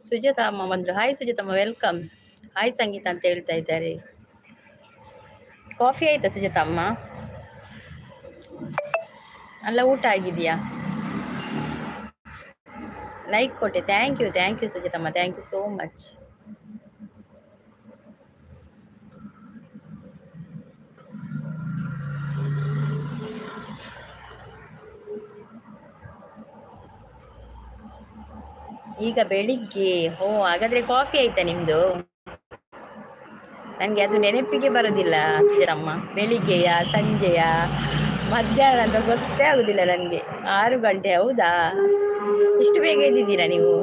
ಸುಜಾತ ಅಮ್ಮ ಬಂದರು. Hi Sujathamma, welcome. Hi ಸಂಗೀತ ಅಂತ ಹೇಳ್ತಾ ಇದ್ದಾರೆ. ಕಾಫಿ ಆಯ್ತಾ ಸುಜಾತಮ್ಮ? ಅಲ್ಲ, ಊಟ ಆಗಿದೆಯಾ? ಲೈಕ್ ಕೊಟ್ಟೆ. Thank you, thank you Sujathamma, thank you so much. ಈಗ ಬೆಳಿಗ್ಗೆ. ಓ, ಹಾಗಾದ್ರೆ ಕಾಫಿ ಆಯ್ತಾ ನಿಮ್ದು? ನನಗೆ ಅದು ನೆನಪಿಗೆ ಬರೋದಿಲ್ಲ ಸುಜಾತಮ್ಮ. ಬೆಳಿಗ್ಗೆಯ, ಸಂಜೆಯ, ಮಧ್ಯಾಹ್ನ ಅಂತ ಗೊತ್ತೇ ಆಗುದಿಲ್ಲ ನನಗೆ. 6 ಗಂಟೆ, ಹೌದಾ? ಇಷ್ಟು ಬೇಗ ಎದ್ದಿದ್ದೀರಾ ನೀವು?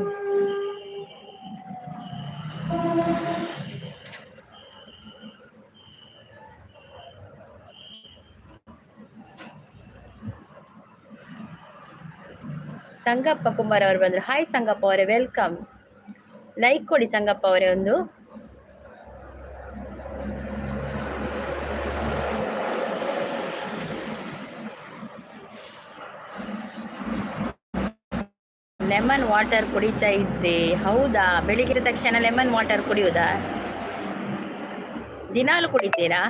ಸಂಗಪ್ಪ ಕುಮಾರ್ ಅವರು ಬಂದರು. ಹಾಯ್ ಸಂಗಪ್ಪ ಅವರೇ, welcome. Like ಕೊಡಿ ಸಂಗಪ್ಪ ಅವರೇ ಒಂದು. ಲೆಮನ್ ವಾಟರ್ ಕುಡಿತಾ ಇದ್ದೆ. ಹೌದಾ? ಬೆಳಿಗ್ಗೆ ತಕ್ಷಣ ಲೆಮನ್ ವಾಟರ್ ಕುಡಿಯುವುದಾ? ದಿನಾಲು ಕುಡಿತೀರಾ?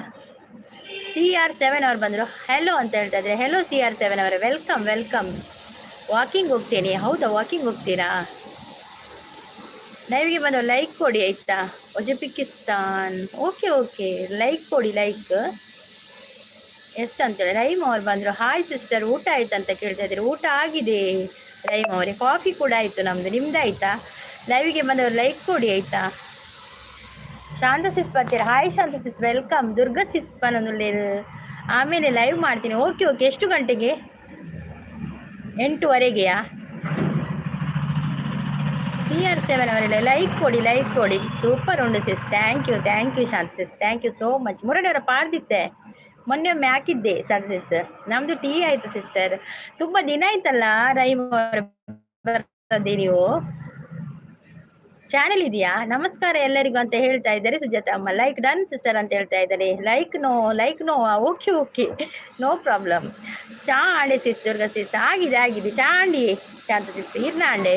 ಸಿ ಆರ್ ಸೆವೆನ್ ಅವ್ರು ಬಂದರು. ಹೆಲೋ ಅಂತ ಹೇಳ್ತಾ ಇದ್ದಾರೆ. ಹೆಲೋ ಸಿ ಆರ್ ಸೆವೆನ್ ಅವರೇ, welcome, welcome. Walking ಹೋಗ್ತೇನೆ. ಹೌದಾ? ವಾಕಿಂಗ್ ಹೋಗ್ತೀರಾ? ಲೈವ್ಗೆ ಬಂದು ಲೈಕ್ ಕೊಡಿ, ಆಯ್ತಾ? ಉಜ್ಬೆಕಿಸ್ತಾನ್, ಓಕೆ ಓಕೆ, ಲೈಕ್ ಕೊಡಿ, ಲೈಕ್. ಎಸ್ ಅಂತೇಳಿ ರೈಮ್ ಅವ್ರು ಬಂದರು. ಹಾಯ್ ಸಿಸ್ಟರ್, ಊಟ ಆಯ್ತು ಅಂತ ಕೇಳ್ತಾ ಇದ್ದಾರೆ. ಊಟ ಆಗಿದೆ ರೈಮ್ ಅವರೇ, ಕಾಫಿ ಕೂಡ ಆಯಿತು ನಮ್ಮದು. ನಿಮ್ದು ಆಯ್ತಾ? ಲೈವ್ಗೆ ಬಂದವರು ಲೈಕ್ ಕೊಡಿ, ಆಯ್ತಾ? ಶಾಂತ ಸಿಸ್ ಬರ್ತೀರಾ? ಹಾಯ್ ಶಾಂತ ಸಿಸ್, welcome. Durga ಸಿಸ್ ಬಂದು. ಆಮೇಲೆ ಲೈವ್ ಮಾಡ್ತೀನಿ. ಓಕೆ ಓಕೆ, ಎಷ್ಟು ಗಂಟೆಗೆ? 8ವರೆಗೆಯಾ? ಸಿ ಆರ್ ಸೆವೆನ್ ಅವರೆಲ್ಲ ಲೈಕ್ ಕೊಡಿ, ಲೈಕ್ ಕೊಡಿ. ಸೂಪರ್ ಉಂಡು sis. Thank you, thank you Shanta sis, thank you so much. ಮುರಳಿಯವರ ಪಾಡ್ದಿತ್ತೆ, ಮೊನ್ನೆ ಒಮ್ಮೆ ಹಾಕಿದ್ದೆ ಶಾಂತ ಸಿಸ್. ನಮ್ಮದು ಟೀ ಆಯಿತು ಸಿಸ್ಟರ್. ತುಂಬ ದಿನ ಆಯ್ತಲ್ಲ ರೈಮ್ ಅವರು ಬರೋದೇ ನೀವು. ಚಾನೆಲ್ ಇದೆಯಾ? ನಮಸ್ಕಾರ ಎಲ್ಲರಿಗೂ ಅಂತ ಹೇಳ್ತಾ ಇದ್ದಾರೆ ಸುಜಾತ ಅಮ್ಮ. ಲೈಕ್ ಡನ್ ಸಿಸ್ಟರ್ ಅಂತ ಹೇಳ್ತಾ ಇದ್ದಾರೆ. Like no, like no, okay okay, no problem. ಚಾ ಆಂಡೆ ಸಿಸ್? ದುರ್ಗಾ ಸಿಸ್, ಆಗಿದೆ ಆಗಿದೆ. ಚಾ ಆಂಡಿ ಶಾಂತ ಸಿಸ್, ಇರ್ನ ಆಂಡೆ.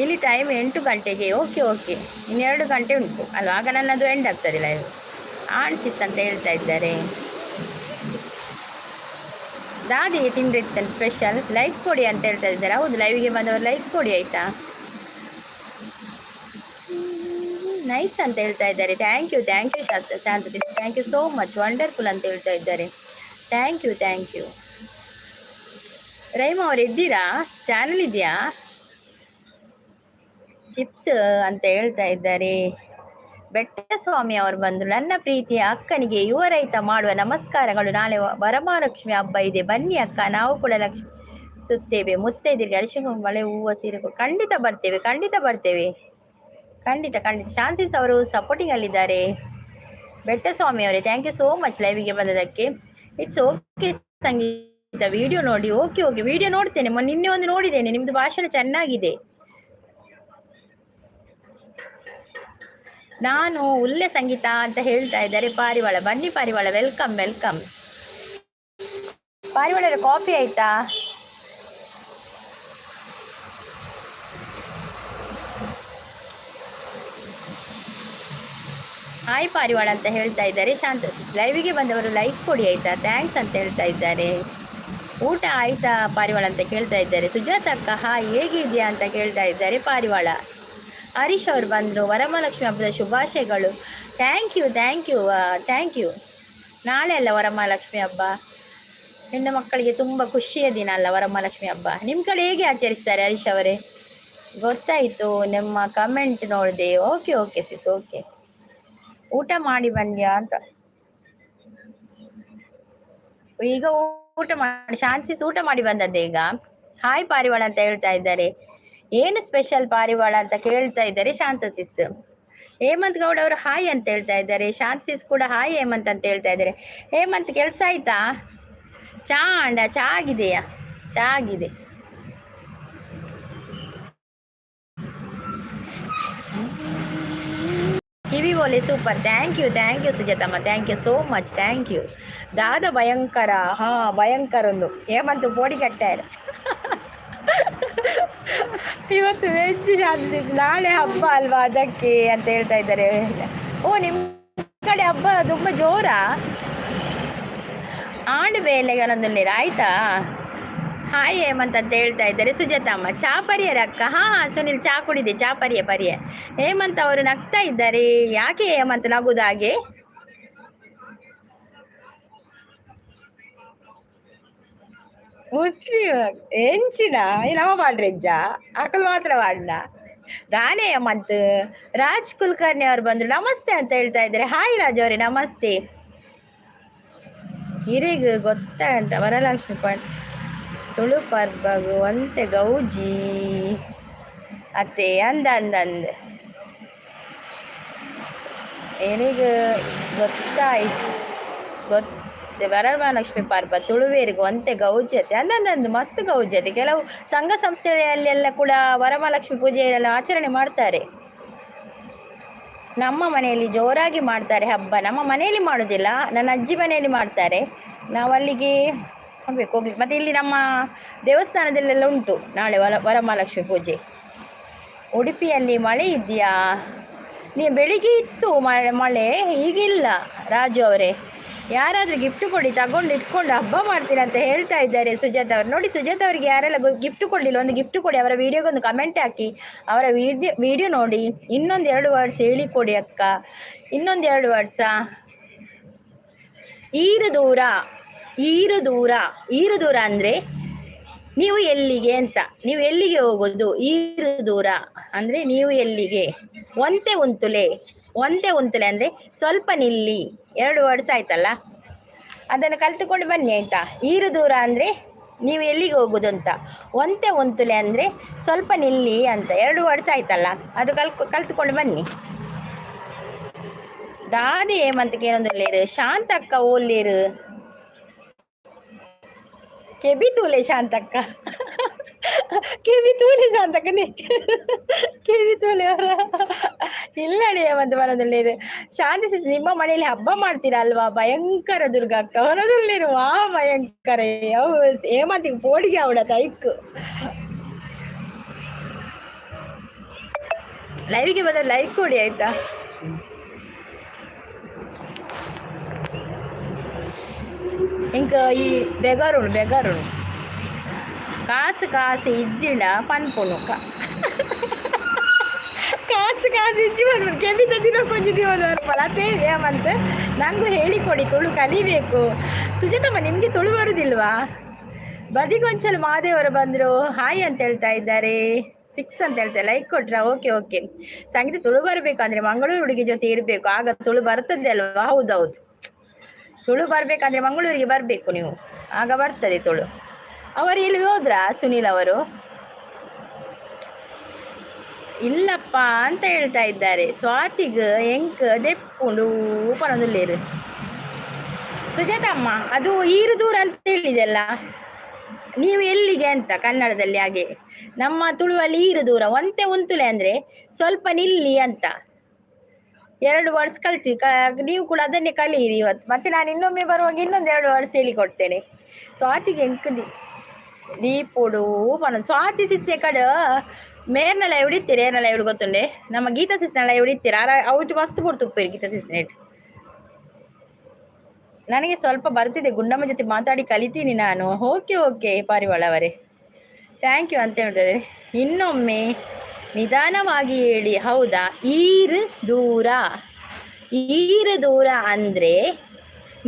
ಇಲ್ಲಿ ಟೈಮ್ 8 ಗಂಟೆಗೆ. ಓಕೆ ಓಕೆ, ಇನ್ನೆರಡು ಗಂಟೆ ಉಂಟು ಅಲ್ವಾ? ಆಗ ನನ್ನದು ಎಂಡ್ ಆಗ್ತದೆ ಲೈವ್. ಆಣ್ ಸಿಸ್ ಅಂತ ಹೇಳ್ತಾ ಇದ್ದಾರೆ. ದಾದಿ ತಿಂದಿರ್ತಾನೆ ಸ್ಪೆಷಲ್. ಲೈಕ್ ಕೊಡಿ ಅಂತ ಹೇಳ್ತಾ ಇದ್ದಾರೆ. ಹೌದು, ಲೈವ್ಗೆ ಬಂದವರು ಲೈಕ್ ಕೊಡಿ, ಆಯಿತಾ? ನೈಸ್ ಅಂತ ಹೇಳ್ತಾ ಇದ್ದಾರೆ. Thank you, thank you Shanta, thank you so much. Wonderful ಅಂತ ಹೇಳ್ತಾ ಇದ್ದಾರೆ. Thank you, thank you. ರೈಮ ಅವರು ಇದ್ದೀರಾ? ಚಾನಲ್ ಇದೆಯಾ? ಚಿಪ್ಸ್ ಅಂತ ಹೇಳ್ತಾ ಇದ್ದಾರೆ. ಬೆಟ್ಟಸ್ವಾಮಿ ಅವರು ಬಂದರು. ನನ್ನ ಪ್ರೀತಿಯ ಅಕ್ಕನಿಗೆ ಯುವ ರೈತ ಮಾಡುವ ನಮಸ್ಕಾರಗಳು. ನಾಳೆ ವರಮಹಾಲಕ್ಷ್ಮಿ ಹಬ್ಬ ಇದೆ, ಬನ್ನಿ ಅಕ್ಕ, ನಾವು ಕೂಡ ಲಕ್ಷ್ಮಿ ಸುತ್ತೇವೆ. ಮುತ್ತೈದರಿಗೆ ಅರಿಶಿನ ಮಳೆ ಹೂವು ಸೀರೆ. ಖಂಡಿತ ಬರ್ತೇವೆ, ಖಂಡಿತ ಬರ್ತೇವೆ, ಖಂಡಿತ ಖಂಡಿತ. ಶಾನ್ಸಿಸ್ ಅವರು ಸಪೋರ್ಟಿಂಗ್ ಅಲ್ಲಿದ್ದಾರೆ. ಬೆಟ್ಟಸ್ವಾಮಿ ಅವರೇ, thank you so much ಲೈವಿಗೆ ಬಂದದಕ್ಕೆ. It's okay Sangeetha, video ನೋಡಿ. ಓಕೆ ಓಕೆ, ವಿಡಿಯೋ ನೋಡ್ತೇನೆ. ಮೊನ್ನೆ ನಿನ್ನೆ ಒಂದು ನೋಡಿದ್ದೇನೆ. ನಿಮ್ಮದು ಭಾಷಣ ಚೆನ್ನಾಗಿದೆ. ನಾನು ಉಲ್ಲೆ ಸಂಗೀತ ಅಂತ ಹೇಳ್ತಾ ಇದ್ದಾರೆ ಪಾರಿವಾಳ. ಬನ್ನಿ ಪಾರಿವಾಳ, welcome, welcome. ಪಾರಿವಾಳ, ಕಾಫಿ ಆಯ್ತಾ? ಹಾಯ್ ಪಾರಿವಾಳ ಅಂತ ಹೇಳ್ತಾ ಇದ್ದಾರೆ ಶಾಂತ. ಲೈವಿಗೆ ಬಂದವರು ಲೈಕ್ ಕೊಡಿ, ಆಯ್ತಾ? Thanks ಅಂತ ಹೇಳ್ತಾ ಇದ್ದಾರೆ. ಊಟ ಆಯ್ತಾ ಪಾರಿವಾಳ ಅಂತ ಕೇಳ್ತಾ ಇದ್ದಾರೆ. ಸುಜಾತ ಅಕ್ಕ ಹಾಯ್, ಹೇಗಿದೆಯಾ ಅಂತ ಕೇಳ್ತಾ ಇದ್ದಾರೆ ಪಾರಿವಾಳ. ಹರೀಶ್ ಅವರು ಬಂದರು. ವರಮಹಾಲಕ್ಷ್ಮಿ ಹಬ್ಬದ ಶುಭಾಶಯಗಳು. Thank you, thank you, thank you. ನಾಳೆ ಅಲ್ಲ ವರಮಹಾಲಕ್ಷ್ಮಿ ಹಬ್ಬ? ಹೆಣ್ಣು ಮಕ್ಕಳಿಗೆ ತುಂಬ ಖುಷಿಯ ದಿನ ಅಲ್ಲ ವರಮಹಾಲಕ್ಷ್ಮಿ ಹಬ್ಬ? ನಿಮ್ಮ ಕಡೆ ಹೇಗೆ ಆಚರಿಸ್ತಾರೆ ಹರೀಶ್ ಅವರೇ? ಗೊತ್ತಾಯಿತು, ನಿಮ್ಮ ಕಮೆಂಟ್ ನೋಡಿದೆ. Okay okay sis, okay. ಊಟ ಮಾಡಿ ಬಂದ್ಯಾ ಅಂತ. ಈಗ ಊಟ ಮಾಡಿ ಶಾನ್ಸಿಸ್ ಊಟ ಮಾಡಿ ಬಂದದ್ದೆ ಈಗ. ಹಾಯ್ ಪಾರಿವಾಳ ಅಂತ ಹೇಳ್ತಾ ಇದ್ದಾರೆ. ಏನು ಸ್ಪೆಷಲ್ ಪಾರಿವಾಳ ಅಂತ ಕೇಳ್ತಾ ಇದ್ದಾರೆ ಶಾಂತ ಸಿಸ್. ಹೇಮಂತ್ ಗೌಡ ಅವರು ಹಾಯ್ ಅಂತ ಹೇಳ್ತಾ ಇದ್ದಾರೆ. ಶಾಂತ ಸಿಸ್ ಕೂಡ ಹಾಯ್ ಹೇಮಂತ್ ಅಂತ ಹೇಳ್ತಾ ಇದ್ದಾರೆ. ಹೇಮಂತ್, ಕೆಲಸ ಆಯ್ತಾ? ಚಾ ಅಂಡ? ಚಾ ಆಗಿದೆಯಾ? ಚಾ ಆಗಿದೆ. ಕಿವಿ ಓಲೆ super. Thank you, thank you Sujathamma, thank you so much, thank you. ದಾದ ಭಯಂಕರ, ಹಾಂ ಭಯಂಕರ ಒಂದು ಹೇಮಂತ್ ಪೋಡಿ ಕಟ್ಟಾರೆ. ಇವತ್ತು ವೆಜ್ ಶಾಂತಿ, ನಾಳೆ ಹಬ್ಬ ಅಲ್ವಾ ಅದಕ್ಕೆ ಅಂತ ಹೇಳ್ತಾ ಇದ್ದಾರೆ. ಓ, ನಿಮ್ಮ ಕಡೆ ಹಬ್ಬ ತುಂಬ ಜೋರಾ? ಆಂಡ್ ಬೇಲೆಗಳೊಂದು ಆಯ್ತಾ? ಹಾಯ್ ಹೇಮಂತ್ ಅಂತ ಹೇಳ್ತಾ ಇದ್ದಾರೆ ಸುಜಾತಮ್ಮ. ಚಾ ಪರಿಯರ ಅಕ್ಕ? ಹಾಂ ಹಾಂ ಸುನಿಲ್, ಚಾ ಕುಡಿದೆ, ಚಾ ಪರಿಯ ಪರಿಯ. ಹೇಮಂತ್ ಅವರು ನಗ್ತಾ ಇದ್ದಾರೆ, ಯಾಕೆ ಹೇಮಂತ್ ನಗುದು ಹಾಗೆ? ಮುಸ್ಲಿಂ ಎಂಚಿನ ನಮ್ಮ ಮಾಡ್ರೆಜ್ಜ ಅಕಲ್ ಮಾತ್ರ ಮಾಡ್ಲ ರಾಣೆ ಹೇಮಂತ್. ರಾಜ್ ಕುಲಕರ್ಣಿ ಅವರು ಬಂದ್ರು, ನಮಸ್ತೆ ಅಂತ ಹೇಳ್ತಾ ಇದ್ದಾರೆ. ಹಾಯ್ ರಾಜ್ ಅವರೇ, ನಮಸ್ತೆ. ಹಿರಿಗ್ ಗೊತ್ತಾ ಉಂಟ ವರಲಕ್ಷ್ಮಿ ಪಣ್ ತುಳು ಪರ್ಬಗು ಒಂತೆ ಗೌಜಿ ಅತ್ತೆ ಅಂದ ಅಂದ ಅಂದ ಎನಿಗ್ ಗೊತ್ತಾಯ್ತು ಗೊತ್ತ ವರಮಹಾಲಕ್ಷ್ಮಿ ಪರ್ಬ ತುಳುವೇರಿಗೆ ಒಂತೆ ಗೌಜಿ ಅತ್ತೆ ಅಂದಂದು ಮಸ್ತ್ ಗೌಜಿ ಅತ್ತೆ. ಕೆಲವು ಸಂಘ ಸಂಸ್ಥೆಯಲ್ಲೆಲ್ಲ ಕೂಡ ವರಮಹಾಲಕ್ಷ್ಮಿ ಪೂಜೆಯೆಲ್ಲ ಆಚರಣೆ ಮಾಡ್ತಾರೆ. ನಮ್ಮ ಮನೆಯಲ್ಲಿ ಜೋರಾಗಿ ಮಾಡ್ತಾರೆ ಹಬ್ಬ. ನಮ್ಮ ಮನೆಯಲ್ಲಿ ಮಾಡೋದಿಲ್ಲ, ನನ್ನ ಅಜ್ಜಿ ಮನೆಯಲ್ಲಿ ಮಾಡ್ತಾರೆ. ನಾವು ಅಲ್ಲಿಗೆ ಹೋಗ್ಬೇಕು, ಹೋಗ್ಲಿಕ್ಕೆ. ಮತ್ತು ಇಲ್ಲಿ ನಮ್ಮ ದೇವಸ್ಥಾನದಲ್ಲೆಲ್ಲ ಉಂಟು ನಾಳೆ ವರಮಹಾಲಕ್ಷ್ಮಿ ಪೂಜೆ. ಉಡುಪಿಯಲ್ಲಿ ಮಳೆ ಇದೆಯಾ? ನೀವು ಬೆಳಿಗ್ಗೆ ಇತ್ತು ಮಳೆ, ಮಳೆ ಈಗಿಲ್ಲ. ರಾಜು ಅವರೇ, ಯಾರಾದರೂ ಗಿಫ್ಟ್ ಕೊಡಿ, ತಗೊಂಡು ಇಟ್ಕೊಂಡು ಹಬ್ಬ ಮಾಡ್ತೀನಿ ಅಂತ ಹೇಳ್ತಾ ಇದ್ದಾರೆ ಸುಜಾತ ಅವರು. ನೋಡಿ ಸುಜಾತ ಅವರಿಗೆ ಯಾರೆಲ್ಲ ಗಿಫ್ಟ್ ಕೊಡಲಿಲ್ಲ, ಒಂದು ಗಿಫ್ಟ್ ಕೊಡಿ. ಅವರ ವಿಡಿಯೋಗೆ ಒಂದು ಕಮೆಂಟ್ ಹಾಕಿ, ಅವರ ವಿಡಿಯೋ ವಿಡಿಯೋ ನೋಡಿ. ಇನ್ನೊಂದು ಎರಡು ವರ್ಡ್ಸ್ ಹೇಳಿಕೊಡಿ ಅಕ್ಕ. ಇನ್ನೊಂದು ಎರಡು ವರ್ಡ್ಸಾ? ಈರು ದೂರ, ಈರು ದೂರ, ಈರು ದೂರ ಅಂದರೆ ನೀವು ಎಲ್ಲಿಗೆ ಅಂತ. ನೀವು ಎಲ್ಲಿಗೆ ಹೋಗೋದು? ಈರು ದೂರ ಅಂದರೆ ನೀವು ಎಲ್ಲಿಗೆ. ಒಂತೆ ಉಂತುಲೆ, ಒಂತೆ ಉಂತುಲೆ ಅಂದರೆ ಸ್ವಲ್ಪ ನಿಲ್ಲಿ. ಎರಡು ವರ್ಡ್ಸ್ ಆಯ್ತಲ್ಲ, ಅದನ್ನು ಕಲ್ತುಕೊಂಡು ಬನ್ನಿ ಆಯ್ತಾ. ಈರು ದೂರ ಅಂದರೆ ನೀವು ಎಲ್ಲಿಗೆ ಹೋಗೋದು ಅಂತ, ಒಂತೆ ಉಂತುಲೆ ಅಂದರೆ ಸ್ವಲ್ಪ ನಿಲ್ಲಿ ಅಂತ. ಎರಡು ವರ್ಡ್ಸ್ ಆಯ್ತಲ್ಲ, ಅದು ಕಲ್ತುಕೊಂಡು ಬನ್ನಿ. ದಾದಿ ಹೇಮಂತ್ಗೆ ಏನೊಂದು ಶಾಂತಕ್ಕ ಓಲ್ಲೇರು ಕೆಬಿ ತೂಲೆ ಶಾಂತಕ್ಕ, ಕೆಬಿ ತೂಲೆ ಶಾಂತಕ್ಕನೇ ಕೆಬಿ ತೂಲೆ ಅವರ ಇಲ್ಲಡಿ ಹೇಮಂತ್ ಬರೋದುಳ್ಳೇರು. ಶಾಂತಿ ಸಿಸ್, ನಿಮ್ಮ ಮನೆಯಲ್ಲಿ ಹಬ್ಬ ಮಾಡ್ತೀರಾ ಅಲ್ವಾ? ಭಯಂಕರ ದುರ್ಗಾ ಅಕ್ಕ ಹೊರದುಳ್ಳೇರು ವಾ ಭಯಂಕರ. ಹೇಮಂತಿಗೆ ಪೋಡಿಗೆ ಅವಡ ತೈಕ್. ಲೈವ್ಗೆ ಬಂದ ಲೈಕ್ ಕೊಡಿ ಆಯ್ತಾ. ಇಂಕ ಈ ಬೆಗರುಣು ಬೆಗರುಣು ಕಾಸು ಕಾಸು ಇಜ್ಜಿಂಡ ಪನ್ಪುಣು ಕಾಸು ಕಾಸು ಇಜ್ಜಿ ಬಂದ್ಬಿಡು ಕೆಬಿತ ದಿನ ಕೊಂಚ ದಿವಸ ಬರ್ಪಲ್ಲ ಅದೇ ಹೇಮಂತ್ ನಂಗೂ ಹೇಳಿಕೊಡಿ, ತುಳು ಕಲಿಬೇಕು. ಸುಜಾತಮ್ಮ ನಿಮಗೆ ತುಳು ಬರುದಿಲ್ವಾ? ಬದಿಗೊಂಚಲು ಮಹಾದೇವರು ಬಂದರು, ಹಾಯ್ ಅಂತ ಹೇಳ್ತಾ ಇದ್ದಾರೆ. 6 ಅಂತ ಹೇಳ್ತಾರೆ, ಲೈಕ್ ಕೊಟ್ರಾ? Okay okay. ಸಂಗೀತ ತುಳು ಬರಬೇಕು ಅಂದರೆ ಮಂಗಳೂರು ಹುಡುಗಿ ಜೊತೆ ಇರಬೇಕು, ಆಗ ತುಳು ಬರ್ತದೆ ಅಲ್ವಾ? ಹೌದೌದು, ತುಳು ಬರಬೇಕಂದ್ರೆ ಮಂಗಳೂರಿಗೆ ಬರಬೇಕು ನೀವು, ಆಗ ಬರ್ತದೆ ತುಳು. ಅವರು ಎಲ್ಲಿ ಹೋದ್ರಾ ಸುನೀಲ್ ಅವರು? ಇಲ್ಲಪ್ಪ ಅಂತ ಹೇಳ್ತಾ ಇದ್ದಾರೆ. ಸ್ವಾತಿಗ್ ಎಂಕ್ ದೆಪ್ಪುಂಡು ಪನೊಂದುಲ್ಲೇರು. ಸುಜಾತಮ್ಮ, ಅದು ಈರು ದೂರ ಅಂತ ಹೇಳಿದೆಲ್ಲ, ನೀವು ಎಲ್ಲಿಗೆ ಅಂತ ಕನ್ನಡದಲ್ಲಿ, ಹಾಗೆ ನಮ್ಮ ತುಳುವಲ್ಲಿ ಈರು ದೂರ. ಒಂತೆ ಉಂತುಲೆ ಅಂದರೆ ಸ್ವಲ್ಪ ನಿಲ್ಲಿ ಅಂತ. ಎರಡು ವರ್ಡ್ಸ್ ಕಲ್ತಿ, ನೀವು ಕೂಡ ಅದನ್ನೇ ಕಲಿಯಿರಿ ಇವತ್ತು. ಮತ್ತೆ ನಾನು ಇನ್ನೊಮ್ಮೆ ಬರುವಾಗ ಇನ್ನೊಂದು ಎರಡು ವರ್ಡ್ಸ್ ಹೇಳಿಕೊಡ್ತೇನೆ. ಸ್ವಾತಿಗೆ ಎಂಕ್ ದೀಪೊಡು ಪನ ಸ್ವಾತಿ ಸಿಸ್ಸೆ ಕಡ ಮೇರ್ನ ಲೈವ್ ಇಡ್ತೀರಿ, ಏರ್ನ ಲೈವ್ ಗೊತ್ತುಂಡೆ ನಮ್ಮ ಗೀತಾ ಸಿಸ್ನ ಲೈವ್ ಇಡ್ತೀರ ಔಟ್ ಮಸ್ತ್ ಪೊರ್ತುಪ್ಪೇರು ಗೀತಾ ಸಿಸ್ನೇಟ್. ನನಗೆ ಸ್ವಲ್ಪ ಬರ್ತಿದೆ, ಗುಂಡಮ್ಮ ಜೊತೆ ಮಾತಾಡಿ ಕಲಿತೀನಿ ನಾನು. ಓಕೆ ಓಕೆ ಪಾರಿವಾಳ ಅವರೇ, thank you ಅಂತ ಹೇಳ್ತಿದ್ದಾರೆ. ಇನ್ನೊಮ್ಮೆ ನಿಧಾನವಾಗಿ ಹೇಳಿ. ಹೌದಾ? ಈರು ದೂರ, ಈರು ದೂರ ಅಂದರೆ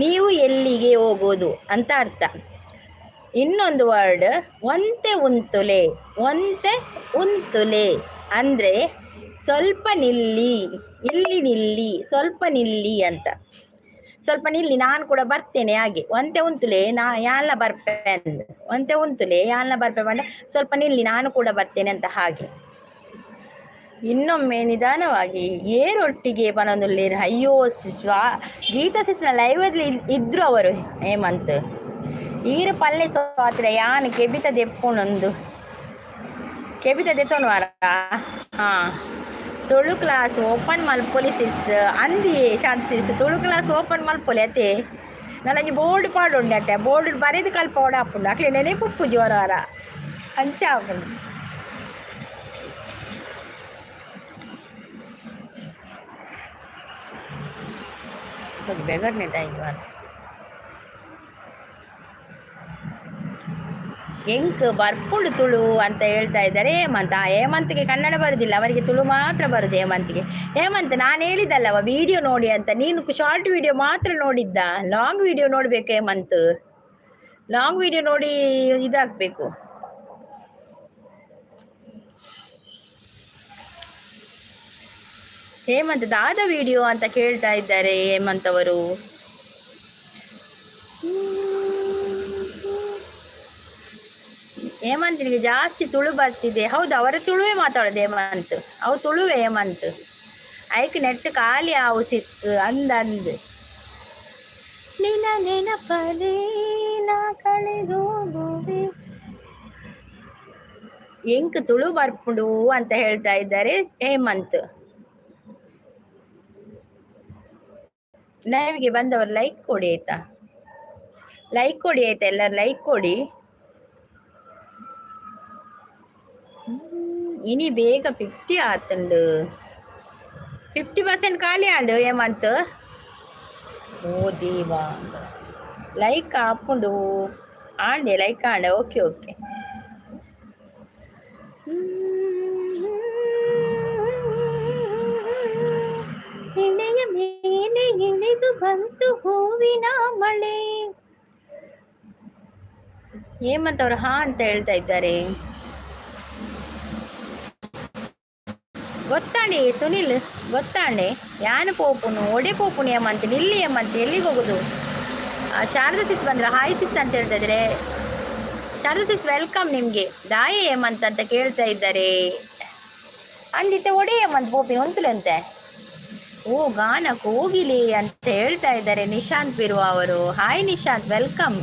ನೀವು ಎಲ್ಲಿಗೆ ಹೋಗೋದು ಅಂತ ಅರ್ಥ. ಇನ್ನೊಂದು ವರ್ಡ್ ಒಂತೆ ಉಂತುಲೆ, ಒಂತೆ ಉಂತುಲೆ ಅಂದರೆ ಸ್ವಲ್ಪ ನಿಲ್ಲಿ, ಇಲ್ಲಿ ನಿಲ್ಲಿ, ಸ್ವಲ್ಪ ನಿಲ್ಲಿ ಅಂತ. ಸ್ವಲ್ಪ ನಿಲ್ಲಿ, ನಾನು ಕೂಡ ಬರ್ತೇನೆ ಹಾಗೆ. ಒಂತೆ ಉಂತುಲೆ ನಾ ಯಾನ್ಲ ಬರ್ಪೆ ಅಂದ್, ಒಂತೆ ಉಂತುಲೆ ಯಾನ್ಲ ಬರ್ಪೆ ಬಂಡ ಸ್ವಲ್ಪ ನಿಲ್ಲಿ ನಾನು ಕೂಡ ಬರ್ತೇನೆ ಅಂತ ಹಾಗೆ. ಇನ್ನೊಮ್ಮೆ ನಿಧಾನವಾಗಿ. ಏರೊಟ್ಟಿಗೆ ಪನೊಂದುಲ್ಲೇರು. ಅಯ್ಯೋ ಗೀತಾ ಸಿಸ್ನ ಲೈವಲ್ಲಿ ಇದ್ರು ಅವರು ಹೇಮಂತ್. ಈರು ಪಲ್ಲೆ ಸ್ವಾತ್ರ ಯಾನ್ ಕೆಬಿತ ದೆಪ್ಪುನೊಂದು ಕೆಬಿತ ದೆತ್ತೊನು ವಾರ. ಹಾಂ, ತುಳು ಕ್ಲಾಸ್ ಓಪನ್ ಮಲ್ಪೊಲಿ ಸಿಸ್ ಅಂದಿ Shanta sis. Tulu class open ಮಲ್ಪೊಲಿ ಅತೆ. ನನಂಜಿ ಬೋರ್ಡ್ ಪಾಡುಂಡೆ ಅಟ್ಟೆ, ಬೋರ್ಡ್ ಬರೆದು ಕಲ್ಪ ಆಪುಂಡು. ಅಕ್ಲೆ ನೆನೆಪುಪ್ಪು ಜೋರ ವಾರ ಅಂಚ ಆಪುಂಡು. ಬೆಗರ್ನೆ ಟೈಮ್. ಎಂಕ್ ಬರ್ಪುಂಡು ತುಳು ಅಂತ ಹೇಳ್ತಾ ಇದ್ದಾರೆ ಹೇಮಂತ್. ಆ ಹೇಮಂತ್ಗೆ ಕನ್ನಡ ಬರುದಿಲ್ಲ, ಅವರಿಗೆ ತುಳು ಮಾತ್ರ ಬರುದು ಹೇಮಂತ್ಗೆ. ಹೇಮಂತ್, ನಾನು ಹೇಳಿದಲ್ಲವ ವಿಡಿಯೋ ನೋಡಿ ಅಂತ, ನೀನು ಶಾರ್ಟ್ ವಿಡಿಯೋ ಮಾತ್ರ ನೋಡಿದ್ದ, ಲಾಂಗ್ ವಿಡಿಯೋ ನೋಡ್ಬೇಕು ಹೇಮಂತ್, ಲಾಂಗ್ ವಿಡಿಯೋ ನೋಡಿ ಇದಾಗಬೇಕು. ಹೇಮಂತ್ ದಾದ ವಿಡಿಯೋ ಅಂತ ಕೇಳ್ತಾ ಇದ್ದಾರೆ ಹೇಮಂತ್ ಅವರು. ಹೇಮಂತನಿಗೆ ಜಾಸ್ತಿ ತುಳು ಬರ್ತಿದೆ. ಹೌದು, ಅವರ ತುಳುವೆ ಮಾತಾಡೋದು ಹೇಮಂತ್, ಅವು ತುಳುವೆ ಹೇಮಂತ್. ಐಕ್ ನೆಟ್ ಖಾಲಿ ಆವು ಸಿಸ್ ಅಂದ ಅಂದ್. ನಿನ ನೆನಪದೇ ನಾ ಕಳೆದೋಗುವೆ. ಎಂಕ್ ತುಳು ಬರ್ಪುಂಡು ಅಂತ ಹೇಳ್ತಾ ಇದ್ದಾರೆ ಹೇಮಂತ್. ಲೈವ್ಗೆ ಬಂದವರು ಲೈಕ್ ಕೊಡಿ ಆಯ್ತಾ, ಲೈಕ್ ಕೊಡಿ ಆಯ್ತಾ, ಎಲ್ಲರೂ ಲೈಕ್ ಕೊಡಿ. ಇನಿ ಬೇಗ 50 ಆತಂಡು, 50% ಖಾಲಿ ಆಂಡು ಹೇಮಂತ್. ಓ ದೇವಾ, ಲೈಕ್ ಆಪುಂಡು ಆಂಡೆ, ಲೈಕ್ ಆಂಡೆ, ಓಕೆ ಓಕೆ. ಎಲೆಯ ಮೇಲೆ ಇಳಿದು ಬಂತು ಹೂವಿನ ಮಳೆ. ಹೇಮಂತ್ ಅವರು ಹಾ ಅಂತ ಹೇಳ್ತಾ ಇದ್ದಾರೆ. ಗೊತ್ತಾಂಡೆ ಸುನಿಲ್, ಗೊತ್ತಾಂಡೆ. ಯಾನು ಪೋಪುನು ಒಡೆ ಪೋಪುನು ಹೇಮಂತ್, ಇಲ್ಲಿ ಹೇಮಂತ್ ಎಲ್ಲಿಗೆ ಹೋಗುದು? ಶಾರದಾ ಸಿಸ್ ಬಂದ್ರ, ಹಾಯ್ ಸಿಸ್ ಅಂತ ಹೇಳ್ತಾ ಇದ್ದಾರೆ. ಶಾರದಾ ಸಿಸ್ welcome ನಿಮಗೆ. ದಾಯ ಹೇಮಂತ್ ಅಂತ ಕೇಳ್ತಾ ಇದ್ದಾರೆ. ಅಂದಿತ್ತೆ ಒಡೆ ಹೇಮಂತ್ ಪೋಪಿನ ಅಂತೆ. ಓ ಗಾನ ಕೋಗಿಲೆ ಅಂತ ಹೇಳ್ತಾ ಇದ್ದಾರೆ ನಿಶಾಂತ್ ಬಿರುವ ಅವರು. Hi Nishant, welcome.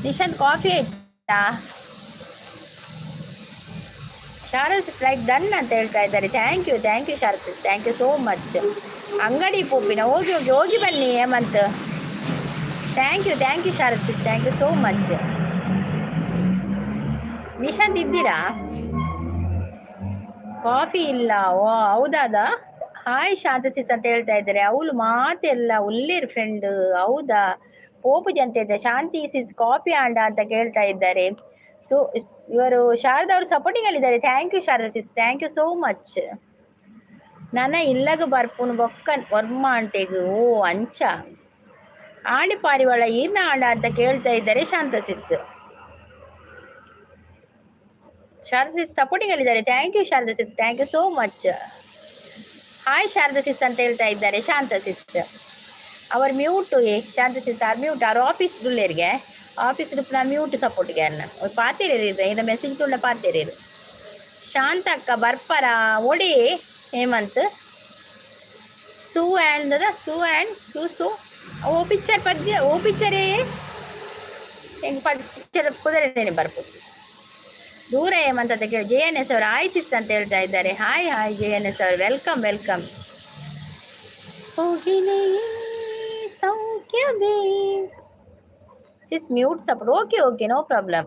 Nishant coffee ಆಯ್ತಾ? ಶಾರದಾ ಸಿಸ್ ಲೈಕ್ ಡನ್ ಅಂತ ಹೇಳ್ತಾ ಇದ್ದಾರೆ. Thank you, thank you Sharada sis, thank you so much. ಅಂಗಡಿ ಪೋಪಿನ ಹೋಗಿ ಹೋಗಿ ಹೋಗಿ ಬನ್ನಿ Hemanth. Thank you, thank you Sharada sis, thank you so much. Nishanth ಇದ್ದೀರಾ? ಕಾಫಿ ಇಲ್ಲ, ಓ ಹೌದಾದ. ಹಾಯ್ ಶಾಂತ ಸಿಸ್ ಅಂತ ಹೇಳ್ತಾ ಇದ್ದಾರೆ. ಅವಳು ಮಾತೆಲ್ಲ ಉಳ್ಳೇರು ಫ್ರೆಂಡ್. ಹೌದಾ, ಪೋಪು ಜಂತೆ ಇದೆ. ಶಾಂತಿ ಸಿಸ್ ಕಾಫಿ ಆಂಡ ಅಂತ ಕೇಳ್ತಾ ಇದ್ದಾರೆ. ಸೊ ಇವರು ಶಾರದಾ ಅವರು ಸಪೋರ್ಟಿಂಗ್ ಅಲ್ಲಿ ಇದ್ದಾರೆ. Thank you Sharada sis, thank you so much. ನನ್ನ ಇಲ್ಲಗ ಬರ್ಪುನು ಬೊಕ್ಕ ವರ್ಮ ಅಂಟೆಗು. ಓ ಅಂಚ ಆಂಡಿ ಪಾರಿವಾಳ ಈರ್ನ ಆಂಡ ಅಂತ ಕೇಳ್ತಾ ಇದ್ದಾರೆ Shanta sis. Sharada sis supporting ಅಲ್ಲಿದ್ದಾರೆ. Thank you Sharada sis, thank you so much. Hi Sharada sis ಅಂತ ಹೇಳ್ತಾ ಇದ್ದಾರೆ ಶಾಂತ ಸಿಸ್. ಅವರು ಮ್ಯೂಟ್ ಏ ಶಾಂತ ಸಿಸ್ ಆರ್ ಮ್ಯೂಟ್ ಆರ್ ಆಫೀಸ್ ದುಲ್ಲೇರಿಗೆ ಆಫೀಸ್ ನಾ ಮ್ಯೂಟ್ ಸಪೋರ್ಟ್ಗೆ ಅನ್ನ ಪಾತೇರಿ ಇದ ಮೆಸೇಜ್ ತುಳ್ಳ ಪಾತೇರಿ. ಶಾಂತ ಅಕ್ಕ ಬರ್ಪರ ಒಡಿ ಹೇಮಂತ್. ಸೂ ಆ್ಯಂಡ್ the Sue and ಸೂ ಸೂ ಓ ಪಿಕ್ಚರ್ ಪದ್ಯ ಓ ಪಿಕ್ಚರೇ ಹೆಂಗೆ ಪಿಕ್ಚರ್ ಕುದುರೆ ಬರ್ಪು ದೂರ ಹೇಮಂತ್ ಅಂತ ಕೇಳಿ. ಜೆ ಎನ್ ಎಸ್ ಅವರು ಹಾಯ್ ಸಿಸ್ ಅಂತ ಹೇಳ್ತಾ ಇದ್ದಾರೆ. Hi hi J N S ಅವರು, welcome welcome. ಹೋಗಿನೇ ಸೌಖ್ಯವೇ sis, mute support. Okay okay, no problem.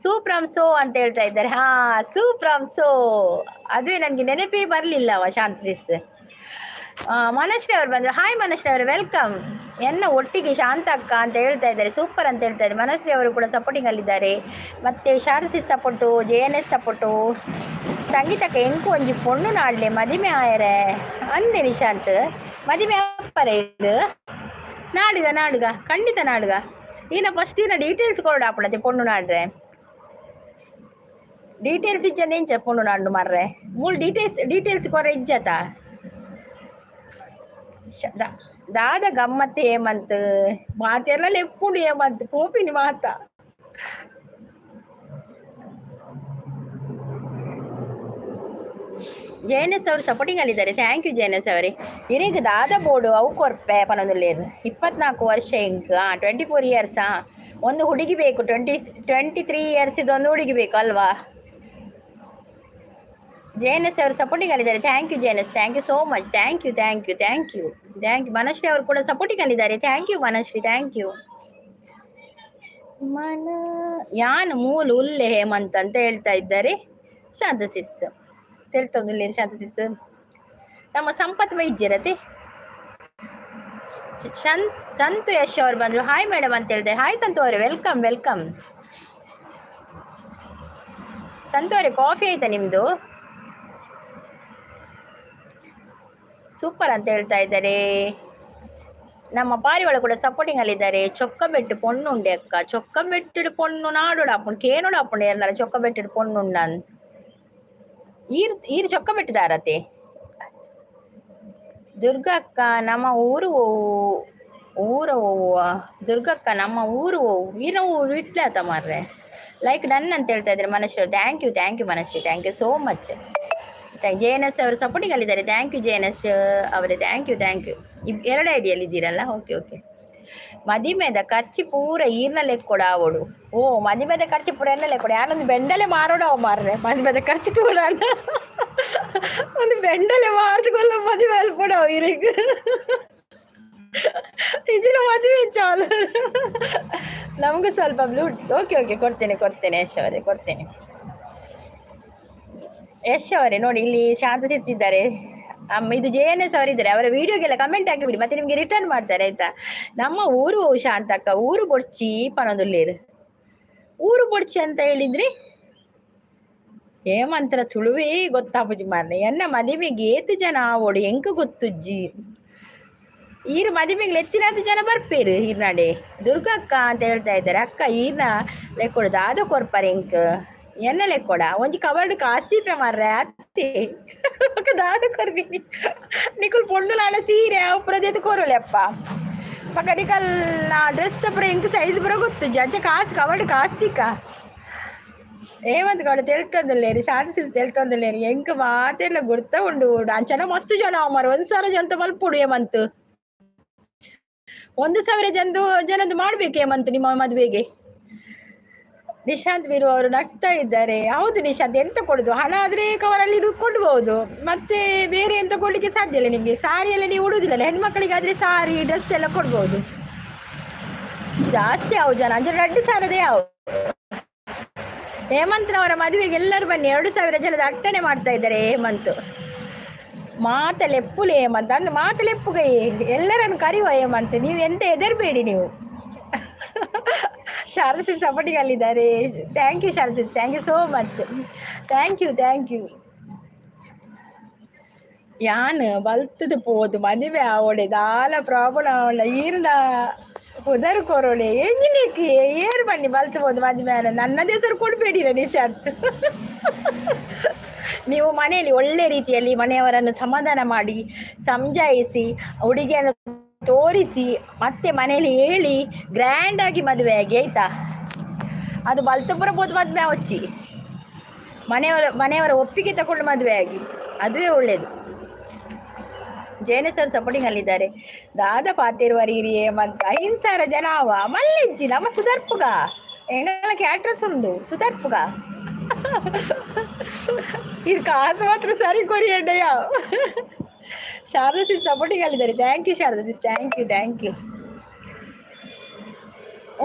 Sue from so ಅಂತ ಹೇಳ್ತಾ ಇದ್ದಾರೆ. ಹಾ, ಸೂ ಫ್ರಮ್ ಸೋ, ಅದೇ ನನಗೆ ನೆನಪೇ ಬರಲಿಲ್ಲ ಅವ ಶಾಂತ ಸಿಸ್. ಮನಶ್ರೀ ಅವರು ಬಂದರು. ಹಾಯ್ ಮನಶ್ರೀ ಅವರು, welcome. ಎನ್ನ ಒಟ್ಟಿಗೆ ಶಾಂತ ಅಕ್ಕ ಅಂತ ಹೇಳ್ತಾ ಇದ್ದಾರೆ. ಸೂಪರ್ ಅಂತ ಹೇಳ್ತಾ ಇದ್ದಾರೆ. ಮನಶ್ರೀ ಅವರು ಕೂಡ ಸಪೋರ್ಟಿಂಗ್ ಅಲ್ಲಿದ್ದಾರೆ. ಮತ್ತು ಶಾರಸಿ support, J N S support. ಸಂಗೀತಕ್ಕ ಎಂಕು ಒಂಜಿ ಪೊಣ್ಣು ನಾಡ್ಲೆ ಮದಿಮೆ ಆಯರೆ ಅಂದೆ ನಿಶಾಂತ್. ಮದಿಮೆ ಅಪ್ಪರೆ ಇದು ನಾಡುಗ ನಾಡುಗ ಖಂಡಿತ ನಾಡುಗ. ಈನ ಫಸ್ಟ್ ಈನ ಡೀಟೇಲ್ಸ್ ಕೊರಡು ಆಪಣತೆ ಪೊಣ್ಣು ನಾಡ್ರೆ. ಡೀಟೇಲ್ಸ್ ಇಜ್ಜಂದೆ ಇಂಚ ಪೊಣ್ಣು ನಾಡು ಮಾರ್ರೆ. ಮೂಲು ಡೀಟೇಲ್ಸ್ ಡೀಟೇಲ್ಸ್ ಕೊರ ಇಜ್ಜತ. ದಾದ ಗಮ್ಮತ್ ಹೇಮಂತ್, ಮಾತೆಲ್ಲ ಲೆಪ್ಪುಂಡು ಹೇಮಂತ್ ಪೋಪಿನಿ ಮಾತ. ಜೈನಸ್ ಅವರು ಸಪೋರ್ಟಿಂಗ್ ಅಲ್ಲಿದ್ದಾರೆ. Thank you ಜೈನಸ್ ಅವರೇ. ಇರೆಗ್ ದಾದ ಬೋಡು ಅವು ಕೊರ್ಪೆ ಪನೊಂದುಲ್ಲೇರು. 24 ವರ್ಷ ಇಂಕ್, ಹಾಂ 24 ಇಯರ್ಸ್. ಹಾಂ, ಒಂದು ಹುಡುಗಿ ಬೇಕು. 23 ಇಯರ್ಸ್ ಇದೊಂದು ಹುಡುಗಿ ಬೇಕು ಅಲ್ವಾ? ಜೆ ಎನ್ ಎಸ್ ಅವರು ಸಪೋರ್ಟಿಂಗ್ ಅಲ್ಲಿದ್ದಾರೆ. Thank you J N S, thank you so much. Thank you, thank you, thank you, thank you. Manashree ಅವರು ಕೂಡ ಸಪೋರ್ಟಿಂಗ್ ಅಲ್ಲಿದ್ದಾರೆ. Thank you Manashree, thank you. ಮನ ಯಾನ್ ಮೂಲು ಉಲ್ಲೆ ಹೇಮಂತ್ ಅಂತ ಹೇಳ್ತಾ ಇದ್ದಾರೆ ಶಾಂತ ಸಿಸ್. ತೆಲ್ತೊಂದುಲ್ಲೇರು ಶಾಂತ ಸಿಸ್. ನಮ್ಮ ಸಂಪತ್ ವೈದ್ಯರತೆ ಸಂತು ಯಶ್ ಅವರು ಬಂದರು. ಹಾಯ್ ಮೇಡಮ್ ಅಂತ ಹೇಳಿದೆ. ಹಾಯ್ ಸಂತು ಅವರೇ, welcome, welcome. Santu ಅವರೇ, ಕಾಫಿ ಆಯ್ತಾ ನಿಮ್ಮದು? ಸೂಪರ್ ಅಂತ ಹೇಳ್ತಾ ಇದ್ದಾರೆ. ನಮ್ಮ ಪಾರಿವಾಳ ಕೂಡ ಸಪೋರ್ಟಿಂಗ್ ಅಲ್ಲಿದ್ದಾರೆ. ಚೊಕ್ಕಬೆಟ್ಟು ಪೊಣ್ಣುಂಡೆ ಅಕ್ಕ. ಚೊಕ್ಕಬೆಟ್ಟುಡು ಪೊಣ್ಣು ನಾಡೋಡು ಅಪ್ಪುಂಡು ಕೇನೋಡು ಅಪ್ಪುಂಡು ಏರ್ನಲ್ಲ ಚೊಕ್ಕಬೆಟ್ಟುಡು ಪೊಣ್ಣುಂಡ ಈರ್ ಈರ್ ಚೊಕ್ಕಬೆಟ್ಟುದಾರತೆ. ದುರ್ಗಕ್ಕ ನಮ್ಮ ಊರು ಊರ ಓವ್ವ? ದುರ್ಗಕ್ಕ ನಮ್ಮ ಊರು ಈರ ಊರು ಇಟ್ಲಾತ ಮಾರ್ರೆ. ಲೈಕ್ ಡನ್ ಅಂತ ಹೇಳ್ತಾ ಇದ್ದಾರೆ Manashree. Thank you, thank you Manashree, thank you so much. J N S ಅವರು ಸಪೋರ್ಟಿಂಗ್ ಅಲ್ಲಿದ್ದಾರೆ. Thank you J N S ಅವರೇ, thank you, thank you. ಎರಡು ಐಡಿಯಲ್ಲಿ ಇದ್ದೀರಲ್ಲ, ಓಕೆ ಓಕೆ. ಮದಿಮೆದ ಖರ್ಚು ಪೂರ ಈರ್ನ ಲೆಕ್ಕೊಡ ಅವಳು. ಓ, ಮದಿಮೆದ ಖರ್ಚು ಪೂರ ಎನ್ನ ಲೆಕ್ಕೊಡ. ಯಾರೊಂದು ಬೆಂಡಲೆ ಮಾರೋಡ ಅವ ಮಾರ್ರೆ. ಮದಿಮೆದ ಖರ್ಚು ತೂರ ಒಂದು ಬೆಂಡಲೆ ಮಾರ್ದುಕೊಲ್ಲ ಮದಿಮೆ ಅಲ್ಪೊಡ ಇರಿಗೆ. ಇಜಿನ ಮದುವೆ ಚಾಲು. ನಮಗೂ ಸ್ವಲ್ಪ ಬ್ಲೂ. ಓಕೆ ಓಕೆ, ಕೊಡ್ತೇನೆ ಕೊಡ್ತೇನೆ ಯಶ್ ಅವರೇ, ಕೊಡ್ತೇನೆ ಯಶ್ ಅವರೇ. ನೋಡಿ, ಇಲ್ಲಿ ಶಾಂತ ಸಿಸ್ತಿದ್ದಾರೆ. ಇದು ಜೆ ಎನ್ ಎಸ್ ಅವರಿದ್ದಾರೆ. ಅವರ ವಿಡಿಯೋಗೆಲ್ಲ ಕಮೆಂಟ್ ಹಾಕಿಬಿಡಿ, ಮತ್ತೆ ನಿಮಗೆ ರಿಟರ್ನ್ ಮಾಡ್ತಾರೆ, ಆಯ್ತಾ? ನಮ್ಮ ಊರು ಶಾಂತಕ್ಕ, ಊರು ಬೊಡ್ಚಿ ಪನೊಂದುಲ್ಲೇರು. ಊರು ಬೊಡ್ಚಿ ಅಂತ ಹೇಳಿದ್ರಿ ಹೇಮಂತರ ತುಳುವೇ ಗೊತ್ತಾಪುಜಿ ಮಾರ್ನೆ. ಎನ್ನ ಮದಿಮೆಗೆ ಏತು ಜನ ಆವೋಡು ಎಂಕ್ ಗೊತ್ತುಜ್ಜಿ. ಈರು ಮದಿಮೆಗೆ ಎತ್ತಿನಾತ ಜನ ಬರ್ಪೇರು ಈರ್ನಾಡೆ. ದುರ್ಗಕ್ಕ ಅಂತ ಹೇಳ್ತಾ ಇದ್ದಾರೆ. ಅಕ್ಕ, ಈರ್ನ ಲೆಕ್ಕೊಡು ದಾದ ಕೊರ್ಪರ್ ಎಂಕ್? ಎನ್ನ ಲೆಕ್ಕೊಡ? ಒಂಜಿ ಕವರ್ಡ್ ಕಾಸ್ ದೀಪೆ ಮಾರ್ರೆ ಅತ್ತೆ, ದಾದ ಕೊರ್ಬಿ? ನಿಕುಲ್ ಪೊಣ್ಣುಲಾಡ ಸೀರೆ ಅವು ಪೂರ ಕೊರೋಲೆ ಅಪ್ಪ. ಪಕ್ಕ ನಿಕಲ್ ನಾ ಡ್ರೆಸ್ ತಪುರ ಎಂಕ್ ಸೈಜ್ ಪೂರ ಗೊತ್ತುಜ್ಜಿ. ಅಂಚ ಕಾಸು ಕವರ್ಡ್ ಕಾಸ್ ದಿಕ್ಕ ಹೇಮಂತ್ ಗೌಡ ತೆಲ್ತೊಂದುಲ್ಲೇರಿ. ಶಾಂತ ಸಿಸ್ ತೆಲ್ತೊಂದುಲ್ಲೇರಿ. ಎಂಕ್ ಮಾತೆಲ್ಲ ಗುರ್ತ ಉಂಡು. ಅಂಚನ ಮಸ್ತ್ ಜನ ಮಾರ, 1000 ಜನ ಮಲ್ಪೊಡು ಹೇಮಂತ್. 1000 ಜನದು ಜನದ್ದು ಮಾಡ್ಬೇಕು ಹೇಮಂತ್ ನಿಮ್ಮ ಮದುವೆಗೆ. ನಿಶಾಂತ್ ವೀರು ಅವರು ನಗ್ತಾ ಇದ್ದಾರೆ. ಹೌದು ನಿಶಾಂತ್, ಎಂತ ಕೊಡುದು? ಹಣ ಆದ್ರೆ ಕವರಲ್ಲಿ ಕೊಡ್ಬೋದು, ಮತ್ತೆ ಬೇರೆ ಎಂತ ಕೊಡ್ಲಿಕ್ಕೆ ಸಾಧ್ಯ ಇಲ್ಲ ನಿಮಗೆ. ಸಾರಿ ಎಲ್ಲ ನೀವು ಉಡುವುದಿಲ್ಲ. ಹೆಣ್ಮಕ್ಳಿಗಾದ್ರೆ ಸಾರಿ, ಡ್ರೆಸ್ ಎಲ್ಲ ಕೊಡ್ಬೋದು. ಜಾಸ್ತಿ ಅವು ಜನ ಅಂದ್ರೆ 2000ದೇ ಅವು. ಹೇಮಂತ್ನವರ ಮದುವೆಗೆ ಎಲ್ಲರೂ ಬನ್ನಿ. 2000 ಜನದ ಅಟ್ಟಣೆ ಮಾಡ್ತಾ ಇದ್ದಾರೆ ಹೇಮಂತ್. ಮಾತಲೆಪ್ಪುಲೆ ಹೇಮಂತ್ ಅಂದ್ ಮಾತಲೆಪ್ಪುಗೈ. ಎಲ್ಲರನ್ನು ಕರೆಯುವ ಹೇಮಂತ್, ನೀವು ಎಂತ ಹೆದರ್ಬೇಡಿ ನೀವು. ಶಾರದಾ ಸಿಸ್ ಸಪೋರ್ಟಿಂಗ್ ಅಲ್ಲಿದ್ದಾರೆ. Thank you Sharada sis, thank you so much, thank you, thank you. ಯಾನ್ ಬಲ್ತದ ಪೋದು ಮದಿಮೆ ಆವೊಡೆ ದಾಲ ಪ್ರಾಬ್ಲಮ್ ಆವೊಂಡ ಈರ್ನ ಪುದರ್ ಕೊರೊಡೆ ಎಂಜಿನಿಕ್ ಏರ್ ಬನ್ನಿ. ಬಲ್ತು ಪೋದು ಮದಿಮೆ ಆನ ನನ್ನ ಹೆಸರು ಕೊಡಬೇಡಿರ ನಿಶಾಂತ್. ನೀವು ಮನೆಯಲ್ಲಿ ಒಳ್ಳೆ ರೀತಿಯಲ್ಲಿ ಮನೆಯವರನ್ನು ಸಮಾಧಾನ ಮಾಡಿ, ಸಮಜಾಯಿಸಿ, ಹುಡುಗಿಯನ್ನು ತೋರಿಸಿ, ಮತ್ತೆ ಮನೆಯಲ್ಲಿ ಹೇಳಿ ಗ್ರ್ಯಾಂಡ್ ಆಗಿ ಮದುವೆ ಆಗಿ, ಆಯ್ತಾ? ಅದು ಬಲ್ತಪುರ ಪೋದು ಮದುವೆ ಆವಚ್ಚಿ. ಮನೆಯವರ ಮನೆಯವರ ಒಪ್ಪಿಗೆ ತಗೊಂಡು ಮದುವೆ ಆಗಿ, ಅದುವೇ ಒಳ್ಳೆಯದು. ಜೈನ ಸರ್ ಸಪೋರ್ಟಿಂಗ್ ಅಲ್ಲಿದ್ದಾರೆ. ದಾದ ಪಾತಿರುವರಿ ಹೇಮಂತ. 5000 ಜನ ಅವ ಮಲ್ಲಿಜ್ಜಿ ನಮ್ಮ ಸುದರ್ಪುಗ. ಎಂಗಲ ಕ್ಯಾಟ್ರಸ್ ಉಂಡು ಸುದರ್ಪುಗ. ಇದು ಕಾಸು ಮಾತ್ರ ಸರಿ ಕೊರಿ ಅಡ್ಡಯ್ಯ. ಶಾರದಾ ಸಿಸ್ ಸಪೋರ್ಟಿಂಗ್ ಅಲ್ಲಿದ್ದಾರೆ. Thank you Sharada sis, thank you, thank you.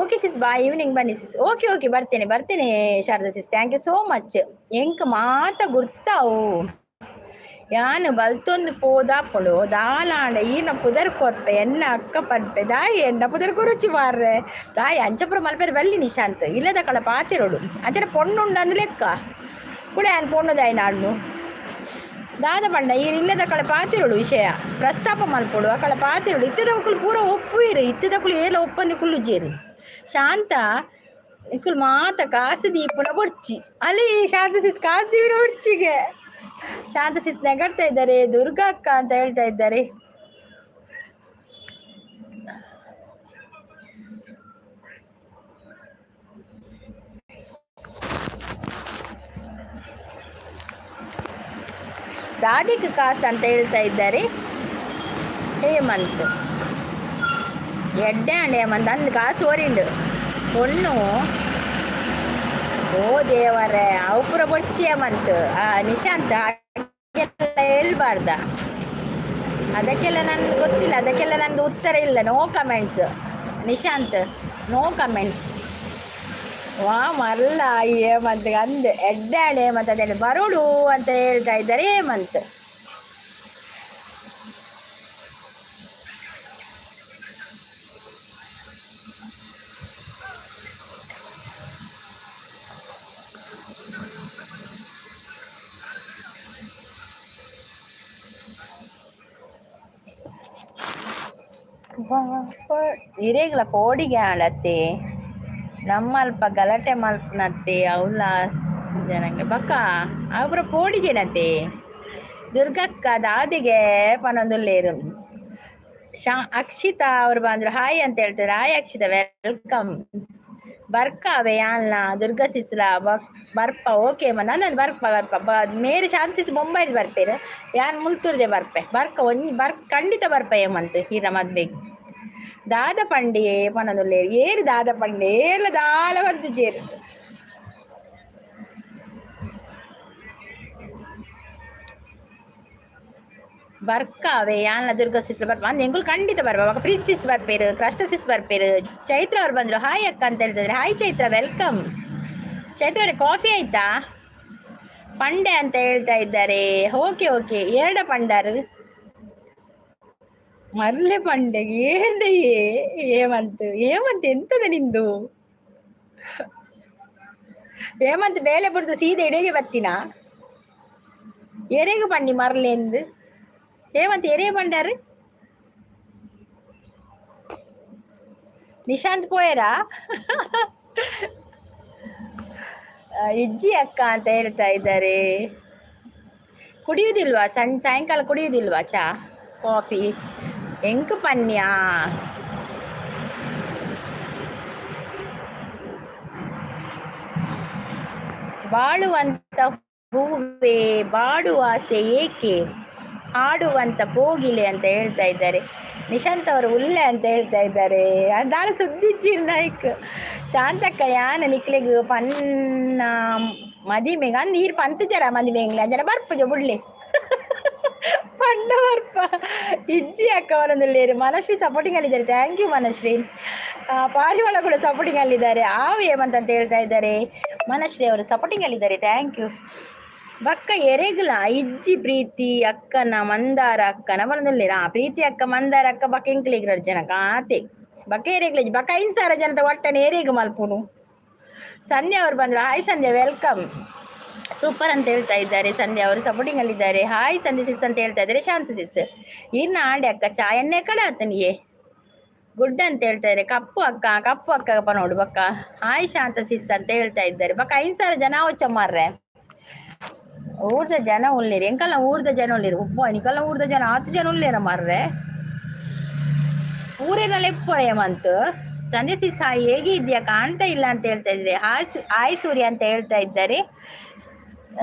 Okay sis, bye, evening ಬನ್ನಿ ಸಿಸ್. ಓಕೆ ಓಕೆ, ಬರ್ತೇನೆ ಬರ್ತೇನೆ Sharada sis, thank you so much. ಎಂಕ್ ಮಾತ ಗುರ್ತಾವು. ಯಾನ್ ಬಲ್ತೊಂದು ಪೋದಾಪುಂಡು ದಾಲಾಂಡ ಈನ ಪುದರ್ ಕೊರ್ಪೆ ಎನ್ನ ಅಕ್ಕ ಪನ್ಪೆ ದಾಯಿ ಎನ್ನ ಪುದರ್ ಕೊರುಚಿ ಮಾರ್ರೆ ದಾಯಿ. ಅಂಚಪುರ ಮಲ್ಪೆರೆ ಬಲ್ಲಿ ನಿಶಾಂತ್ ಇಲ್ಲದ ಕಳ ಪಾತಿರೋಡು. ಅಂಚನೆ ಪೊಣ್ಣುಂಡು ಅಂದ್ ಲೆಕ್ಕ ಕೂಡ ಯಾನ್ ಪೊಣ್ಣು ದಾಯಿ ನಾಡ್ನು ದಾದ ಪಂಡ ಈರ್ ಇಲ್ಲದ ಕಳ ಪಾತಿರೋಡು, ವಿಷಯ ಪ್ರಸ್ತಾಪ ಮಲ್ಪೊಡು ಅಕಳ ಪಾತಿರೋಡು. ಇತ್ತದಕುಲು ಪೂರ ಒಪ್ಪುಯಿರು, ಇತ್ತದಕುಲು ಏಲ ಒಪ್ಪಂದಿ ಕುಲ್ಲುಜೇರು. ಶಾಂತ, ಇಕ್ಕುಲು ಮಾತ ಕಾಸು ದೀಪುನ ಬೊಡ್ಚಿ. ಅಲ್ಲಿ ಶಾಂತ ಸಿಸ್ ಕಾಸು ದೀಪಿನ ಬೊಡ್ಚಿಗೆ. ಶಾಂತ ಸಿಸ್ ನೆಗಡ್ತಾ ಇದ್ದಾರೆ. ದುರ್ಗಾ ಅಕ್ಕ ಅಂತ ಹೇಳ್ತಾ ಇದ್ದಾರೆ. ದಾದಿಗೆ ಕಾಸು ಅಂತ ಹೇಳ್ತಾ ಇದ್ದಾರೆ ಹೇಮಂತ್. ಎಡ್ಡೆ ಅಂಡ್ ಹೇಮಂತ್ ಅಂದ್ ಕಾಸು ಓರಿಂಡು ಪೊಣ್ಣು. ಓ ದೇವರೇ, ಅವು ಪೂರ ಬೊಡ್ಚಿ ಮಂತ್. ಆ ನಿಶಾಂತ್, ಹಾಗೆಲ್ಲ ಹೇಳ್ಬಾರ್ದ. ಅದಕ್ಕೆಲ್ಲ ನನ್ಗೆ ಗೊತ್ತಿಲ್ಲ, ಅದಕ್ಕೆಲ್ಲ ನಂದು ಉತ್ತರ ಇಲ್ಲ. No comments Nishant, no comments. ವಾ ಮಲ್ಲ ಹೇಮಂತ್ ಅಂದ್ ಎಡ್ಡಾಣೆ ಹೇಮಂತ್ ಅಂತ ಹೇಳಿ ಬರೋಡು ಅಂತ ಹೇಳ್ತಾ ಇದ್ದಾರೆ ಹೇಮಂತ್. ಇರೇಗ್ಲ ಕೋಡಿಗೆ ಆಳತ್ತೆ ನಮ್ಮಲ್ಪ ಗಲಾಟೆ ಮಲ್ಪನತ್ತೆ ಅವಳ ಜನಂಗೆ ಬಕ್ಕ ಅವರ ಪೋಡಿಗೆನತೆ. ದುರ್ಗಕ್ಕ ದಾದಿಗೆ ಪನೊಂದುಲ್ಲೇರು. ಶಾ ಅಕ್ಷಿತಾ ಅವರು ಬಂದ್ರು, ಹಾಯ್ ಅಂತ ಹೇಳ್ತಾರೆ. Hi Akshitha, welcome. ಬರ್ಕಾವೆ ಯಾನ್ಲ ದುರ್ಗಾ ಸಿಸ್ಲ ಬರ್ಪ. ಓಕೆ, ನನ್ನ ಬರ್ಪ ಬರ್ಪ ಬ ಮೇರೆ ಶಾಂತ ಸಿಸ್ ಮುಂಬೈಡ್ ಬರ್ಪೇರು, ಯಾನ್ ಮುಲ್ತೂರ್ದೆ ಬರ್ಪೆ. ಬರ್ಕ ಒಂಜಿ ಬರ್ ಖಂಡಿತ ಬರ್ಪ ಏಮಂತ ಹೀರ ಮದ್ವೆಗ್. ದಾದ ಪಂಡೆ ಪನೊಂದುಲ್ಲೇರು. ಏರು ದಾದ ಪಂಡೆ ಏರ್ಲ ದಾಲ ಬಂತು. ಬರ್ಕಾವೆ ಯಾನ್ಲ ದುರ್ಗಾ ಸಿಸ್ ಬರ್ಪ ಅಂದ್ ಎಂಗುಲ್ ಖಂಡಿತ ಬರ್ಪ. ಅವಾಗ ಪ್ರೀತಿ ಸಿಸ್ ಬರ್ಪೇರು, ಕೃಷ್ಣ ಸಿಸ್ ಬರ್ಪೇರು. ಚೈತ್ರ ಅವ್ರು ಬಂದ್ರು, ಹಾಯ್ ಅಕ್ಕ ಅಂತ ಹೇಳ್ತಿದ್ರೆ. Hi Chaitra, welcome. Chaitra ಅವರೇ, ಕಾಫಿ ಆಯ್ತಾ? ಪಂಡೆ ಅಂತ ಹೇಳ್ತಾ ಇದ್ದಾರೆ. ಓಕೆ ಓಕೆ, ಎರಡ ಪಂಡಾರು ಮರ್ಲೆ ಪಂಡೆ ಏಂದೆಯೇ ಹೇಮಂತ್. ಹೇಮಂತ್ ಎಂತದ ನಿಂದು ಹೇಮಂತ್? ಬೇಲೆ ಬಿಡ್ದು ಸೀದೆ ಇಡೆಗೆ ಬತ್ತಿನ ಎರೆಗು ಪಂಡಿ ಮರ್ಲೆಂದು ಹೇಮಂತ್ ಎರೆ ಪಂಡಾರು. ನಿಶಾಂತ್ ಪೋಯರಾ? ಇಜ್ಜಿ ಅಕ್ಕ ಅಂತ ಹೇಳ್ತಾ ಇದ್ದಾರೆ. ಕುಡಿಯುವುದಿಲ್ವಾ? ಸಣ್ಣ ಸಾಯಂಕಾಲ ಕುಡಿಯುವುದಿಲ್ವಾ ಚಾ ಕಾಫಿ? ಎಂಕ್ ಪನ್ಯಾ ಬಾಳುವಂತ ಹೂವೆ ಬಾಡುವ ಆಸೆ ಏಕೆ, ಹಾಡುವಂತ ಕೋಗಿಲೆ ಅಂತ ಹೇಳ್ತಾ ಇದ್ದಾರೆ. ನಿಶಾಂತ್ ಅವರು ಉಲ್ಲೆ ಅಂತ ಹೇಳ್ತಾ ಇದ್ದಾರೆ. ದಾಲ ಸುದ್ದಿ ನಾಯ್ಕ್. ಶಾಂತಕ್ಕ ಯಾನ ನಿಕ್ಲೆಗ್ ಪನ್ನ ಮದಿಮೆಗ್ ಅಂದ್ ಈರ್ ಪಂತು ಜರ ಮದಿಮೆಂಗ್ಲ ಜನ ಬರ್ಪುಜ ಬುಡ್ಲೆ ಪಂಡ ಬರ್ಪ. ಇಜ್ಜಿ ಅಕ್ಕ ಅವರೊಂದುಲ್ಲೇರು. ಮನಶ್ರೀ ಸಪೋರ್ಟಿಂಗ್ ಅಲ್ಲಿದ್ದಾರೆ, thank you Manashree. ಪಾರಿವಾಳ ಕೂಡ ಸಪೋರ್ಟಿಂಗ್ ಅಲ್ಲಿದ್ದಾರೆ. ಆವು ಹೇಮಂತ್ ಅಂತ ಹೇಳ್ತಾ ಇದ್ದಾರೆ. ಮನಶ್ರೀ ಅವರು ಸಪೋರ್ಟಿಂಗ್ ಅಲ್ಲಿದ್ದಾರೆ, thank you. ಬಕ್ಕ ಎರೆಗ್ಲ ಇಜ್ಜಿ ಪ್ರೀತಿ ಅಕ್ಕನ ಮಂದಾರ ಅಕ್ಕನ ಬರದಲ್ಲಿರ. ಪ್ರೀತಿ ಅಕ್ಕ ಮಂದಾರ ಅಕ್ಕ ಬಕ್ಕ ಎಂಕ್ಲೆಗ್ ಜನ ಕಾತೆ ಬಕ್ಕ ಎರೆಗ್ಲ ಇಜ್ಜಿ. ಬಕ್ಕ 5,000 ಜನದ ಒಟ್ಟನೆ ಎರೆಗ್ ಮಲ್ಪುನು. ಸಂಧ್ಯಾ ಅವರು ಬಂದರು, ಹಾಯ್ ಸಂಧ್ಯಾ, welcome. Super ಅಂತ ಹೇಳ್ತಾ ಇದ್ದಾರೆ. ಸಂಧ್ಯಾ ಅವರು ಸಪೋರ್ಟಿಂಗ್ ಅಲ್ಲಿದ್ದಾರೆ. ಹಾಯ್ ಸಂಧ್ಯಾ ಸಿಸ್ ಅಂತ ಹೇಳ್ತಾ ಇದ್ದಾರೆ. ಶಾಂತ ಸಿಸ್ ಇನ್ನು ಆಂಡೆ ಅಕ್ಕ ಚಾಯನ್ನೇ ಕಡೆ ಆತನಿಗೆ ಗುಡ್ ಅಂತ ಹೇಳ್ತಾ ಇದ್ದಾರೆ. ಕಪ್ಪು ಅಕ್ಕ, ಕಪ್ಪು ಅಕ್ಕಪ್ಪ ನೋಡು ಬಕ್ಕ. ಹಾಯ್ ಶಾಂತ ಸಿಸ್ ಅಂತ ಹೇಳ್ತಾ ಇದ್ದಾರೆ. ಬಕ್ಕ 5,000 ಜನ ಅವಚ್ಚ ಮಾರ್ರೆ. ಊರ್ದ ಜನ ಉಳ್ಳೇರಿ ಎಂಕಲ್ಲ ಊರ್ದ ಜನ ಉಳ್ಳೇರಿ ಉಪ್ಪ ನಿಕಲ್ಲ ಊರ್ದ ಜನ ಆತು ಜನ ಉಳ್ಳೇರ ಮಾರ್ರೆ. ಊರಿನಲ್ಲಿ ಎಪ್ಪೊರೆಯಮಂತು. ಸಂಧ್ಯಾ ಸಿಸ್ ಹಾಯ್, ಹೇಗೆ ಇದೆಯಾ, ಕಾಣ್ತಾ ಇಲ್ಲ ಅಂತ ಹೇಳ್ತಾ ಇದ್ದಾರೆ. ಹಾಯ್ ಹಾಯ್ ಸೂರ್ಯ ಅಂತ ಹೇಳ್ತಾ ಇದ್ದಾರೆ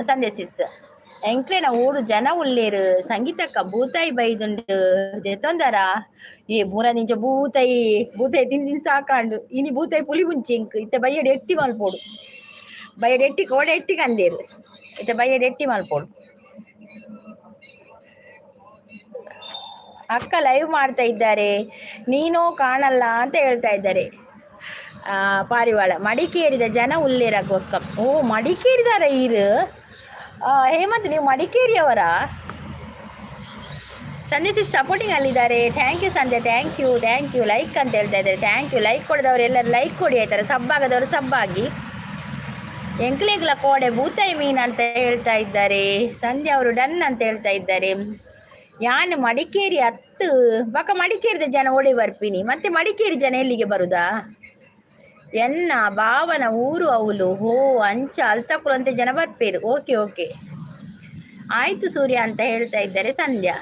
ಸಂಧ್ಯಾ ಸಿಸ್. ಎಂಕ್ಲೆನ ಊರು ಜನ ಉಳ್ಳೇರು. ಸಂಗೀತಕ್ಕ ಬೂತಾಯಿ ಬೈದುಂಡು ದೆತೊಂದರ. ಏ ಬೂರ ನಿಂಚ ಬೂತಾಯಿ ಬೂತಾಯಿ ತಿಂದಿನ್ ಸಾಕಾಂಡು. ಇನಿ ಬೂತಾಯಿ ಪುಲಿ ಮುಂಚೆ ಇಂಕ್ ಇತ್ತೆ ಬಯ್ಯಡ್ ಎಟ್ಟಿ ಮಲ್ಪೋಡು. ಬಯ್ಯಡ್ ಎಟ್ಟಿ ಕೋಡೆ ಎಟ್ಟಿ ಕಂದೇರು. ಇತ್ತೆ ಬಯ್ಯಡ್ ಎಟ್ಟಿ ಮಲ್ಪೋಡು. ಅಕ್ಕ ಲೈವ್ ಮಾಡ್ತಾ ಇದ್ದಾರೆ, ನೀನು ಕಾಣಲ್ಲ ಅಂತ ಹೇಳ್ತಾ ಇದ್ದಾರೆ. ಪಾರಿವಾಳ ಮಡಿಕೇರಿದ ಜನ ಉಲ್ಲೇರ ಗೊಕ್ಕ. ಓ ಮಡಿಕೇರಿದಾರ ಈರು. ಹೇಮಂತ್ ನೀವು ಮಡಿಕೇರಿಯವರಾ? ಸಂಧ್ಯಾ ಸಿಸ್ ಸಪೋರ್ಟಿಂಗ್ ಅಲ್ಲಿದ್ದಾರೆ. Thank you Sandhya, thank you thank you. Like ಅಂತ ಹೇಳ್ತಾ ಇದ್ದಾರೆ, thank you. Like ಕೊಡದವರು ಎಲ್ಲರೂ ಲೈಕ್ ಕೊಡಿ ಆಯ್ತಾರೆ. ಸಬ್ಬಾಗದವರು ಸಬ್ಬಾಗಿ. ಎಂಕ್ಲೆಗ್ಲ ಕೋಡೆ ಬೂತಾಯಿ ಮೀನ್ ಅಂತ ಹೇಳ್ತಾ ಇದ್ದಾರೆ. ಸಂಧ್ಯಾ ಅವರು ಡನ್ ಅಂತ ಹೇಳ್ತಾ ಇದ್ದಾರೆ. ಯಾನು ಮಡಿಕೇರಿ ಹತ್ತು ಬಕ ಮಡಿಕೇರಿದ ಜನ ಓಡಿ ಬರ್ಪಿನಿ. ಮತ್ತೆ ಮಡಿಕೇರಿ ಜನ ಎಲ್ಲಿಗೆ ಬರುದಾ? ಎನ್ನ ಭಾವನ ಊರು ಅವಲು. ಹೋ ಅಂಚ ಅಲ್ತಕುಲಂತೆ ಜನ ಬರ್ಪೇರು. ಓಕೆ ಓಕೆ, ಆಯ್ತು ಸೂರ್ಯ ಅಂತ ಹೇಳ್ತಾ ಇದ್ದಾರೆ ಸಂಧ್ಯಾ.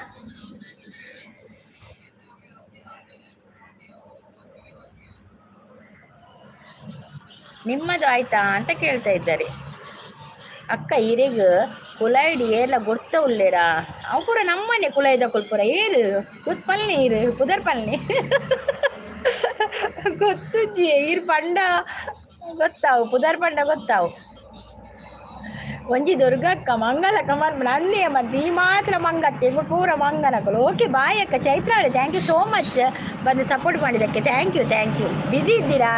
ನಿಮ್ಮದು ಆಯ್ತಾ ಅಂತ ಕೇಳ್ತಾ ಇದ್ದಾರೆ. ಅಕ್ಕ ಇರೆಗ್ ಕುಲಾಯ್ಡ್ ಏರ್ಲ ಗುರ್ತ ಉಲ್ಲೇರಾ? ಅವು ಪೂರ ನಮ್ಮನೆ ಕುಲಾಯ್ದ ಕುಲ್ಪುರ ಏರು ಗೊತ್ತು ಪಲ್ನೆ ಇರು ಪುದರ್ ಪಲ್ನೆ ಗೊತ್ತುಜ್ಜಿ. ಈರ್ ಪಂಡ ಗೊತ್ತಾವು, ಪುದರ್ ಪಂಡ ಗೊತ್ತಾವು. ಒಂಜಿ ದುರ್ಗಕ್ಕ ಮಂಗಲಕ್ಕ ಮನ್ಪುನ ಅಂದೇ ಮತ್ತೆ ಈ ಮಾತ್ರ ಮಂಗತ್ತೆ ಪೂರ ಮಂಗನಕುಲು. ಓಕೆ ಬಾಯ್ ಅಕ್ಕ. ಚೈತ್ರ ಅವರೇ thank you so much ಬಂದು ಸಪೋರ್ಟ್ ಮಾಡಿದ್ದಕ್ಕೆ. Thank you thank you. Busy ಇದ್ದೀರಾ?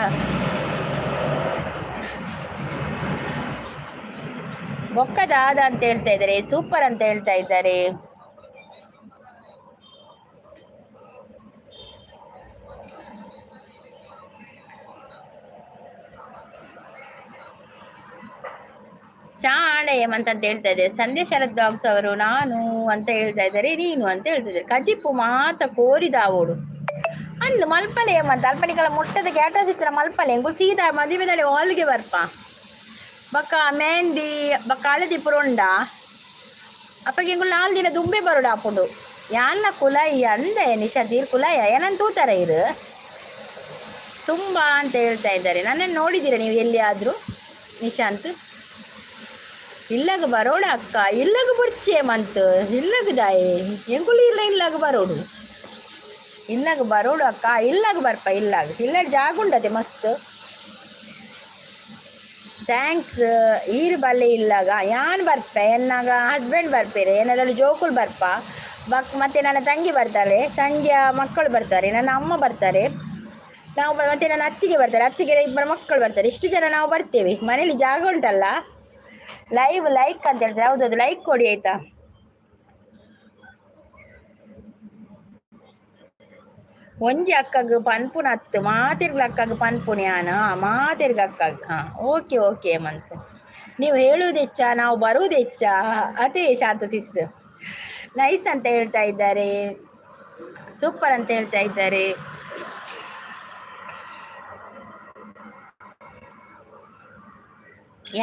ಬೊಕ್ಕದಾದ ಅಂತ ಹೇಳ್ತಾ ಇದ್ದಾರೆ, ಸೂಪರ್ ಅಂತ ಹೇಳ್ತಾ ಇದ್ದಾರೆ. ಚಾ ಆಂಡ ಅಂತ ಹೇಳ್ತಾ ಇದ್ದಾರೆ. ಸಂಧ್ಯಾ ಶರತ್ ಡಾಗ್ಸ್ ಅವರು ನಾನು ಅಂತ ಹೇಳ್ತಾ ಇದ್ದಾರೆ, ನೀನು ಅಂತ ಹೇಳ್ತಿದ್ದಾರೆ. ಕಜಿಪು ಮಾತ ಕೋರಿದಾವೋಡು ಅಂದು ಮಲ್ಪಲೆ ಹೇಮಂತ ಅಲ್ಪನಿಕಲ ಮುಟ್ಟದ ಕ್ಯಾಟಸ್ ಇತ್ತರ ಮಲ್ಪಲೆ ಎಂಕುಲು ಸೀದಾ ಮದಿಮೆದಡೆ ಹಾಲ್ಗೆ ಬರ್ಪ. ಬಕ್ಕ ಮೆಹಂದಿ ಬಕ್ಕ ಹಳದಿ ಪುರುಂಡ ಅಪ್ಪಗೆ ಎಂಕುಲು 4 ದಿನ ದುಂಬೆ ಬರೋಡು ಆಪುಂಡು. ಯಾನ್ನ ಕುಲಯ್ಯ ಅಂದೆ ನಿಶಾ ತೀರ್ ಕುಲಯ್ಯ ಏನಂತ ತೂತಾರ ಇರು ತುಂಬ ಅಂತ ಹೇಳ್ತಾ ಇದ್ದಾರೆ. ನನ್ನನ್ನು ನೋಡಿದ್ದೀರಾ ನೀವು ಎಲ್ಲಿಯಾದರೂ? ನಿಶಾಂತ್ ಇಲ್ಲಗ ಬರೋಡ ಅಕ್ಕ, ಇಲ್ಲಗ ಬುರ್ಚೆ ಮಂತ್ ಇಲ್ಲಗ ದಾಯೆ ಎಂಕುಲು ಇಲ್ಲ ಇಲ್ಲಗ ಬರೋಡು, ಇಲ್ಲಗ ಬರೋಡು ಅಕ್ಕ, ಇಲ್ಲಗ ಬರ್ಪ, ಇಲ್ಲಾಗ ಇಲ್ಲ ಜಾಗ ಉಂಡತೆ ಮಸ್ತ್. Thanks ಈರು ಬಲ್ಲೆ ಇಲ್ಲಾಗ ಯಾನ್ ಬರ್ಪೆ, ಎನ್ನಾಗ ಹಸ್ಬೆಂಡ್ ಬರ್ಪೇರೆ, ಏನಾದರೂ ಜೋಕುಲು ಬರ್ಪ ಬಕ್, ಮತ್ತು ನನ್ನ ತಂಗಿ ಬರ್ತಾಳೆ, ತಂಗಿಯ ಮಕ್ಕಳು ಬರ್ತಾರೆ, ನನ್ನ ಅಮ್ಮ ಬರ್ತಾರೆ, ನಾವು ಮತ್ತು ನನ್ನ ಅತ್ತಿಗೆ ಬರ್ತಾರೆ, ಅತ್ತಿಗೆ ಇಬ್ಬರು ಮಕ್ಕಳು ಬರ್ತಾರೆ, ಇಷ್ಟು ಜನ ನಾವು ಬರ್ತೇವೆ. ಮನೇಲಿ ಜಾಗ ಉಂಟಲ್ಲ. ಲೈವ್ ಲೈಕ್ ಅಂತ ಹೇಳ್ತಾರೆ, ಹೌದೌದು ಲೈಕ್ ಕೊಡಿ ಆಯ್ತಾ. ಒಂಜಿ ಅಕ್ಕಗ್ ಪನ್ಪುನ ಅತ್ತು ಮಾತಿರ್ಗ್ಲ ಅಕ್ಕಗ್ ಪನ್ಪುನ ಯಾನ ಮಾತಿರ್ಗ ಅಕ್ಕಗ್. ಹಾಂ ಓಕೆ ಓಕೆ ಮಂತ್ ನೀವು ಹೇಳುವುದೆಚ್ಚ ನಾವು ಬರುವುದೆಚ್ಚ ಅದೇ ಶಾಂತ ಸಿಸ್. ನೈಸ್ ಅಂತ ಹೇಳ್ತಾ ಇದ್ದಾರೆ, ಸೂಪರ್ ಅಂತ ಹೇಳ್ತಾ ಇದ್ದಾರೆ.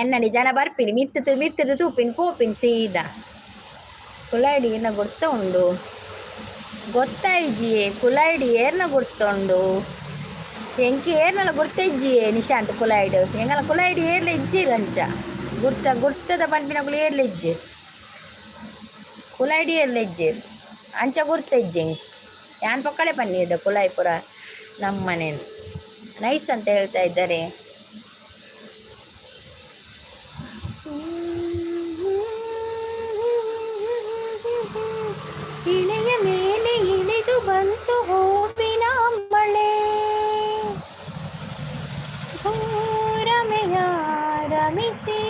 ಎನ್ನಡಿ ಜನ ಬರ್ಪಿನಿ ಮಿತ್ತದು ಮಿತ್ತದು ತೂಪಿನ ಪೋಪಿನ ಸೀದಾ ಕುಲಾಯ್ಡಿ ಏನ ಗೊತ್ತಾ ಉಂಡು ಗೊತ್ತಾಯ್ಜಿಯೇ ಕುಲಾಯ್ಡಿ ಏರ್ನ ಗುರ್ತುಂಡು ಎಂಕಿ ಏರ್ನಲ ಗುರ್ತಿಜ್ಜಿಯೇ ನಿಶಾಂತ್ ಕುಲಾಯ್ಡು ಎಂಗಲ ಕುಲಾಯ್ಡಿ ಏರ್ಲ ಇಜ್ಜಿರ್ ಅಂಚ ಗುರ್ತ ಗುರ್ತದ ಪನ್ಪಿನಕುಲು ಏರ್ಲ ಇಜ್ಜೆರ್ ಕುಲಾಯ್ಡಿ ಏರ್ಲ ಇಜ್ಜೆರ್ ಅಂಚ ಗುರ್ತ ಇಜ್ಜಿ ಎಂಕ್ ಯಾನ್ ಪೊಕ್ಕಡೆ ಪನ್ನೀರ್ದ ಕುಲಾಯ್ ಪೂರ ನಮ್ಮನೇಲಿ. ನೈಸ್ ಅಂತ ಹೇಳ್ತಾ ಇದ್ದಾರೆ. ಇಳೆಯ ಮೇಲೆ ಇಳಿದು ಬಂತು ಹೂವಿನ ಮಳೆ, ರಮೆಯ ರಮಿಸಿ.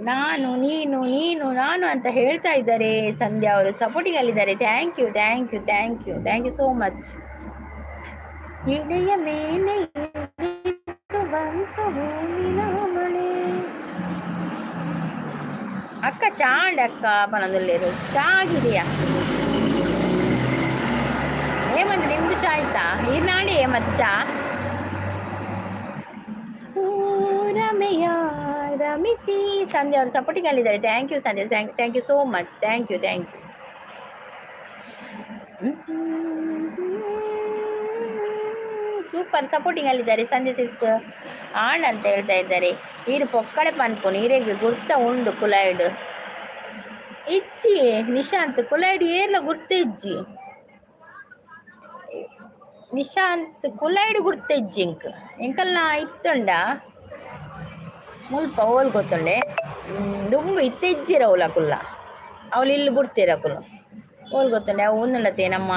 ನಾನು ನೀನು ನೀನು ನಾನು ಅಂತ ಹೇಳ್ತಾ ಇದ್ದಾರೆ. ಸಂಧ್ಯಾ ಅವರು ಸಪೋರ್ಟಿಂಗ್ ಅಲ್ಲಿದ್ದಾರೆ. Thank you thank you thank you thank you so much. ಇಳೆಯ ಮೇಲೆ ಇಳಿದು ಬಂತು ಹೂವಿನ ಮಳೆ. ಅಕ್ಕ ಚಾಂಡ್ ಅಕ್ಕ ಪನೊಂದುಲ್ಲೆರ್ ಚಾ ಆಗಿದೆಯಾ ಏಮಂತ ನಿಮ್ದು ಚಾ ಆಯ್ತಾ? ಈರ್ನಾಂಡಿ ಏಮತ್ ಚಾ. ರಮೆಯ ರಮಿಸಿ. ಸಂಧ್ಯಾ ಅವರು ಸಪೋರ್ಟಿಂಗ್ ಅಲ್ಲಿದ್ದಾರೆ. Thank you Sandhya, thank you so much, thank you thank you. Super supporting ಅಲ್ಲಿದ್ದಾರೆ ಸಂಧ್ಯಾ ಸಿಸ್. ಆಣ್ ಅಂತ ಹೇಳ್ತಾ ಇದ್ದಾರೆ. ಈರು ಪೊಕ್ಕಡೆ ಪನ್ಪುನು ಈರೆಗ್ ಗುರ್ತ ಉಂಡು ಕುಲಾಯ್ಡ್ ಇಜ್ಜಿ ನಿಶಾಂತ್ ಕುಲಾಯ್ಡ್ ಏರ್ಲ ಗುರ್ತ ಇಜ್ಜಿ ನಿಶಾಂತ್ ಕುಲಾಯ್ಡ್ ಗುರ್ತ ಇಜ್ಜಿ ಇಂಕ್ ಎಂಕಲ್ನ ಇತ್ತುಂಡ ಮುಲ್ಪ ಓಲ್ ಗೊತ್ತುಂಡೆ ದುಂಬು ಇತ್ತೆ ಇಜ್ಜಿರ ಅವ್ಲ ಕುಲ್ಲ ಅವ್ಲು ಇಲ್ಲಿ ಬುಡ್ತೀರ ಕುಲ್ಲ ಓಲ್ ಗೊತ್ತುಂಡೆ ಅವು ಒಂದುಂಡತೆ ನಮ್ಮ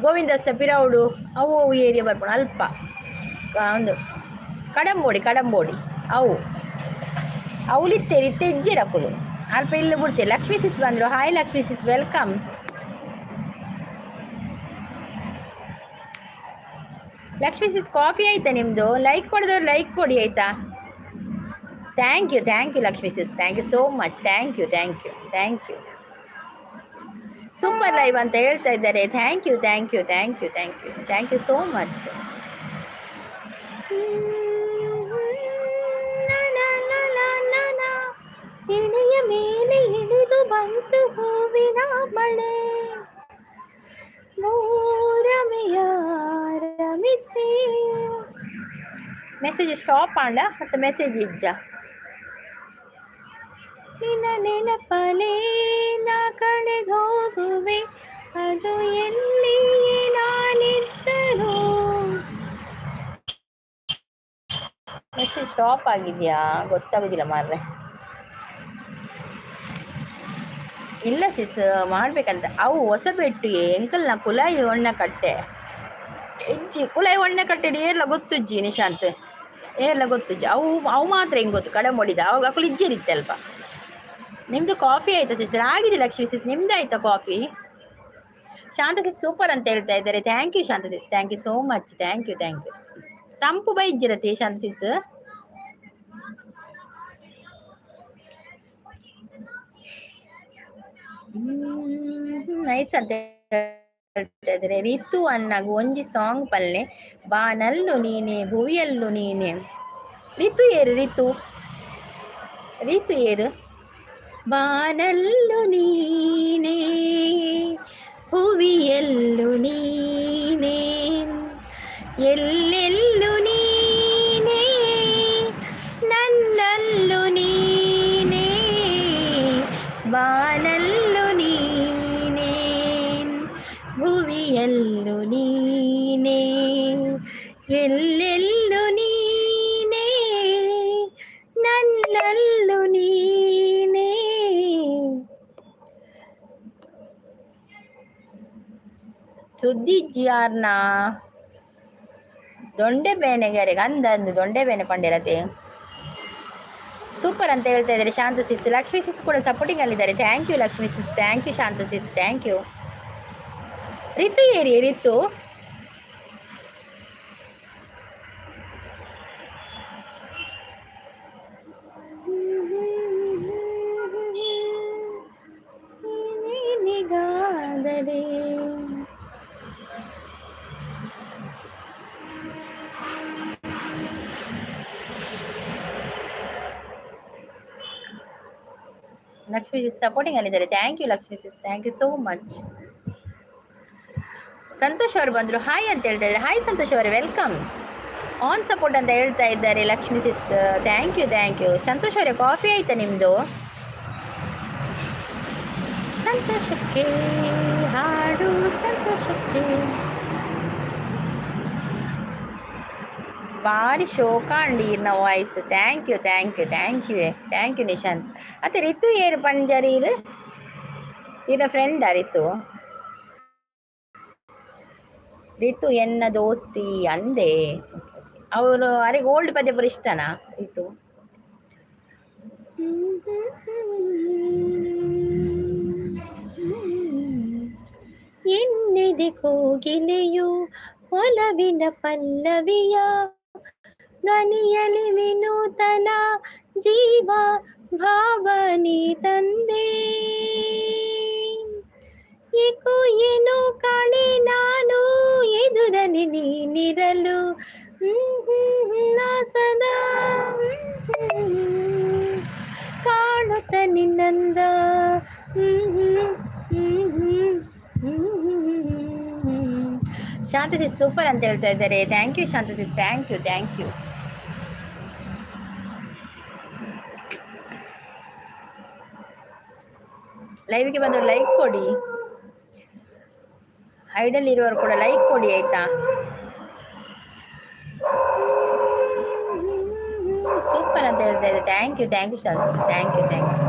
ಗೋವಿಂದಸ್ತ ಪಿರೌಡು ಅವು ಅವು ಏರಿಯಾ ಬರ್ಪುಂಡು ಅಲ್ಪ ಒಂದು ಕಡಂಬೋಡಿ ಕಡಂಬೋಡಿ ಅವು ಅವ್ಲಿತ್ತೇರಿ ಇತ್ತೆ ಇಜ್ಜಿರ ಅಕುಲು ಅಲ್ಪ ಇಲ್ಲಿ ಬಿಡ್ತೀರಿ. ಲಕ್ಷ್ಮೀ ಸಿಸ್ ಬಂದರು. Hi Lakshmi sis, welcome. Lakshmi sis coffee ಆಯ್ತಾ ನಿಮ್ಮದು? ಲೈಕ್ ಕೊಡದವ್ರು ಲೈಕ್ ಕೊಡಿ ಆಯಿತಾ. Thank you thank you Lakshmi sis, thank you so much, thank you thank you thank you. Super live ಅಂತ ಹೇಳ್ತಾ ಇದ್ದಾರೆ. Thank you thank you thank you thank you thank you so much. ಇಳಿಯ ಮೇಲೆ ಇಳಿದು ಬಂತು ಹೂವಿನ ಮಳೆ, ರಮೆಯ ರಮಿಸಿ. ಮೆಸೇಜ್ ಸ್ಟಾಪ್ ಆಂಡ ಮತ್ತು ಮೆಸೇಜ್ ಇಜ್ಜ. ನಿನ್ನ ನೆನಪಲೇ ನಾ ಕಳೆದೋಗುವೆ, ಅದು ಎಲ್ಲಿಯೇ ನಾನಿದ್ದರು. ಮೆಸೇಜ್ ಸ್ಟಾಪ್ ಆಗಿದೆಯಾ ಗೊತ್ತಾಗೋದಿಲ್ಲ ಮಾರ್ರೆ. ಇಲ್ಲ ಸಿಸ್, ಮಾಡಬೇಕಂತ. ಅವು ಹೊಸಬೆಟ್ಟು ಎಂಕಲ್ನ ಕುಲಾಯಿ ಒಣ್ಣ ಕಟ್ಟೆ ಹೆಜ್ಜಿ ಕುಲಾಯಿ ಒಣ್ಣ ಕಟ್ಟೆ ಏರ್ಲ ಗೊತ್ತುಜ್ಜಿ ನಿಶಾಂತ್, ಏರ್ಲ ಗೊತ್ತುಜ್ಜಿ. ಅವು ಅವು ಮಾತ್ರ ಹೆಂಗೆ ಗೊತ್ತು ಕಡೆ ಮೊಡಿದ ಅವಾಗ ಅಕುಲು ಇಜ್ಜೇರಿತ್ತೆ ಅಲ್ಪ. ನಿಮ್ಮದು ಕಾಫಿ ಆಯಿತಾ ಸಿಸ್ಟರ್? ಆಗಿದೆ ಲಕ್ಷ್ಮಿ ಸಿಸ್, ನಿಮ್ದು ಆಯಿತಾ ಕಾಫಿ? ಶಾಂತ ಸಿಸ್ ಸೂಪರ್ ಅಂತ ಹೇಳ್ತಾ ಇದ್ದಾರೆ. Thank you Shanta sis, thank you so much, thank you, thank you. ಸಂಪು ಬೈಜ್ಜಿರತ್ತೆ Shanta sis. Nice ಅಂತ ಹೇಳ್ತಾ ಇದ್ದಾರೆ. ರಿತು ಅನ್ನಾಗ ಒಂಜಿ ಸಾಂಗ್ ಪಲ್ಲೆ ಬಾನಲ್ಲು ನೀನೆ ಭುವಿಯಲ್ಲು ನೀನೆ. ರಿತು ಏರು, ರಿತು ರಿತು ಏರು. ಬಾನಲ್ಲು ನೀನೆ ಭುವಿಯಲ್ಲು ನೀನೆ ಎಲ್ಲೆಲ್ಲು ನೀನೆ ನನ್ನಲ್ಲು ನೀನೆ ಬಾನಲ್ಲು ನೀನೆ ಭುವಿಯಲ್ಲು ನೀನೆ ಎಲ್ಲೆಲ್ಲು ನೀನೆ ನನ್ನಲ್ಲು ನೀನೆ. ಸುದ್ದಿ ಜಿಯಾರ್ನ ದೊಂಡೆ ಬೇನೆಗೆ ಅಂದಂದು ದೊಂಡೆ ಬೇನೆ ಪಂಡಿರತೆ. ಸೂಪರ್ ಅಂತ ಹೇಳ್ತಾ ಇದ್ದಾರೆ ಶಾಂತ ಸಿಸ್. ಲಕ್ಷ್ಮೀ ಸಿಸ್ ಕೂಡ ಸಪೋರ್ಟಿಂಗ್ ಅಲ್ಲಿದ್ದಾರೆ. Thank you Lakshmi sis, thank you Shanta sis, thank you. Ritu ಏರಿ ರಿತು. ನಿಗಾದರೆ ಲಕ್ಷ್ಮೀ ಸಿಸ್ ಸಪೋರ್ಟಿಂಗ್ ಅಲ್ಲಿದ್ದಾರೆ. Thank you Lakshmi sis, thank you so much. Santosh ಅವರು ಬಂದರು, ಹಾಯ್ ಅಂತ ಹೇಳ್ತಾ ಇದ್ದಾರೆ. ಹಾಯ್ ಸಂತೋಷ್ ಅವರೇ, welcome. On support ಅಂತ ಹೇಳ್ತಾ ಇದ್ದಾರೆ Lakshmi sis, thank you, thank you. Santosh ಅವರೇ, ಕಾಫಿ ಆಯಿತಾ ನಿಮ್ಮದು? ಸಂತೋಷಕ್ಕೆ ಹಾಡು ಸಂತೋಷಕ್ಕೆ. ಭಾರಿ ಶೋಕಾಂಡಿ ಇರ್ನ voice. Thank you, thank you, thank you, thank you Nishanth. ಅತ್ತೆ ರಿತು ಏರು ಪಂಜರಿ ಇದು ಇರ ಫ್ರೆಂಡಾ ರಿತು? ರಿತು ಎನ್ನ ದೋಸ್ತಿ ಅಂದೆ. ಅವರು ಅರೆ ಓಲ್ಡ್ ಪದ್ಯ ಪೂರ ಇಷ್ಟನಾ ರಿತು? ಎನ್ನೆದೆ ಕೋಗಿಲೆಯು ಒಲವಿನ ಪಲ್ಲವಿಯ ಧ್ವನಿಯಲಿ ವಿನೂತನ ಜೀವ ಭಾವನಿ ತಂದೆ. ಏಕೋ ಏನೋ ಕಾಣೆ ನಾನು ಎದುರಲಿ ನೀನಿರಲು ನಾ ಸದಾ ಕಾಣುತ್ತ ನಿನ್ನಂದ. ಶಾಂತ ಸಿಸ್ ಸೂಪರ್ ಅಂತ ಹೇಳ್ತಾ ಇದ್ದಾರೆ. Thank you Shanta sis, thank you, thank you. ಲೈವ್ಗೆ ಬಂದವರು ಲೈಕ್ ಕೊಡಿ, ಐಡಲ್ ಇರುವವರು ಕೂಡ ಲೈಕ್ ಕೊಡಿ ಆಯ್ತಾ? ಸೂಪರ್ ಅಂತ ಹೇಳ್ತಾ ಇದ್ದೆ. Thank you, thank you Shanta sis, thank you, thank you.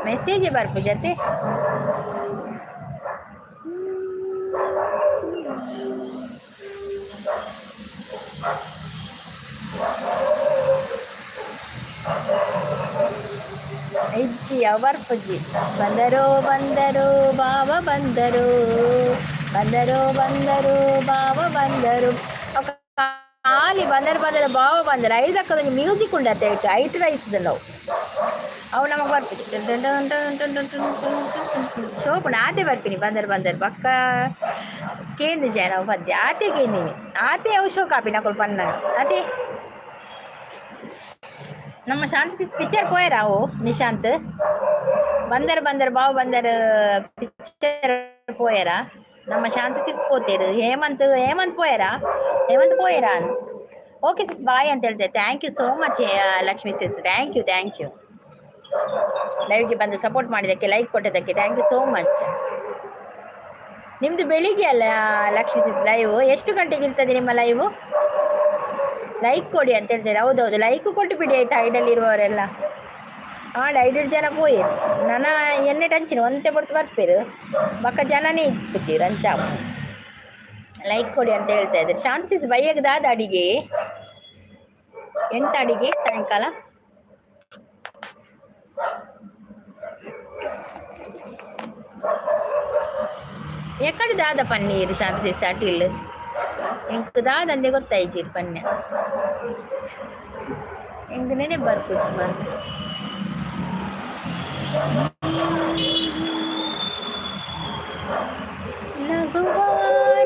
Message ಬರ್ಪು ಜೊತೆ. ಇಜ್ಜಿ ಬರ್ಪುಜ್ಜಿ. ಬಂದರು ಬಂದರು ಬಾವ ಬಂದರು, ಬಂದರು ಬಂದರು ಬಾವ ಬಂದರು. ಖಾಲಿ ಬಂದರು ಬಂದರು ಬಾವ ಬಂದರು ಐದಕ್ಕದೊಂದು ಮ್ಯೂಸಿಕ್ ಉಂಡತ್ತೆ ಇಟ್ಟು ಐಟ್ ರೈಸ್ ನಾವು ಅವು ನಮಗೆ ಬರ್ಪಿನಿ ಶೋಕುಂಡು. ಆತೆ ಬರ್ಪಿನಿ ಬಂದರು ಬಂದರು ಪಕ್ಕ ಕೇಂದ್ರ ಜನ ಪದ್ಯ ಆತೆ ಕೇಂದಿನಿ ಆತೆ ಅವು ಶೋಕ ಆಪಿನ ಅಕುಲು ಪನ್ನಾಗ ಆತೆ. ನಮ್ಮ ಶಾಂತ ಸಿಸ್ ಪಿಕ್ಚರ್ ಪೋಯರ ಅವು ನಿಶಾಂತ್? ಬಂದರ್ ಬಂದರ್ ಬಾವು ಬಂದರ್ ಪಿಕ್ಚರ್ ಪೋಯರ ನಮ್ಮ ಶಾಂತ ಸಿಸ್? ಪೋತೇರು ಹೇಮಂತ್, ಹೇಮಂತ್ ಪೋಯರ? ಹೇಮಂತ್ ಪೋಯರ? ಓಕೆ ಸಿಸ್, ಬಾಯ್ ಅಂತ ಹೇಳ್ತೇವೆ. Thank you so much Lakshmi sis, thank you, thank you. ಲೈವ್ಗೆ ಬಂದು ಸಪೋರ್ಟ್ ಮಾಡಿದ್ದಕ್ಕೆ, ಲೈಕ್ ಕೊಟ್ಟಿದ್ದಕ್ಕೆ thank you so much. ನಿಮ್ಮದು ಬೆಳಿಗ್ಗೆ ಅಲ್ಲ ಲಕ್ಷ್ಮೀ ಸಿಸ್ ಲೈವ್? ಎಷ್ಟು ಗಂಟೆಗೆ ಇರ್ತದೆ ನಿಮ್ಮ ಲೈವು? ಲೈಕ್ ಕೊಡಿ ಅಂತ ಹೇಳ್ತಾರೆ. ಹೌದೌದು, ಲೈಕ್ ಕೊಟ್ಟು ಬಿಡಿ ಆಯ್ತಾ. ಐಡಲ್ಲಿರುವವರೆಲ್ಲ ಆಂಡ ಐಡು ಜನ ಪೋಯಿರು ನನ ಎಣ್ಣೆ ಟಂಚಿನ ಒಂತೆ ಪೊರ್ತು ಬರ್ಪೇರು ಬೊಕ್ಕ ಜನನೇ ಇಪ್ಪುಜಿ ಅಂಚಾಪು. ಲೈಕ್ ಕೊಡಿ ಅಂತ ಹೇಳ್ತಾ ಇದ್ದಾರೆ. ಶಾಂತಿಸ್ ಬೈಯಗ್ ದಾದ ಅಡಿಗೆ ಎಂತ ಅಡಿಗೆ ಸಾಯಂಕಾಲ? ಎಕ್ಕಡೆ ದಾದ ಪನ್ನೀರ್ ಶಾಂತಿಸ್ ಅಟಿಲ್ ಎಂಕ್ ದಾದಂದೆ ಗೊತ್ತಾಯ್ಜಿರ್ ಪನ್ಯ ಎಂಕ್ ನೆನೆ ಬರ್ಪುಜಿ ಮಂತ್. ನಗುವ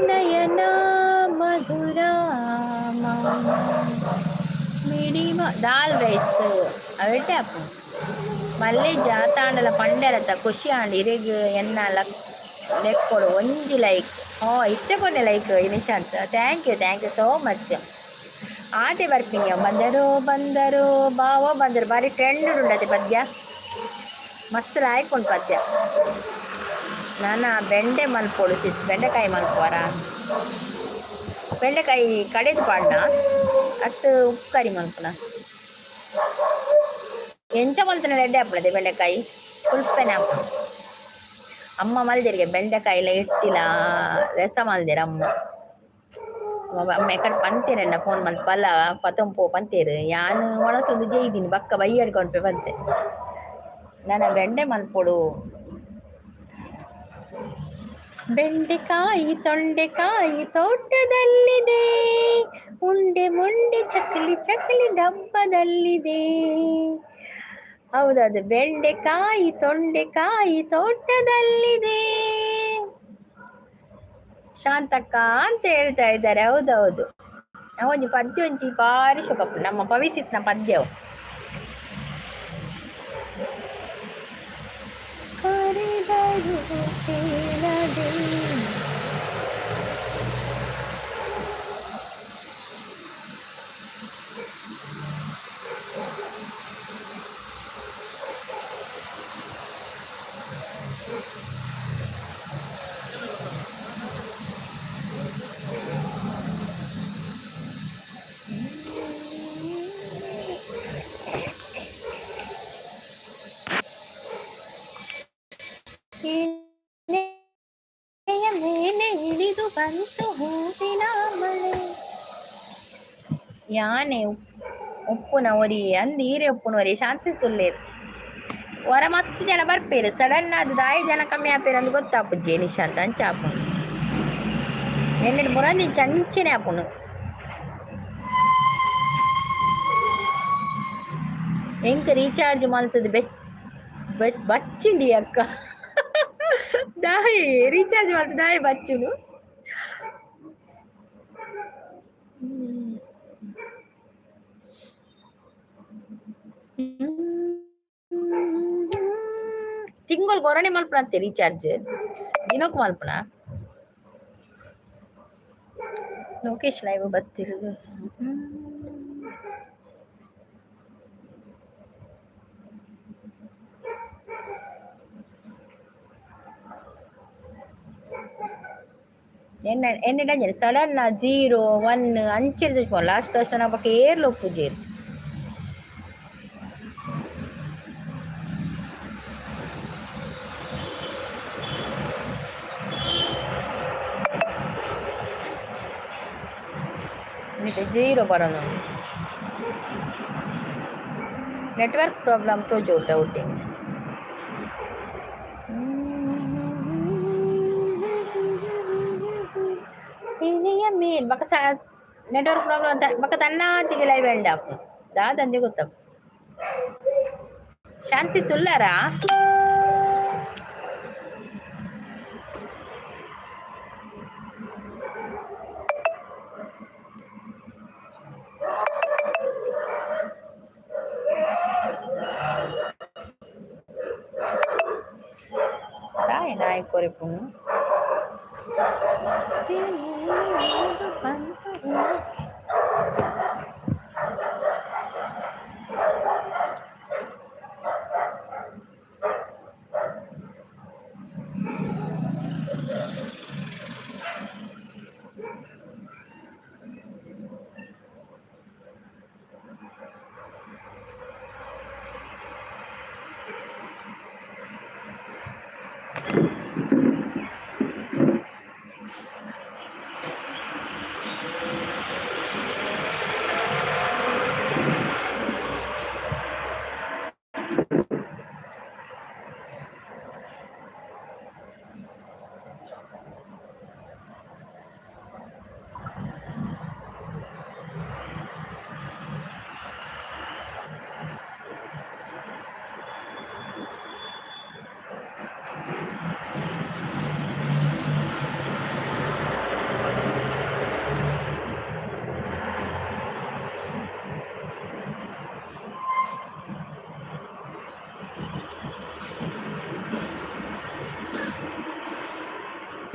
ನಯನ ಮಧುರ ಮಿಡಿಮ ದಾಲ್ ರೈಸ್ ಅವೆಟೆ ಅಪ್ಪು ಮಲ್ಲೆ ಜಾತಾಂಡಲ ಪಂಡೆರತ ಖುಷಿ ಆಂಡ್ ಇರೆಗ್ ಎನ್ನ ಲೆಕ್ಕೊಡು ಒಂಜಿ ಲೈಕ್. ಓ ಇತ್ತೆ ಕೊನೆ like Nishant. Thank you, thank you so much. ಆತೆ ಬರ್ಪಿನಿ ಬಂದರು ಬಂದರು ಬಾವೋ ಬಂದರು ಬಾರಿ ಟ್ರೆಂಡ್ ಉಂಡತೆ ಪದ್ಯ ಮಸ್ತ್ ಲಾಯ್ಕ್ ಉಂಟು ಪದ್ಯ. ನಾನ ಬೆಂಡೆ ಮಲ್ಪೊಡು ಸಿಸ್, ಬೆಂಡೆಕಾಯಿ ಮಲ್ಪುವರ? ಬೆಂಡೆಕಾಯಿ ಕಡೆದು ಪಾಡ್ನ ಅತ್ತು ಉಪ್ಪು ಮಲ್ಪುನ ಎಂಚ ಮಲ್ತನ ಎಡ್ಡೆ ಆಪುನದೆ ಬೆಂಡೆಕಾಯಿ ಕುಲ್ಪೆನೆ ಆಪುಂಡು. ಅಮ್ಮ ಮಲ್ದೆರಿಗೆ ಬೆಂಡೆಕಾಯಿಲ ಇಟ್ಟಿಲ್ಲ ರಸ ಮಲ್ದೆರ್ ಅಮ್ಮ. ಅಮ್ಮ ಎಕಡೆ ಪಂತೇರಣ್ಣ ಫೋನ್ ಮಲ್ತ್ ಪಲ್ಲ ಪತೊಂಪೋ ಪಂತೇರು ಯಾನ್ ಒಣಸೊಂದು ಜೈದಿನಿ ಬಕ್ಕ ಬೈಯಡ್ಕೊಂಡ್ಪೆ ಪಂತೆ. ನನ್ನ ಬೆಂಡೆ ಮಲ್ಪೊಡು ಬೆಂಡೆಕಾಯಿ ತೊಂಡೆಕಾಯಿ ತೋಟದಲ್ಲಿದೆ, ಉಂಡೆ ಮುಂಡೆ ಚಕ್ಲಿ ಚಕ್ಲಿ ಡಬ್ಬದಲ್ಲಿದೆ. ಹೌದೌದು, ಬೆಂಡೆಕಾಯಿ ತೊಂಡೆಕಾಯಿ ತೋಟದಲ್ಲಿದೆ ಶಾಂತಕ್ಕ ಅಂತ ಹೇಳ್ತಾ ಇದ್ದಾರೆ. ಹೌದೌದು, ಒಂಜಿ ಪದ್ಯ ಒಂಜಿ ಬಾರಿ ಶೋಕಪ್ಪು ನಮ್ಮ ಪವಿಸಿಸ್ನ ಪದ್ಯವು. ಕರೆದರು ಕೇಳದೆ ಮೇಲೆ ಇಳಿದು ಬಂತು ಹೂವಿನ ಮಳೆ. ಯಾನೆ ಉಪ್ಪುನ ಒರಿ ಅಂದ್ ಈರೆ ಉಪ್ಪುನ ಒರಿ ಶಾನ್ಸಸ್ ಉಲ್ಲೇರು ಹೊರ ಮಸ್ತ್ ಜನ ಬರ್ಪೇರು ಸಡನ್ ಅದು ದಾಯಿ ಜನ ಕಮ್ಮಿ ಆಪೇರು ಅಂದ್ ಗೊತ್ತಾಪುಜಿ ನಿಶಾಂತ್ ಅಂಚ ಆಪುಂಡು. ಎಣ್ಣೆ ಮುರಂದಿ ಚಂಚನೆ ಆಪುಂಡು. ಎಂಕ್ ರೀಚಾರ್ಜ್ ಮಲ್ತದ ಬಚ್ಚಿಂಡಿ ಅಕ್ಕ ದಾಯಿ ರೀಚಾರ್ಜ್ ಮಲ್ತ ದಾಯಿ ಬಚ್ಚುನು. ತಿಂಗಳು ಕೊರನೆ ಮಲ್ಪುನ ಅಂತೆ ರೀಚಾರ್ಜ್ ದಿನಕ್ಕೂ ಮಲ್ಪುನ. ಲೋಕೇಶ್ ಲೈವ್ ಬತ್ತಿರುದು. ಎಣ್ಣೆ ಎಣ್ಣೆ ಸಡನ್ 0 1 ಅಂಚೆ ಲಾಸ್ಟ್ ಅಷ್ಟು ನಾವು ಪಕ್ಕ ಏರ್ಲು ಒಪ್ಪುಜೇರು. ಜೀರೋ ಬರೋದು ನೆಟ್ವರ್ಕ್ ಪ್ರಾಬ್ಲಮ್ ತೋಜು ಡೌಟಿಂಗ್. ಮೇಲ್ ಬೊಕ ನೆಟ್ವರ್ಕ್ ಪ್ರಾಬ್ಲಮ್ ಅಂತ ಬೊಕ ತನ್ನಾತಿಗೆ ಲೈವ್ ಎಂಡ್ ಆಪುಂಡು ದಾದಂದೆ ಗೊತ್ತಪ್ಪ. ಶಾನ್ಸಿ ಸುಲ್ಲಾರಾ? ದಾಯೆ ನಾಯಿ ಕೊರಿಪುನು.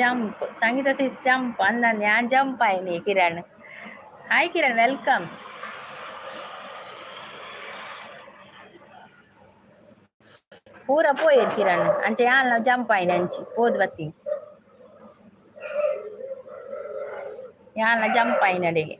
ಜಂಪ್, ಸಂಗೀತ ಸಿಸ್ ಜಂಪ್ ಅಂದ ಯಾನ್ ಜಂಪ್ ಆಯ್ನಿ ಕಿರಣ್. Hi Kiran, welcome. ಪೂರ ಪೋಯೆರ್ ಕಿರಣ್, ಅಂಚ ಯಾನ್ ಜಂಪ್ ಆಯ್ನಿ ಅಂಚಿ ಪೋದು ಬತ್ತೀನಿ. ಯಾನ್ಲ ಜಂಪ್ ಆಯ್ನ ಅಡೆಗೆ.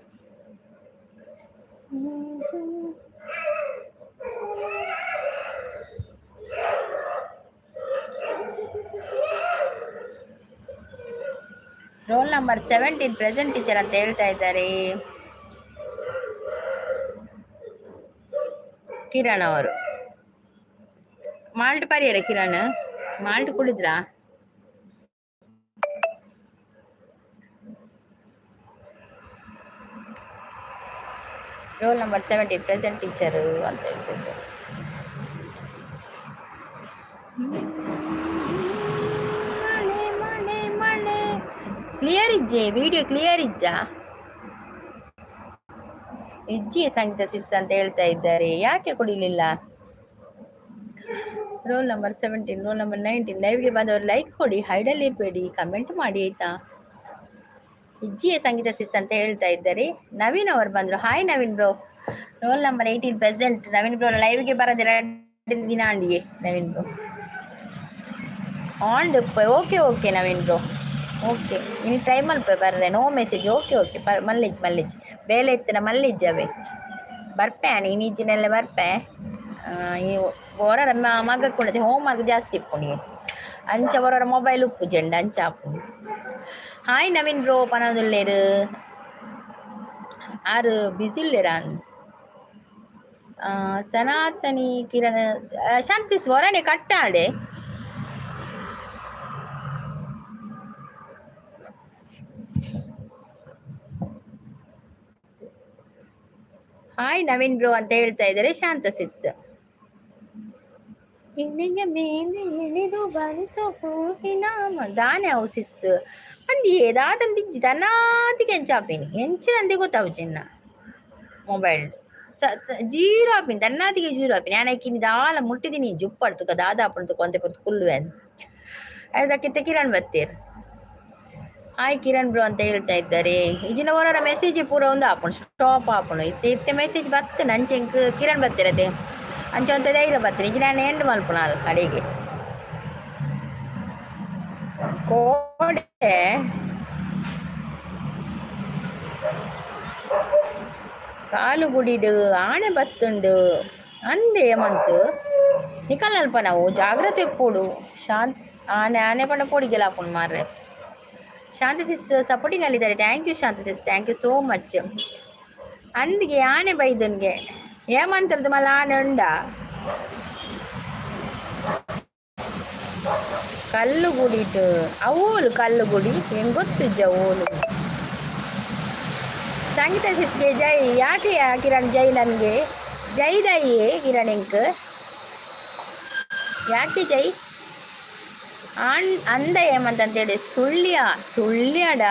ರೋಲ್ ನಂಬರ್ 17 ಪ್ರೆಸೆಂಟ್ ಟೀಚರ್ ಅಂತ ಹೇಳ್ತಾ ಇದ್ದಾರೆ ಕಿರಣ್ ಅವರು. ಮಾಲ್ಟ್ ಪರಿಯರ ಕಿರಣ್, ಮಾಲ್ಟ್ ಕುಡಿದ್ರಾ? ರೋಲ್ ನಂಬರ್ 17 ಪ್ರೆಸೆಂಟ್ ಟೀಚರು ಅಂತ ಹೇಳ್ತಿದ್ದಾರೆ. ಮಳೆ ಮಳೆ ಮಳೆ. ಕ್ಲಿಯರ್ ಇಜ್ಜೆ ವಿಡಿಯೋ? ಕ್ಲಿಯರ್ ಇಜ್ಜಾ? ಇಜ್ಜಿ ಸಂಗೀತ ಸಿಸ್ ಅಂತ ಹೇಳ್ತಾ ಇದ್ದಾರೆ. ಯಾಕೆ ಕುಡಿಲಿಲ್ಲ? ರೋಲ್ ನಂಬರ್ 17, ರೋಲ್ ನಂಬರ್ 19, ಲೈವ್ಗೆ ಬಂದವರು ಲೈಕ್ ಕೊಡಿ, ಹೈಡಲ್ಲಿ ಇರಬೇಡಿ, ಕಮೆಂಟ್ ಮಾಡಿ ಆಯ್ತಾ. ಇಜ್ಜಿಯ ಸಂಗೀತ ಸಿಸ್ ಅಂತ ಹೇಳ್ತಾ ಇದ್ದಾರೆ. ನವೀನ್ ಅವರು ಬಂದರು. Hi Naveen bro. Roll number 18 present. Naveen bro ಲೈವ್ಗೆ ಬರೋದು 2 ದಿನ ಅಂಡಿಯೇ ನವೀನ್ ಬ್ರೋ. ಆಂಡ್ okay okay Naveen bro, okay. ಇನ್ನು ಟ್ರೈ ಮಲ್ಪ ಬರ್ರೆ, ನೋ ಮೆಸೇಜ್. ಓಕೆ ಓಕೆ, ಮಲ್ಲಿಜ್ ಮಲ್ಲಿಜ್ ಬೇಲೆ ಇತ್ತಿನ ಮಲ್ಲಿಜ್ ಅವೇ ಬರ್ಪೆ ಇನಿಜ್ಜಿನೆಲ್ಲ ಬರ್ಪೆ. ಈ ಹೊರರ ಮಗ ಕುಂಡತೆ ಹೋಮ್ ವರ್ಕ್ ಜಾಸ್ತಿ ಇಪ್ಪುಂಡಿಗೆ ಅಂಚ ಹೊರರ ಮೊಬೈಲ್ ಉಪ್ಪು ಜೆಂಡ ಅಂಚ ಆಪುಂಡು. ಹಾಯ್ ನವೀನ್ ಬ್ರೋ ಪನೊಂದುಲ್ಲೇರು ಆರು ಬಿಸಿ ಉಲ್ಲೇರಾ? ಸನಾತನಿ ಕಿರಣ್ ಶಾಂತಿಸ್ ಹೊರನೆ ಕಟ್ಟಾಡೆ. ಹಾಯ್ ನವೀನ್ ಬ್ರೋ ಅಂತ ಹೇಳ್ತಾ ಇದ್ದಾರೆ ಶಾಂತ ಸಿಸ್. ಇಲ್ಲಿಗೆ ಮೇಲೆ ಇಳಿದು ಬಂತು ಹೂವಿನ ದಾನೆ ಅವು ಸಿಸ್ ಅಂದಿ ದಾದಂದಿಜ್ಜಿ ತನ್ನಾತಿಗೆ ಎಂಚಾಪಿನಿ ಎಂಚಿನಂದಿ ಗೊತ್ತಾವು ಚಿನ್ನ ಮೊಬೈಲ್ ಜೀರೋ ಆಪಿನಿ ತನ್ನಾತಿಗೆ ಜೀರೋ ಆಪಿನಿ. ಯಾನಕ್ಕಿನಿ ದಾಲ ಮುಟ್ಟಿದೀನಿ ಜುಪ್ಪಡ್ತುಕ ದಾದಾ ಅಪ್ಪಣ ಕೊಂತೆ ಪೊರ್ತು ಕುಲ್ಲುವೆ ಅಂತ ಅದಕ್ಕಿಂತ ಕಿರಣ್ ಬತ್ತೀರ್. ಹಾಯ್ ಕಿರಣ್ ಬ್ರೋ ಅಂತ ಹೇಳ್ತಾ ಇದ್ದಾರೆ. ಇಜಿನ ಹೊರರ ಮೆಸೇಜ್ ಪೂರ ಒಂದು ಆಪುಂಡು ಸ್ಟಾಪ್ ಆಪುಂಡು. ಇತ್ತೆ ಇತ್ತೆ ಮೆಸೇಜ್ ಬತ್ತು ನಂಚೆ ಎಂಕ್ ಕಿರಣ್ ಬತ್ತಿರತೆ ಅಂಚ ಒಂತೆ ಧೈರ್ಯ ಬತ್ತೀನಿ. ಇಜ್ಜಿ ನಾನು ಎಂಡ್ ಮಲ್ಪುನ ಕಡೆಗೆ ಕೋಡೆ ಕಾಲು ಗುಡಿಡು ಆಣೆ ಬತ್ತುಂಡು ಅಂದೆ ಮಂತು ನಿಕಲ್ನಲ್ಪ ನಾವು ಜಾಗ್ರತೆ ಪೋಡು. ಶಾಂತ್ ಆನೆ ಆನೆ ಪಂಡ ಪೋಡಿಗೆಲ್ಲ ಆಪುಂಡು ಮಾರ್ರೆ. ಶಾಂತಿ ಸಿಸ್ ಸಪೋರ್ಟಿಂಗ್ ಅಲ್ಲಿದ್ದಾರೆ. Thank you Shanti sis, thank you so much. ಅಂದಿಗೆ ಆನೆ ಬೈದನ್ಗೆ ಏಮಂತರದು ಮಲ್ಲ ಆನೆ ಉಂಡ ಕಲ್ಲು ಗುಡಿಟು ಅವೋಲು ಕಲ್ಲು ಗುಡಿ ಹೆಂಗ್ ಗೊತ್ತಿಜ್ಜ ಓಲು. ಸಂಗೀತ ಸಿಸ್ಗೆ ಜೈ. ಯಾಕೆ ಕಿರಣ್ ಜೈ? ನನಗೆ ಜೈ ದಯ್ಯೇ ಕಿರಣ್ ಎಂಕ್ ಯಾಕೆ ಜೈ? ಆಣ್ ಅಂದ ಹೇಮಂತ್ ಅಂತೇಳಿ ಸುಳ್ಯ ಸುಳ್ಯಡ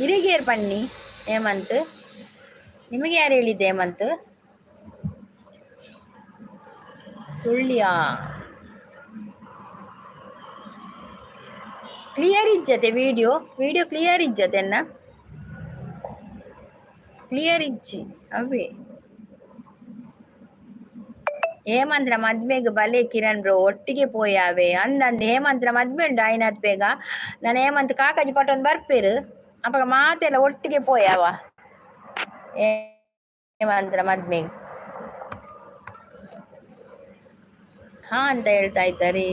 ಇರಿಗೇರ್ ಪನ್ನಿ ಹೇಮಂತ್. ನಿಮಗೆ ಯಾರು ಹೇಳಿದ್ದೆ ಹೇಮಂತ್? ಸುಳ್ಯ ಕ್ಲಿಯರ್ ಇಜ್ಜತೆ ವಿಡಿಯೋ? ವಿಡಿಯೋ ಕ್ಲಿಯರ್ ಇಜ್ಜತೆ ಅನ್ನ? ಕ್ಲಿಯರ್ ಇಜ್ಜಿ ಅವೇ. ಹೇಮಂತ್ರ ಮದ್ಮೆಗ್ ಬಲೆ ಕಿರಣ್ ಬ್ರೋ ಒಟ್ಟಿಗೆ ಪೋಯಾವೆ ಅಂದಂದು ಹೇಮಂತ್ರ ಮದ್ಮೆ ಉಂಡು ಆಯ್ನಾತ್ ಬೇಗ. ನಾನು ಹೇಮಂತ್ ಕಾಕಾಜಿ ಪಟ್ಟೊಂದು ಬರ್ಪೇರು ಅಪಗ ಮಾತೆಲ್ಲ ಒಟ್ಟಿಗೆ ಪೋಯಾವ ಹೇಮಂತ್ರ ಮದ್ಮೆಗ್. ಹಾ ಅಂತ ಹೇಳ್ತಾ ಇದ್ದಾರೆ.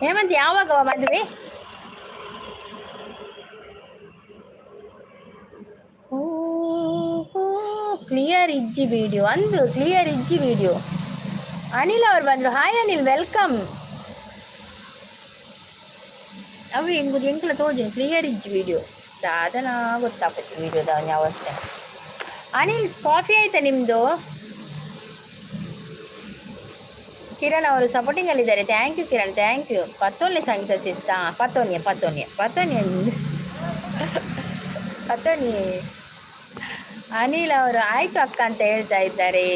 ಹೇಮಂತ್ ಯಾವಾಗವ ಮದುವೆ? ಕ್ಲಿಯರ್ ಇಜ್ಜಿ ವಿಡಿಯೋ ಅಂದು ಕ್ಲಿಯರ್ ಇಜ್ಜಿ ವಿಡಿಯೋ. ಅನಿಲ್ ಅವ್ರು ಬಂದರು. Hi Anil, welcome. ಅವು ಎಂಗುದು ಎಂಕಲ ತೋಜಿನ ಕ್ಲಿಯರ್ ಇಜ್ಜಿ ವಿಡಿಯೋ ದಾದನ ಗೊತ್ತಾಪತಿ ವಿಡಿಯೋದ ಅವಸ್ಥೆ. ಅನಿಲ್ ಕಾಫಿ ಆಯ್ತಾ ನಿಮ್ಮದು? ಕಿರಣ್ ಅವರು ಸಪೋರ್ಟಿಂಗ್ ಅಲ್ಲಿದ್ದಾರೆ. Thank you Kiran, thank you. ಪತ್ತೊನ್ನೆ Sangeetha ಸಿಸ್ತಾ ಪತ್ತೊನ್ನೆ ಪತ್ತೊನ್ನೆ ಪತ್ತೊನ್ನೆ ಪತ್ತೊನ್ನೆ. ಅನಿಲ್ ಅವರು ಆಯ್ತು ಅಕ್ಕ ಅಂತ ಹೇಳ್ತಾ ಇದ್ದಾರೆ.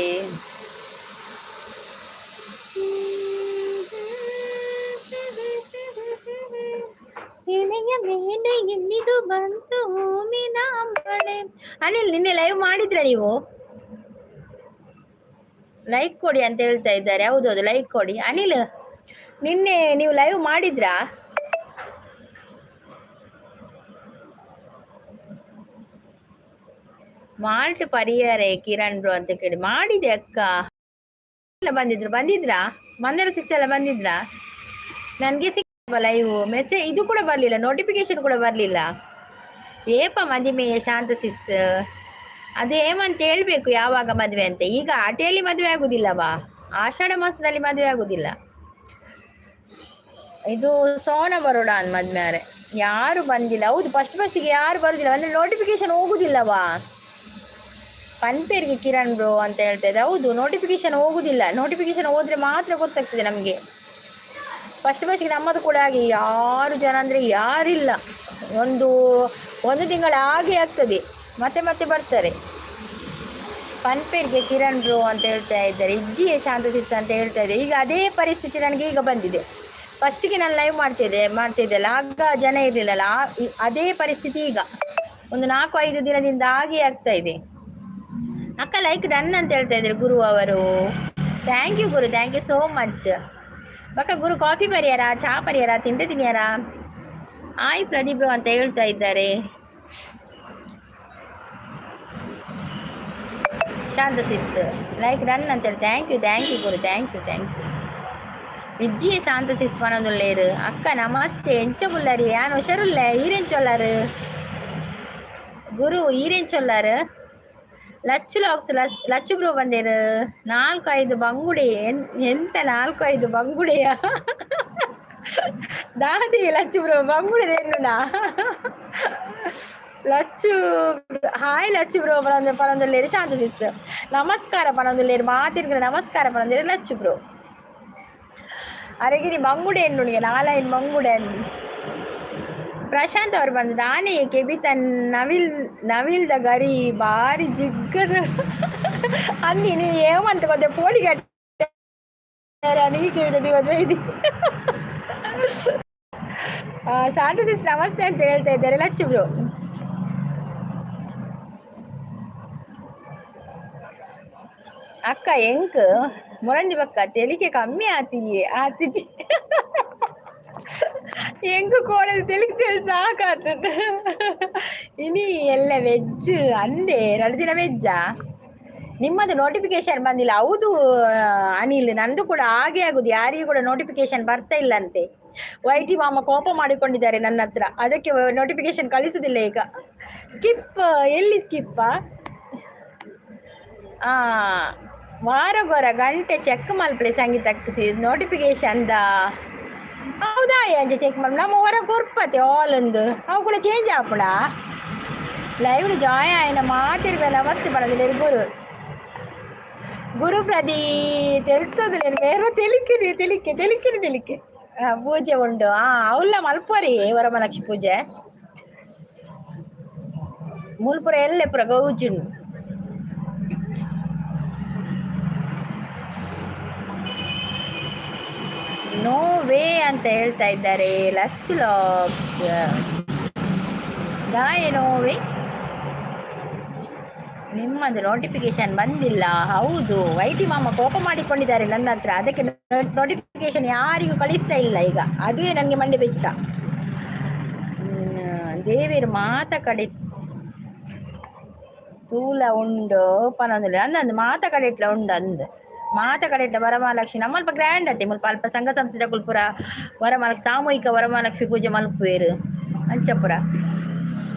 ಇನ್ನಿದು ಬಂತು ಹೂವಿನ ಮಳೆ. ಅನಿಲ್, ನಿನ್ನೆ ಲೈವ್ ಮಾಡಿದ್ರ ನೀವು? ಲೈಕ್ ಕೊಡಿ ಅಂತ ಹೇಳ್ತಾ ಇದ್ದಾರೆ. ಹೌದೌದು, ಲೈಕ್ ಕೊಡಿ. ಅನಿಲ್, ನಿನ್ನೆ ನೀವು ಲೈವ್ ಮಾಡಿದ್ರಾ? ಮಾಲ್ಟ್ ಪರಿಯರೆ ಕಿರಣ್ ಬ್ರೋ ಅಂತ ಕೇಳಿ ಮಾಡಿದೆ ಅಕ್ಕ. ಎಲ್ಲ ಬಂದಿದ್ರು, ಬಂದಿದ್ರಾ? ಮಂದರ ಸಿಸ್ ಎಲ್ಲ ಬಂದಿದ್ರಾ? ನನಗೆ ಸಿಕ್ಕ ಲೈವ್ ಮೆಸೇಜ್ ಇದು ಕೂಡ ಬರಲಿಲ್ಲ, ನೋಟಿಫಿಕೇಶನ್ ಕೂಡ ಬರಲಿಲ್ಲ. ಏಪ ಮದಿಮೆ ಶಾಂತ ಸಿಸ್, ಅದು ಹೇಮಂತ ಹೇಳ್ಬೇಕು ಯಾವಾಗ ಮದುವೆ ಅಂತ. ಈಗ ಆಟೆಯಲ್ಲಿ ಮದುವೆ ಆಗುದಿಲ್ಲವಾ? ಆಷಾಢ ಮಾಸದಲ್ಲಿ ಮದುವೆ ಆಗುದಿಲ್ಲ. ಇದು ಸೋನ ಬರೋಡ ಅನ್ ಮದ್ಮೇಲೆ ಯಾರು ಬಂದಿಲ್ಲ. ಹೌದು, ಫಸ್ಟ್ ಫಸ್ಟಿಗೆ ಯಾರು ಬರುದಿಲ್ಲ ಅಂದ್ರೆ ನೋಟಿಫಿಕೇಶನ್ ಹೋಗುದಿಲ್ಲವಾ? ಪನ್ಪೇರಿಗೆ ಕಿರಣ್ ಬ್ರೋ ಅಂತ ಹೇಳ್ತಾ ಇದ್ದೆ. ಹೌದು, ನೋಟಿಫಿಕೇಶನ್ ಹೋಗುದಿಲ್ಲ. ನೋಟಿಫಿಕೇಶನ್ ಹೋದ್ರೆ ಮಾತ್ರ ಗೊತ್ತಾಗ್ತದೆ ನಮಗೆ. ಫಸ್ಟ್ ಫಸ್ಟಿಗೆ ನಮ್ಮದು ಕೂಡ ಹಾಗೆ, ಯಾರು ಜನ ಅಂದರೆ ಯಾರಿಲ್ಲ. ಒಂದು ಒಂದು ತಿಂಗಳು ಹಾಗೆ ಆಗ್ತದೆ, ಮತ್ತೆ ಮತ್ತೆ ಬರ್ತಾರೆ. ಪನ್ಪೇರ್ಗೆ ಕಿರಣ್ ಬ್ರೋ ಅಂತ ಹೇಳ್ತಾ ಇದ್ದಾರೆ. ಇಜ್ಜಿಯೇ ಶಾಂತ ಸಿಸ್ ಅಂತ ಹೇಳ್ತಾ ಇದ್ದಾರೆ. ಈಗ ಅದೇ ಪರಿಸ್ಥಿತಿ ನನಗೆ ಈಗ ಬಂದಿದೆ. ಫಸ್ಟಿಗೆ ನಾನು ಲೈವ್ ಮಾಡ್ತಿದ್ದೆಲ್ಲ, ಆಗ ಜನ ಇರಲಿಲ್ಲಲ್ಲ, ಅದೇ ಪರಿಸ್ಥಿತಿ ಈಗ ಒಂದು 4-5 ದಿನದಿಂದ ಹಾಗೆ ಆಗ್ತಾ ಇದೆ. ಅಕ್ಕ ಲೈಕ್ ಡನ್ ಅಂತ ಹೇಳ್ತಾ ಇದ್ದಾರೆ ಗುರು ಅವರು. Thank you Guru, thank you so much. ಬಕ್ಕ ಗುರು ಕಾಫಿ ಪರಿಯಾರ, ಚಹಾ ಪರಿಯಾರ, ತಿಂಡಿ ತಿನ್ನಿಯಾರ? ಆಯ್ ಪ್ರದೀಪ್ ಅಂತ ಹೇಳ್ತಾ ಇದ್ದಾರೆ. ಶಾಂತ ಸಿಸ್ ಲೈಕ್ ಡನ್ ಅಂತ ಹೇಳಿ. Thank you, thank you Guru, thank you, thank you. ಇಜ್ಜಿಯೇ Shanta sis ಪನೊಂದುಲ್ಲೇರು. ಅಕ್ಕ ನಮಸ್ತೆ, ಎಂಚ ಬುಲ್ಲರಿ? ಯಾನ್ ಹುಷಾರುಲ್ಲೆ, ಈರೆಂಚೊಲ್ಲಾರು ಗುರು? ಈರೆಂಚೊಲ್ಲಾರು? ಲಚ್ಚು ಲಾಕ್ಸ್ ಲಚ್ಚು ಬ್ರೋ ಬಂದೇರು. 4-5 ಬಂಗುಡೆ ಎಂತ 4-5 ಬಂಗುಡೆಯ ದಾದಿ ಲಚ್ಚು ಬ್ರೋ ಬಂಗುಡೆ ಎನ್ನುನಾ? ಲಚ್ಚು ಹಾಯ್ ಲಚ್ಚು ಬ್ರೋ ಪನೊಂದು ಪನೊಂದುಲ್ಲೇರು. ಶಾಂತ ಸಿಸ್ ನಮಸ್ಕಾರ ಪನೊಂದುಲ್ಲೇರು. ಮಾತಿರ್ಗ ನಮಸ್ಕಾರ ಪನೊಂದಿರು ಲಚ್ಚು ಬ್ರೋ. ಅರೆಗಿರಿ ಬಂಗುಡೆ ಎನ್ನುಣಿಗೆ ನಾಲೈನ್ ಬಂಗುಡೆ. ಪ್ರಶಾಂತ್ ಅವರು ಬಂದು ದಾನೆ ಕೆಬಿತ ನವಿಲ್ ನವಿಲ್ದ ಗರಿ ಬಾರಿ ಜಿಗ್ಗರು ಅಂದಿ. ನೀವು ಏಮಂತ ಗೊತ್ತೆ ಪೋಡಿಗಟ್ಟೆ ನೀ ಕೆವಿದ ದಿವಸ ಇದು. ಶಾಂತ ಸಿಸ್ ನಮಸ್ತೆ ಅಂತ ಹೇಳ್ತಾ ಇದ್ದಾರೆ ಲಚ್ಚು ಬ್ರೋ. ಅಕ್ಕ ಎಂಕ್ ಮುರಂಜಿ ಬಕ್ಕ ತೆಲಿಕೆ ಕಮ್ಮಿ ಆತಿಯೇ ಆತಿಜಿ. ಎಂಕ್ ಕೋಡಲ್ ತೆಲಿಕೆ ತೆಲ್ ಸಾಕಾತದ. ಇನಿ ಎಲ್ಲ ವೆಜ್ ಅಂದೆ, 2 ದಿನ ವೆಜ್ಜಾ? ನಿಮ್ಮದು ನೋಟಿಫಿಕೇಶನ್ ಬಂದಿಲ್ಲ. ಹೌದು ಅನಿಲ್, ನಂದು ಕೂಡ ಹಾಗೆ ಆಗುದು. ಯಾರಿಗೂ ಕೂಡ ನೋಟಿಫಿಕೇಶನ್ ಬರ್ತಾ ಇಲ್ಲ ಅಂತೆ. ವೈಟಿ ಮಾಮ ಕೋಪ ಮಾಡಿಕೊಂಡಿದ್ದಾರೆ ನನ್ನ ಹತ್ರ, ಅದಕ್ಕೆ ನೋಟಿಫಿಕೇಶನ್ ಕಳಿಸುದಿಲ್ಲ ಈಗ. ಸ್ಕಿಪ್ ಎಲ್ಲಿ ಸ್ಕಿಪ್ಪಾ? ವಾರಗೊರ ಗಂಟೆ ಚೆಕ್ ಮಲ್ಪಲೆ ಸಂಗೀತಕ್ಕೆ ನೋಟಿಫಿಕೇಶನ್ the. ಹೌದಾ, ಅಂಚೆ ಚೆಕ್ ಮಲ್ ನಮ್ಮ ಹೊರ ಕೊರ್ಪತೆ ಆಲ್ ಒಂದು ಅವು ಕೂಡ ಚೇಂಜ್ ಆಪುಣ. ಲೈವ್ ಜಾಯ್ ಆಯ್ನ ಮಾತಿರ್ಗ ನಮಸ್ತೆ ಪಡೋದಿಲ್ಲ ಗುರು. ಗುರು ಪ್ರದಿ ತೆಲ್ತದಿಲ್ಲ ಬೇರೆ ತೆಲಿಕಿರಿ ತೆಲಿಕೆ ತೆಲಿಕಿರಿ ತೆಲಿಕೆ. ಪೂಜೆ ಉಂಡು. ಅವಲ್ಲ ಮಲ್ಪರಿ ವರಮಹಾಲಕ್ಷ್ಮಿ ಪೂಜೆ ಮುಲ್ಪುರ ಎಲ್ಲೆ ಪುರ ಗೌಜುಂಡು. ನೋ ವೇ ಅಂತ ಹೇಳ್ತಾ ಇದ್ದಾರೆ ಲಚ್ಚು ಲಾಕ್ಸ್. ದಾಯ ನೋ ವೇ? ನಿಮ್ಮದು ನೋಟಿಫಿಕೇಶನ್ ಬಂದಿಲ್ಲ. ಹೌದು, ವೈಟಿ ಮಾಮ ಕೋಪ ಮಾಡಿಕೊಂಡಿದ್ದಾರೆ ನನ್ನ ಹತ್ರ, ಅದಕ್ಕೆ ನೋಟಿಫಿಕೇಶನ್ ಯಾರಿಗೂ ಕಳಿಸ್ತಾ ಇಲ್ಲ ಈಗ. ಅದುವೇ ನನಗೆ ಮಂಡೆ ಬೆಚ್ಚ. ದೇವಿಯರು ಮಾತ ಕಡೆ ತೂಲ ಉಂಡು ಪನೊಂದಿಲ್ಲ ಅಂದಂದು ಮಾತ ಕಡೆ ಇಟ್ಲ ಉಂಡು ಅಂದ್ ಮಾತ ಕಡೆ ಇಟ್ಲ ವರಮಹಾಲಕ್ಷ್ಮಿ ನಮ್ಮಲ್ಪ ಗ್ರ್ಯಾಂಡ್ ಅತ್ತೆ. ಮುಲ್ಪ ಅಲ್ಪ ಸಂಘ ಸಂಸ್ಥೆ ಕುಲ್ಪುರ ವರಮಹಾಲಕ್ಷ್ಮಿ ಸಾಮೂಹಿಕ ವರಮಹಾಲಕ್ಷ್ಮಿ ಪೂಜೆ ಮಲ್ಪುವೇರು ಅಂಚಪುರ.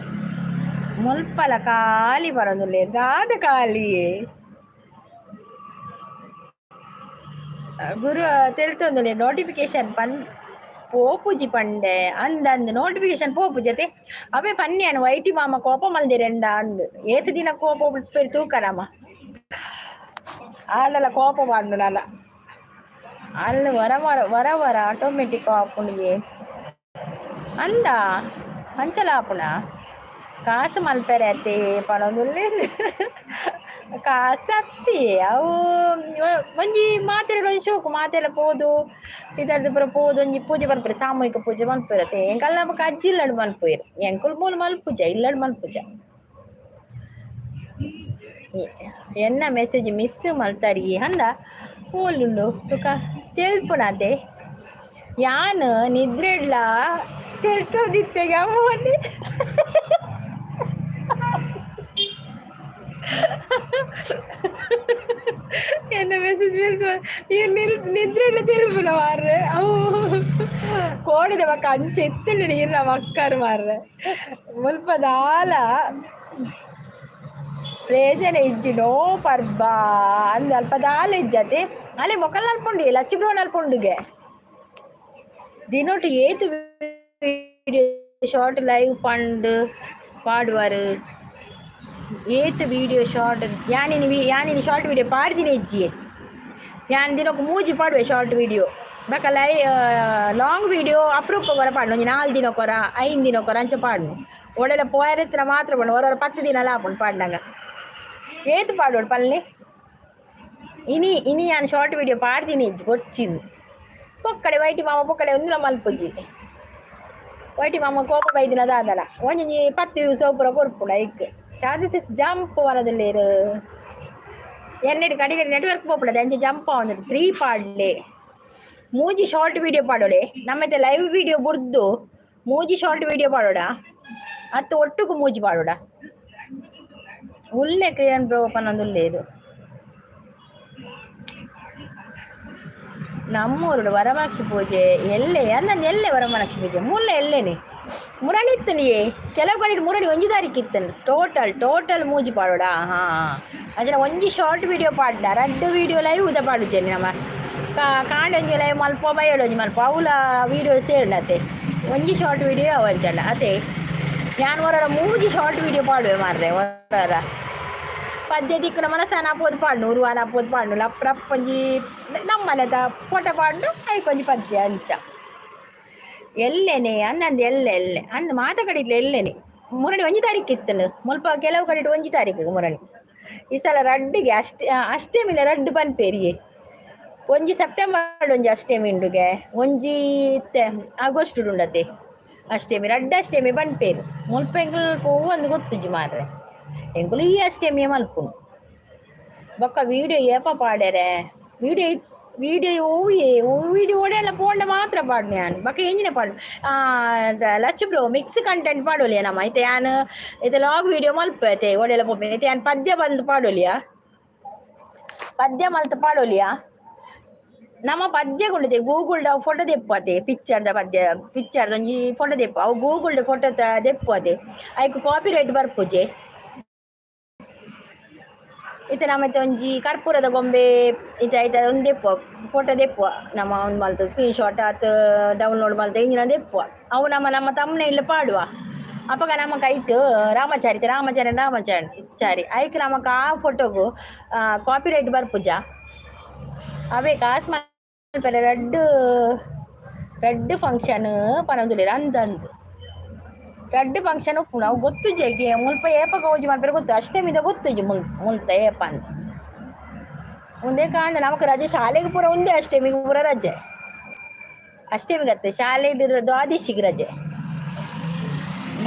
ಮುಲ್ಪಲ ಖಾಲಿ ಬರೋದಿಲ್ಲ ದಾದ ಖಾಲಿಯೇ ಗುರು ತೆಲ್ತೊಂದುಲ್ಲೆ ನೋಟಿಫಿಕೇಶನ್ ಪನ್ ಪೋಪುಜಿ ಪಂಡೆ ಅಂದ್ ಅಂದ್ ನೋಟಿಫಿಕೇಶನ್ ಪೋಪುಜತೆ ಅವೇ ಪನ್ಯಾನ್ ವೈಟಿ ಮಾಮ ಕೋಪ ಮಲ್ದಿರೆಂಡ ಅಂದ್. ಏತ್ ದಿನ ಕೋಪ ಉಪ್ಪೇರು ತೂಕನಮ್ಮ ಆಂಡಲ ಕೋಪ ಮಾಡ್ನು ನಾನ ಅಲ್ಲಿ ವರ ವರ ವರ ವರ ಆಟೋಮೆಟಿಕ್ ಆಪುಣಿಗೆ ಅಂದ ಅಂಚಲ ಆಪುಣ ಕಾಸು ಮಲ್ಪೆರೆ ಅತ್ತೆ ಪನೊಂದುಲ್ಲೆರ್. ಕಾಸತ್ತಿ ಅವು ಒಂಜಿ ಮಾತೆಲ್ಲ ಒಂಜಿ ಶೋಕು ಮಾತೆಲ್ಲ ಪೋದು ಇದರ್ದು ಪೂರ ಪೋದು ಒಂಜಿ ಪೂಜೆ ಮನ್ಪುರಿ, ಸಾಮೂಹಿಕ ಪೂಜೆ ಮನ್ಪುರತೆ. ಎಂಕಲ್ನ ಬೊಕ ಅಜ್ಜಿ ಇಲ್ಲಡ್ ಮನ್ಪುವೆರ್. ಎಂಕುಲು ಮೂಲು ಮಲ್ಪುಜ, ಇಲ್ಲಡ್ ಮಲ್ಪುಜ. ಎನ್ನ ಮೆಸೇಜ್ ಮಿಸ್ ಮಲ್ತಾರಿ ಅಂದ ಓಲುಂಡು ತುಕ ತೆಲ್ಪುನತೆ. ಯಾನ್ ನಿದ್ರೆಡ್ಲ ತೆಲ್ತೊಂದಿತ್ತೆಗೆ ಅಮ್ಮ. ಎನ್ನ ಮೆಸೇಜ್ ಮಿಸ್ ಈ ನಿದ್ರೆಡ್ಲ ತೆಲ್ಪುನ ಮಾರ್ರೆ. ಅವು ಕೋಡಿದ ಬೊಕ ಅಂಚ ಇತ್ತುಂಡು ನೀರ್ನ ಮಕ್ಕರ್ ಮಾರ್ರೆ. ಮುಲ್ಪ ದಾಲ ಪ್ರೇಜನ ಇಜ್ಜಿ ನೋ ಪರ್ಬ ಅಂದ್ ಅಲ್ಪ ದಾಲ ಇಜ್ಜತೆ. ಅಲೆ ಮೊಕಲ್ ಅಲ್ಪುಂಡು ಲಚ್ಚು ಬ್ರೋ ಅಲ್ಪುಂಡುಗೆ. ದಿನೊಟು ಏತ್ ವಿಡಿಯೋ ಶಾರ್ಟ್ ಲೈವ್ ಪಂಡ್ ಪಾಡುವರು? ಏತ್ ವಿಡಿಯೋ ಶಾರ್ಟ್ ಯಾನಿನಿ ಯಾನಿನಿ ಶಾರ್ಟ್ ವಿಡಿಯೋ ಪಾಡ್ದಿನ ಇಜ್ಜಿಯೇ. ಯಾನ್ ದಿನೊಕು ಮೂಜಿ ಪಾಡುವೆ ಶಾರ್ಟ್ ವಿಡಿಯೋ. ಬೊಕ ಲಾಂಗ್ ವಿಡಿಯೋ ಅಪರೂಪ ಪಾಡ್ನು. ಒಂಜಿ 4 ದಿನಕ್ಕೊರ 5 ದಿನಕ್ಕೊರ ಅಂಚ ಪಾಡ್ನು. ಒಡೆಲ ಪೋಯರೆತ್ತಿನ ಮಾತ್ರ ಪಂಡು ಒರ 10 ದಿನಲ ಆಪುಂಡು ಪಾಡ್ನಗ. ಏತ್ ಪಾಡೋಡು ಪಲ್ಲೆ ಇನಿ ಇನಿ ಯಾನ್ ಶಾರ್ಟ್ ವಿಡಿಯೋ ಪಾಡ್ದಿನಿ ಇಜ್ಜಿ ಬೊರ್ಚಿಂದು. ಪೊಕ್ಕಡೆ ವೈಟಿ ಮಾಮ ಪೊಕ್ಕಡೆ ಒಂದಿನ ಮಲ್ಪುಜಿ. ವೈಟಿ ಮಾಮ ಕೋಪ ಬೈದಿನ ದಾದಲ ಒಂಜೊಂಜಿ 10 ವ್ಯೂಸ್ ಪೂರ ಕೊರ್ಪುಂಡು ಐಕ್. ಶಾಂತಿ ಸಿಸ್ ಜಂಪ್ ವರದುಲ್ಲೇರು. ಎನ್ನೆಡ್ ಕಡೆಗೆ ನೆಟ್ವರ್ಕ್ ಪೋಪುಂಡು ಅಂಚ ಜಂಪ್ ಆವೊಂದುಂಡು. 3 ಪಾಡ್ಲೆ ಮೂಜಿ ಶಾರ್ಟ್ ವಿಡಿಯೋ ಪಾಡೋಡೆ. ನಮ್ಮತ್ತೆ ಲೈವ್ ವಿಡಿಯೋ ಬುಡ್ದು ಮೂಜಿ ಶಾರ್ಟ್ ವಿಡಿಯೋ ಪಾಡೋಡ ಅತ್ತು ಒಟ್ಟುಗು ಮೂಜಿ ಪಾಡೋಡ. ಉಲ್ಲೆ ಕಿರಣ್ ಬ್ರೋ ಪನೊಂದುಲ್ಲೇರು. ನಮ್ಮೂರುಡು ವರಮಹಾಲಕ್ಷ್ಮಿ ಪೂಜೆ ಎಲ್ಲೆ ಅಂದಂದು ಎಲ್ಲೆ ವರಮಹಾಲಕ್ಷ್ಮಿ ಪೂಜೆ ಮುಲ್ಲ ಎಲ್ಲೆನೆ ಮುರಣಿ ಇತ್ತನಿಯೇ. ಕೆಲವು ಕಡೆ ಮುರಣಿ ಒಂಜಿ ತಾರೀಕು ಇತ್ತನು. ಟೋಟಲ್ ಟೋಟಲ್ ಮೂಜಿ ಪಾಡೋಡ. ಹಾಂ ಅಂಚನೆ ಒಂಜಿ ಶಾರ್ಟ್ ವಿಡಿಯೋ ಪಾಡ್ಲ, ರಡ್ಡ್ ವಿಡಿಯೋ ಲೈವ್ ಉದ ಪಾಡುಜೆನಿ ನಮ. ಕಾಂಡೆ ಒಂಜಿ ಲೈವ್ ಮಲ್ಪ, ಬಯ್ಯಡ್ ಒಂಜಿ ಮಲ್ಪ, ಅವುಲ ವಿಡಿಯೋ ಸೇರುಂಡತೆ. ಒಂಜಿ ಶಾರ್ಟ್ ವಿಡಿಯೋ ಅವಂಚಂಡ ಅತೆ. ಯಾನ್ ಒರರ ಮೂಜಿ ಶಾರ್ಟ್ ವಿಡಿಯೋ ಪಾಡುವೆ ಮಾರ್ರೆ. ಒರರ ಪದ್ಯ ದಿಕ್ಕುನ ಮನಸ್ಸಾನ ಪೋದು ಪಾಡ್ನು, ಉರುವಾನ ಪೋದು ಪಾಡ್ನು. ಲಪ್ ರಪ್ ಒಂಜಿ ನಮ್ಮನೆದ ಫೋಟೋ ಪಾಡ್ನು, ಐಕ್ ಒಂಜಿ ಪದ್ಯ ಅಂಚ. ಎಲ್ಲೆನೆ ಅಂದಂದು ಎಲ್ಲೆ ಎಲ್ಲೆ ಅಂದ್ ಮಾತ ಕಡಿಟ್ಲ ಎಲ್ಲೆನೆ ಮುರಣಿ ಒಂಜಿ ತಾರೀಕು ಇತ್ತನು. ಮುಲ್ಪ ಕೆಲವು ಕಡೆಟ್ ಒಂಜಿ ತಾರೀಕು ಮುರಣಿ. ಈ ಸಲ ರಡ್ಡಿಗೆ ಅಷ್ಟೇ ಅಷ್ಟೆಮಿಲ ರಡ್ಡ್ ಪನ್ಪೇರಿಯೇ. ಒಂಜಿ ಸೆಪ್ಟೆಂಬರ್ ಒಂಜಿ ಅಷ್ಟೆಮಿ ಉಂಡುಗೆ, ಒಂಜಿ ಇತ್ತೆ ಆಗಸ್ಟ್ ಉಂಡತೆ ಅಷ್ಟೆಮಿ. ರಡ್ಡ್ ಅಷ್ಟೆಮಿ ಪನ್ಪೇರು. ಮುಲ್ಪ ಎಂಕುಲು ಪೋವಂದು ಗೊತ್ತುಜ್ಜಿ ಮಾರ್ರೆ. ಎಂಕುಲು ಈ ಅಷ್ಟೆಮಿಯೇ ಮಲ್ಪುನು. ಬೊಕ್ಕ ವೀಡಿಯೋ ಏಪ ಪಾಡ್ಯರೆ? ವಿಡಿಯೋ ವಿಡಿಯೋ ಒವ್ಯೇ ವಿಡಿಯೋ ಒಡೆಲ್ಲ ಪೋಂಡ ಮಾತ್ರ ಪಾಡ್ನು ಯಾನ್. ಬೊಕ ಎಂಚಿನ ಪಾಡು? ಲಚ್ಚು ಬ್ರೋ ಮಿಕ್ಸ್ ಕಂಟೆಂಟ್ ಪಾಡೊಲಿಯ ನಮ? ಇತ್ತೆ ಯಾನ್ ಇತ್ತೆ ಲಾಂಗ್ ವಿಡಿಯೋ ಮಲ್ಪೆ ಅತೆ ಒಡೆಲ್ಲ ಪೋಪಿನ. ಇತ್ತೆ ಯಾನ್ ಪದ್ಯ ಬಂದ್ ಪಾಡೊಲಿಯ? ಪದ್ಯ ಮಲ್ತ್ ಪಾಡೊಲಿಯ ನಮ್ಮ? ಪದ್ಯ ಕೊಂಡತೆ ಗೂಗಲ್ ಫೋಟೋ ದೆಪ್ಪು ಪಿಕ್ಚರ್ದ ಪದ್ಯ. ಪಿಕ್ಚರ್ದ ಒಂಜಿ ಫೋಟೋ ದೆಪ್ಪು, ಅವು ಗೂಗಲ್ ಫೋಟೋ ದೆಪ್ಪು ಅತೆ. ಐಕ್ ಕಾಪಿ ರೈಟ್ ಬರ್ಪುಜೆ. ಇತ್ತೆ ನಮ್ಮ ಇತ್ತೆ ಒಂಜಿ ಕರ್ಪೂರದ ಗೊಂಬೆ ಇತ್ತೆ ಐತ ಒಂದು ದೆಪ್ಪುವ, ಫೋಟೋ ದೆಪ್ಪುವ ನಮ್ಮ. ಒಂದು ಮಲ್ತ್ ಸ್ಕ್ರೀನ್ ಶಾಟ್ ಆತ್ ಡೌನ್ಲೋಡ್ ಮಲ್ತ್ ಇಂಚಿನ ದೆಪ್ಪುವ. ಅವು ನಮ್ಮ ನಮ್ಮ ತಮ್ಮನ ಪಾಡುವ. ಅಪಗ ನಮ್ಮ ಕೈಟ್ ರಾಮಚಾರಿ ರಾಮಚಾರಿ ರಾಮಚಾರಿ ಚಾರಿ ಐಕ್ ನಮಕ್ ಆ ಫೋಟೋಗು ಕಾಪಿ ರೈಟ್ ಬರ್ಪುಜ. ಅವೇ ಕಾಸ್ ಮಲ್ಪೆರೆ. ರಡ್ಡ್ ರಡ್ಡ್ ಫಂಕ್ಷನ್ ಪನೊಂದುಲ್ಲೆರ್. ಅಂದ್ ಅಂದ್ ರಡ್ಡ್ ಫಂಕ್ಷನ್ ಉಪ್ಪುಂಡು. ಅವು ಗೊತ್ತುಜ್ಜಿ. ಮುಲ್ಪ ಏಪ ಗೌಜಿ ಮಲ್ಪೆರೆ ಗೊತ್ತು, ಅಷ್ಟೆಮಿದ ಗೊತ್ತುಜ್ಜಿ. ಮುಲ್ ಮುಲ್ತ ಏಪ ಅಂದ್ ಉಂದೇ ಕಾಂಡ ನಮಕ್ ರಜೆ ಶಾಲೆಗ್ ಪೂರ ಉಂದೇ ಅಷ್ಟೆಮಿಗ್ ಪೂರ ರಜೆ. ಅಷ್ಟೆಮಿಗತ್ತೆ ಶಾಲೆಡ್ ದ್ವಾದಶಿಗ್ ರಜೆ.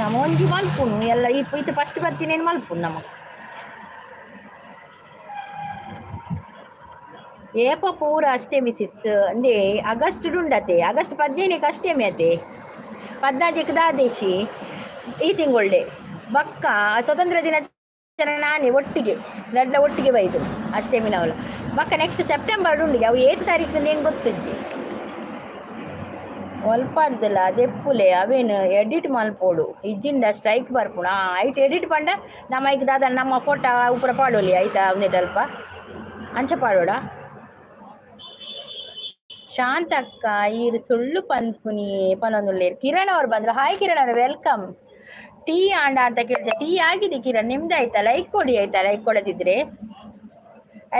ನಮ ಒಂಜಿ ಮಲ್ಪುನು ಎಲ್ಲ ಇತ್ತೆ ಫಸ್ಟ್ ಬತ್ತಿನೇನು ಮಲ್ಪುನು ನಮ. ಏಪ ಪೂರ ಅಷ್ಟೆಮಿ ಸಿಸ್ ಅಂದೇ? ಆಗಸ್ಟ್ ಉಂಡತೆ. ಆಗಸ್ಟ್ 15ಕ್ಕೆ ಅಷ್ಟೆಮಿ ಅತೆ, 14ಕ್ಕೆ ದ್ವಾದಶಿ. ಈ ತಿಂಗೊಳ್ಳೆ ಬಕ್ಕ ಸ್ವತಂತ್ರ ದಿನಾಚರಣೆ ನಾನೇ ಒಟ್ಟಿಗೆ ರಡ್ಲ ಒಟ್ಟಿಗೆ ಬೈದು ಅಷ್ಟೆಮಿನವಳು. ಬಕ್ಕ ನೆಕ್ಸ್ಟ್ ಸೆಪ್ಟೆಂಬರ್ ಉಂಡಿಗೆ. ಅವು ಏತ್ ತಾರೀಕು ಏನು ಗೊತ್ತುಜ್ಜಿ. ಒಲ್ಪಾಡ್ದಲ್ಲ ದೆಪ್ಪುಲೆ, ಅವೇನು ಎಡಿಟ್ ಮಲ್ಪೊಡು, ಇಜ್ಜಿಂಡ ಸ್ಟ್ರೈಕ್ ಬರ್ಪುಂಡು. ಐಟ್ ಎಡಿಟ್ ಪಂಡ ನಮ್ಮ ಐಕ್ ದಾದ ನಮ್ಮ ಫೋಟೋ ಉಪ್ಪರ ಪಾಡೊಲಿ ಐತ ಒಂದೆಟ್ ಅಲ್ಪ ಅಂಚ ಪಾಡೋಡ. ಶಾಂತಕ್ಕ ಈರ್ ಸುಳ್ಳು ಪನ್ಪುನಿ ಪನೊಂದುಲ್ಲೆರ್. ಕಿರಣ್ ಅವ್ರು ಬಂದ್ರು. ಹಾಯ್ ಕಿರಣ್ ಅವ್ರೆ, welcome. Tea ಆಂಡ ಅಂತ ಕೇಳ್ತೆ. ಟೀ ಆಗಿದೆ ಕಿರಣ್, ನಿಮ್ದು ಆಯ್ತಾ? ಲೈಕ್ ಕೊಡಿ ಆಯ್ತಾ, ಲೈಕ್ ಕೊಡದಿದ್ರೆ.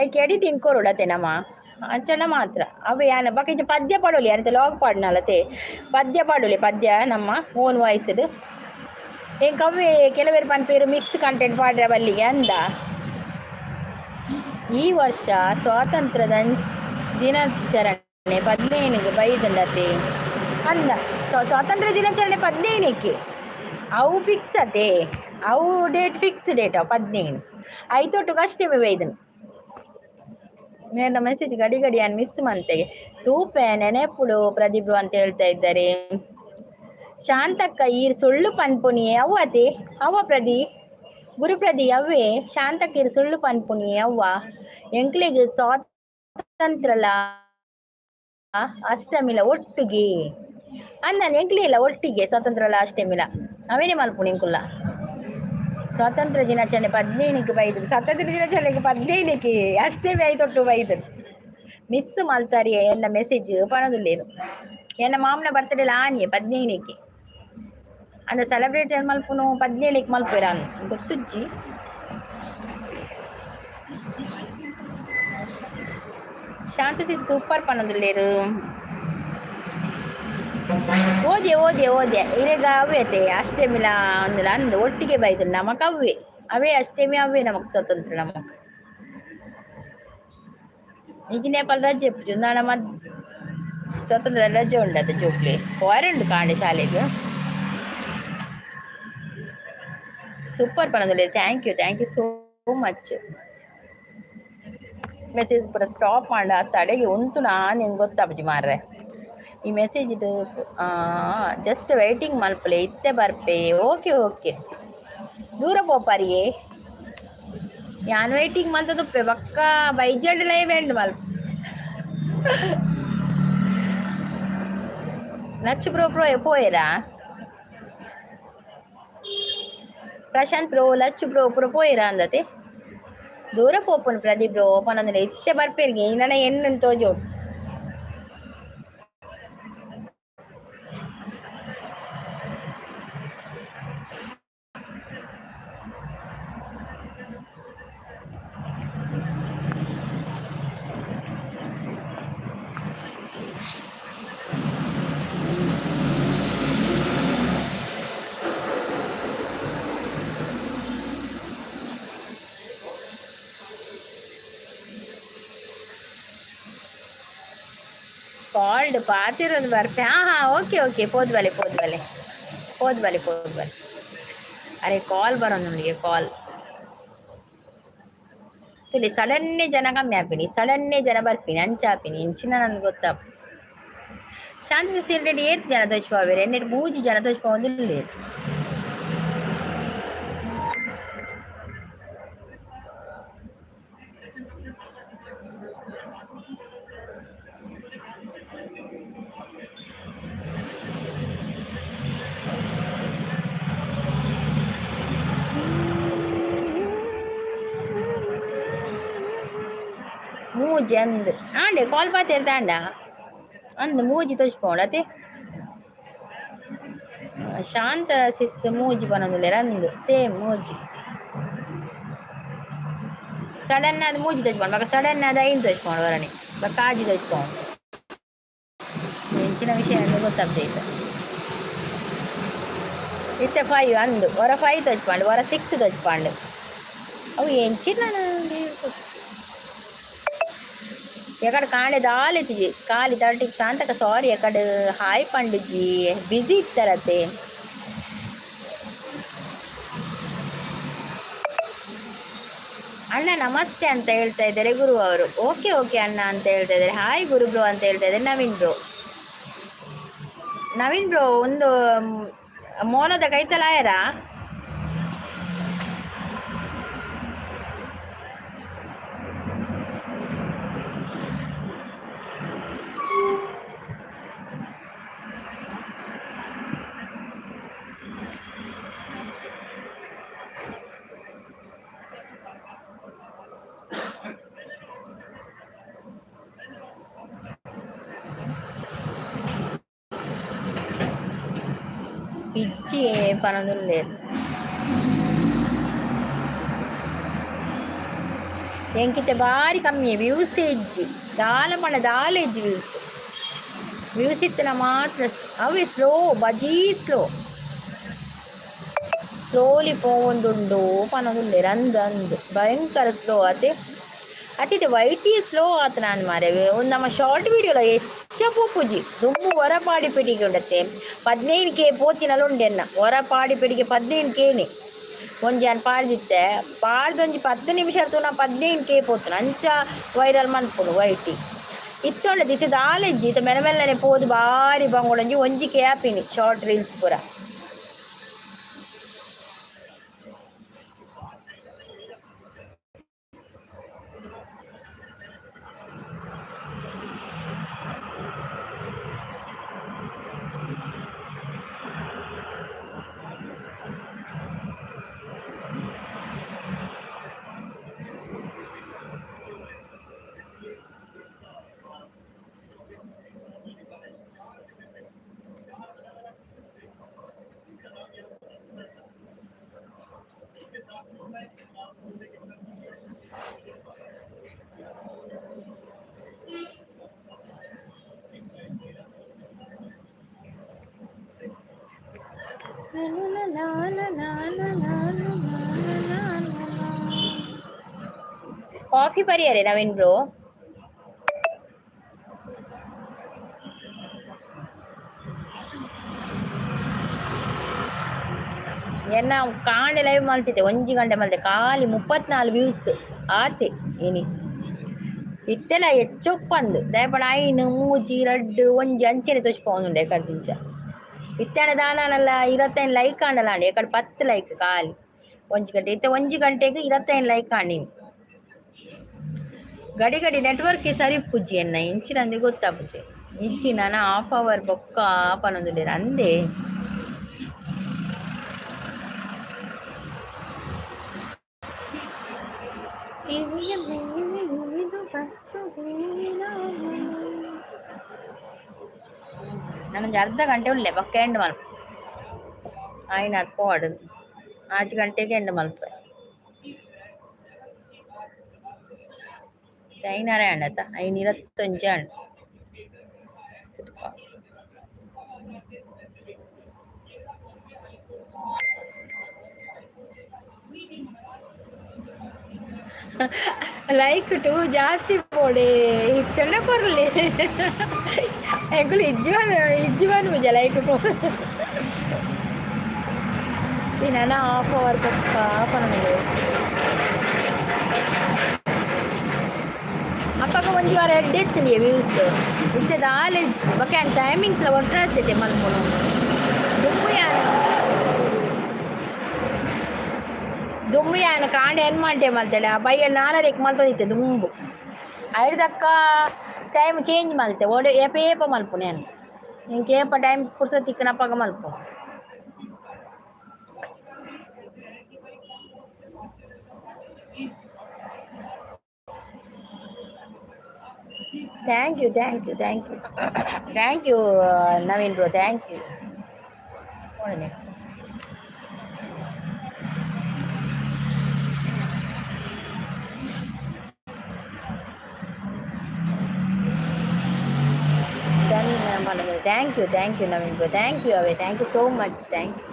ಐಕ್ ಎಡಿಟಿಂಗ್ ಕೊರೊಡತೆ ನಮ್ಮ ಅಂಚನ ಮಾತ್ರ. ಅವೆ ಯಾನ ಬೊಕ ಇಂಚ ಪದ್ಯ ಪಾಡೊಲಿ ಅಂತೆ ಲಾಗ್ ಪಾಡ್ನಲತೆ. ಪದ್ಯ ಪಾಡೊಲಿ, ಪದ್ಯ ನಮ್ಮ ಓನ್ ವಾಯ್ಸ್ಡ್. ಎಂಕ್ ಅವ್ವೇ ಕೆಲವೆರ್ ಪನ್ಪೆರ್ ಮಿಕ್ಸ್ ಕಂಟೆಂಟ್ ಪಾಡ್ರೆ ಬಲ್ಲಿಗೆ ಅಂದ. ಈ ವರ್ಷ ಸ್ವಾತಂತ್ರ್ಯದ ದಿನಾಚರಣೆ 15ಕ್ಕೆ ಬೈದಂಡತೆ ಅಂದ. ಸ್ವಾತಂತ್ರ್ಯ ದಿನಾಚರಣೆ 15ಕ್ಕೆ ಅವು ಫಿಕ್ಸ್ ಅತೆ. ಅವು ಡೇಟ್ ಫಿಕ್ಸ್ ಡೇಟ್ ಅವು 15. ಐತೊಟ್ಟುಗೆ ಅಷ್ಟೇ ಬೈದನು. ಮೇನ ಮೆಸೇಜ್ ಗಡಿ ಗಡಿ ಅನ್ ಮಿಸ್ ಮಂತೆಗೆ ತೂಪೆ ನೆನೆಪುಡು ಪ್ರದೀಪ್ ಅಂತ ಹೇಳ್ತಾ ಇದ್ದಾರೆ. ಶಾಂತಕ್ಕ ಈ ಸುಳ್ಳು ಪನ್ಪುನಿ ಅವ್ವತೆ ಅವ್ವ ಪ್ರದಿ ಗುರುಪ್ರದಿ ಅವ್ವೇ ಶಾಂತಕ್ಕ ಇರ್ ಸುಳ್ಳು ಪನ್ಪುನಿ ಅವ್ವ. ಎಂಕ್ಲೆಗ್ ಸ್ವಾತಂತ್ರ್ಯಲ ಅಷ್ಟಮಿಲ ಒಟ್ಟಿಗೆ ಅಂದ. ಎಂಕ್ಲೆ ಇಲ್ಲ ಒಟ್ಟಿಗೆ ಸ್ವಾತಂತ್ರ್ಯಲ ಅಷ್ಟಮಿಲ ಅವೇನೇ ಮಲ್ಪುನಿ ಎಂಕುಲ್ಲ. ಸ್ವಾತಂತ್ರ್ಯ ದಿನಾಚರಣೆ 15ಕ್ಕೆ ಬೈದು. ಸ್ವಾತಂತ್ರ್ಯ ದಿನಾಚರಣೆಗೆ 15ಕ್ಕೆ ಅಷ್ಟೇ ಐತೊಟ್ಟು ಬೈದು. ಮಿಸ್ ಮಲ್ತಾರಿ ಎನ್ನ ಮೆಸೇಜ್ ಪನದುಲ್ಲೇನು. ಎನ್ನ ಮಾಮನ ಬರ್ತಡೇ ಆನಿಯೆ 15ಕ್ಕೆ ಅಂದ. ಸೆಲೆಬ್ರೇಟ್ ಮಲ್ಪುನು 17ಕ್ಕೆ ಮಲ್ಪುರ ಗೊತ್ತುಜ್ಜಿ. ಶಾಂತಿ ಸೂಪರ್ ಪನದುಲ್ಲೇರು. ಓದೆ ಓದೆ ಓದೆ ಇರೆಗ ಅವ್ಯತೆ ಅಷ್ಟಮಿಲ ಅಂದಲ ಅಂದ್ ಒಟ್ಟಿಗೆ ಬೈದು ನಮಕ್ ಅವ್ವೆ ಅವೇ ಅಷ್ಟಮಿ ಅವ್ವೆ ನಮಕ್ ಸ್ವತಂತ್ರ ನಮಕ್. ನಿಜನೇಪಲ್ ರಜೆ ನಮ್ಮ ಸ್ವತಂತ್ರ ರಜೆ ಉಂಡದ ಜೋಕ್ಲೆ ಪೋರುಂಡು ಕಾಂಡೆ ಶಾಲೆಗೆ. ಸೂಪರ್ ಪನದುಲ್ಲೆ. Thank you, thank you so much. Message ಪೂರ ಸ್ಟಾಪ್ ಮಾಡ ತಡೆಗೆ ಉಂಟು ನಿಂಗೆ ಗೊತ್ತಾಪುಜಿ ಮಾರ್ರೆ. ಈ ಮೆಸೇಜ್ ಜಸ್ಟ್ ವೈಟಿಂಗ್ ಮಲ್ಪಲೆ ಇತ್ತೆ ಬರ್ಪೆ. ಓಕೆ ಓಕೆ ದೂರ ಪೋಪಾರಿಯೇ ಯಾನ್ ವೈಟಿಂಗ್ ಮಲ್ತದುಪ್ಪೆ ಬಕ್ಕ ಬೈಜಡ್ ಲೈವ್ ಎಂಡ್ ಮಲ್ಪ. ನಚ್ಚು ಬ್ರೋ ಬ್ರೋ ಪೋಯರಾ ಪ್ರಶಾಂತ್ ಬ್ರೋ ಲಚ್ಚು ಬ್ರೋ ಪೂರ ಪೋಯರಾ ಅಂದತೆ. ದೂರ ಪೋಪುನು ಪ್ರದೀಪ್ ಬ್ರೋ ಪನೊಂದಿಲ್ಲ ಇತ್ತೆ ಬರ್ಪೇರಿಗೆ ನನ ಎಣ್ಣು ತೋಜೋಡು. ಕಾಲ್ಡ್ ಪಾತಿರೊಂದು ಬರ್ಪೆ. ಹಾಂ ಹಾಂ ಓಕೆ ಓಕೆ ಪೋದ್ಬಲೆ ಪೋದ್ಬಲೆ ಪೋದ್ಬಲೆ ಪೋದ್ಬಲೆ. ಅರೆ ಕಾಲ್ ಬರೋದು ಕಾಲ್ ತುಲಿ ಸಡನ್ನೇ ಜನ ಕಮ್ಮಿ ಆಪಿನಿ ಸಡನ್ನೇ ಜನ ಬರ್ಪಿನಿ ಅಂಚಾಪಿನಿ ಇಂಚಿನ ನನ್ಗೆ ಗೊತ್ತಾಪುಜಿ. ಶಾಂತಿ ಸೀಲ್ಡೆಡ್ ಏತ್ ಜನ ತೋಚ್ಪಾವೇರು ಎನ್ನೆಟ್ ಮೂಜಿ ಜನ ತೋಚ್ಪಾವೊಂದು. ಮೂಜಿ ಅಂದ್ ಆಂಡೆ ಕಾಲ್ ಪಾತೆರ್ ತಾಂಡ ಅಂದ್ ಮೂಜಿ ತೋಚ್ಪೋಂಡು ಅತೆ. ಶಾಂತ ಸಿಸ್ ಮೂಜಿ ಪನೊಂದುಲ್ಲೆರ್ ಅಂದ್ ಸೇಮ್ ಮೂಜಿ. ಸಡನ್ ಆದ್ ಮೂಜಿ ತೋಚ್ಪೋಂಡು ಬೊಕ ಸಡನ್ ಆದ್ ಐನ್ ತೋಚ್ಪೋಂಡು ವರಣಿ ಬೊಕ ಕಾಜಿ ತೋಚ್ಪೋಂಡು. ಎಂಚಿನ ವಿಷಯ ಅಂದ್ ಗೊತ್ತಾಗ್ತೈತೆ. ಇತ್ತೆ 5 ಅಂದ್ ಒರ 5 ತೋಚ್ಪಂಡು ಒರ 6 ತೋಚ್ಪಂಡು ಅವು ಎಂಚಿನ. ಎಕಡೆ ಕಾಂಡೆ ದಾಲೆತ್ತಿಜಿ ಖಾಲಿ 30 ಶಾಂತಕ ಸಾರಿ ಎಕಡೆ ಹಾಯ್ ಪಂಡುಜಿ ಬಿಸಿ ಇತ್ತರತೆ. ಅಣ್ಣ ನಮಸ್ತೆ ಅಂತ ಹೇಳ್ತಾ ಇದ್ದಾರೆ ಗುರು ಅವರು. ಓಕೆ ಓಕೆ ಅಣ್ಣ ಅಂತ ಹೇಳ್ತಾ ಇದ್ದಾರೆ. ಹಾಯ್ ಗುರು ಬ್ರೋ ಅಂತ ಹೇಳ್ತಾ ಇದ್ದಾರೆ ನವೀನ್ ಬ್ರೋ. ನವೀನ್ ಬ್ರೋ ಒಂದು ಮೋನದ ಕೈತಲಾಯರಾ? ಇಜ್ಜಿ ಪನೊಂದುಲ್ಲೆರ್. ಎಂಕಿತ್ತೆ ಬಾರಿ ಕಮ್ಮಿ ವ್ಯೂಸ್ ಇಜ್ಜಿ ದಾಲ ಪಂಡ ದಾಲ ಇಜ್ಜಿ ವ್ಯೂಸ್. ವ್ಯೂಸ್ ಇತ್ತಿನ ಮಾತ್ರ ಅವೇ ಸ್ಲೋ ಬಜೀ ಸ್ಲೋ ಸ್ಲೋಲಿ ಪೋವೊಂದುಂಡು ಪನೊಂದುಲ್ಲೆರ್ ಅಂದ್ ಅಂದ್ ಭಯಂಕರ ಸ್ಲೋ ಅತೆ. ಅತಿತೆ ವೈಟಿ ಸ್ಲೋ ಆತ ನಾನು ಮಾರೆ. ಒಂದು ನಮ್ಮ ಶಾರ್ಟ್ ವಿಡಿಯೋಲ ಹೆಚ್ಚ ಪೋಪುಜಿ. ದುಂಬು ಹೊರ ಪಾಡಿ ಪೆಟ್ಟಿಗೆ ಉಂಡತ್ತೆ 15K ಪೋತಿನಲ್ಲ ಉಂಡೆನ್ನ. ಹೊರ ಪಾಡಿ ಪೆಟ್ಟಿಗೆ 15Kನೇ ಒಂಜಿ ಅನ್ ಪಾಡ್ದಿತ್ತೆ. ಪಾಡ್ದೊಂಜಿ 10 ನಿಮಿಷ ತೂನ 15K ಪೋತುನ. ಅಂಚ ವೈರಲ್ ಮನ್ಪುನು ವೈಟಿ. ಇತ್ತೊಂಡ ಇತ್ತೆ ದಾಲೆಜ್ಜಿ. ಇತ್ತೆ ಮೆಲ್ಲ ಮೆಲ್ಲನೆ ಪೋದು ಬಾರಿ ಬಂಗೊಡೊಂಜಿ 1K ಆಪಿನಿ ಶಾರ್ಟ್ ರೀಲ್ಸ್ ಪೂರ. ಕಾಫಿ ಪರಿಯರೆ ನವೀನ್ ಬ್ರೋ. ಎನ್ನ ಕಾಂಡೆ ಲೈವ್ ಮಲ್ತಿದ್ದೆ ಒಂಜಿ ಗಂಟೆ ಮಲ್ತೆ ಖಾಲಿ 34 ವ್ಯೂಸ್ ಆತೆ. ಇನಿ ಇತ್ತೆಲ್ಲ ಹೆಚ್ಚೊಪ್ಪಂದು ದಯಪಡ 5 3 2 1 ಅಂಚೆನೆ ತೋಚ್ಪೋಂದುಂಡೆ ಎಕಡೆ. ಇತ್ತನೆ ದಾನಲ್ಲ 25 ಲೈಕ್ ಆಂಡಲ ಅಂడి ಎಕಡೆ 10 ಲೈಕ್ ಖಾಲಿ ಒಂಜಿ ಗಂಟೆ. ಇತ್ತೆ ಒಂಜಿ ಗಂಟೆಗೆ 25 ಲೈಕ್ ಆಂಡಿನಿ. ಗಡಿ ಗಡಿ ನೆಟ್ವರ್ಕ್ ಸರಿ ಪೂಜಿ ಎನ್ನ ಇಂಚಿನಂದೆ ಗೊತ್ತಾಪುಜಿ. ಇಜ್ಜಿ ನಾನು ಹಾಫ್ ಅವರ್ ಬೊಕ್ಕ ಪನೊಂದುಲ್ಲೆರ್ ಅಂದೆ. ನಾನೊಂಜಿ ಅರ್ಧ ಗಂಟೆ ಉಲ್ಲೆ ಬೊಕ್ಕ ಎಂಡ್ ಮಲ್ಪ ಆಯ್ನಾತ್ ಪೋವಡ್. 5 ಗಂಟೆಗೆ and Malpe. ಐನಾರೆ and 5:21 and. Like ಟು ಜಾಸ್ತಿ ಪೋಡೆ ಇತ್ತಂಡ ಕೊರ್ಲಿ ಎಂಕುಲು ಇಜ್ಜಿವನ್ ಇಜ್ಜಿವನ್ ಪೂಜ ಲೈಕ್ ನಾನು ಹಾಫ್ ಅವರ್ ಪಕ್ಕ ಪನೊಂದು. ಅಪ್ಪಗ ಒಂಜಿ ವಾರ ಎಡ್ಡೆ ಇತ್ತಿನಿ ವ್ಯೂಸ್. ಇತ್ತೆ ದಾಲೆ ಬೊಕ್ಕ ಟೈಮಿಂಗ್ಸ್ ಲ ಒಟ್ರಾಸೆತೆ ಮಲ್ಪುನು. ದುಂಬು ಯಾನ್ ದುಂಬು ಯಾನ್ ಕಾಂಡೆ ಎನ್ ಮಂಟೆ ಮಲ್ತೆಡ ಬಯ್ಯ 4:30 ಮಲ್ತೊಂದಿತ್ತೆ ದುಂಬು. ಐದಕ್ಕ ಟೈಮ್ ಚೇಂಜ್ ಮಲ್ತೆ ಓಡೆ ಏಪ ಏಪ ಮಲ್ಪುನು ಯಾನ್. ಇಂಕ ಏಪ time ಪುರ್ಸೊತ್ತು ತಿಕ್ಕುನಪಗ ಮಲ್ಪು. Thank you thank you thank you thank you Naveen bro, thank you. Thank you thank you Naveen bro, thank you away, thank you so much, thank you.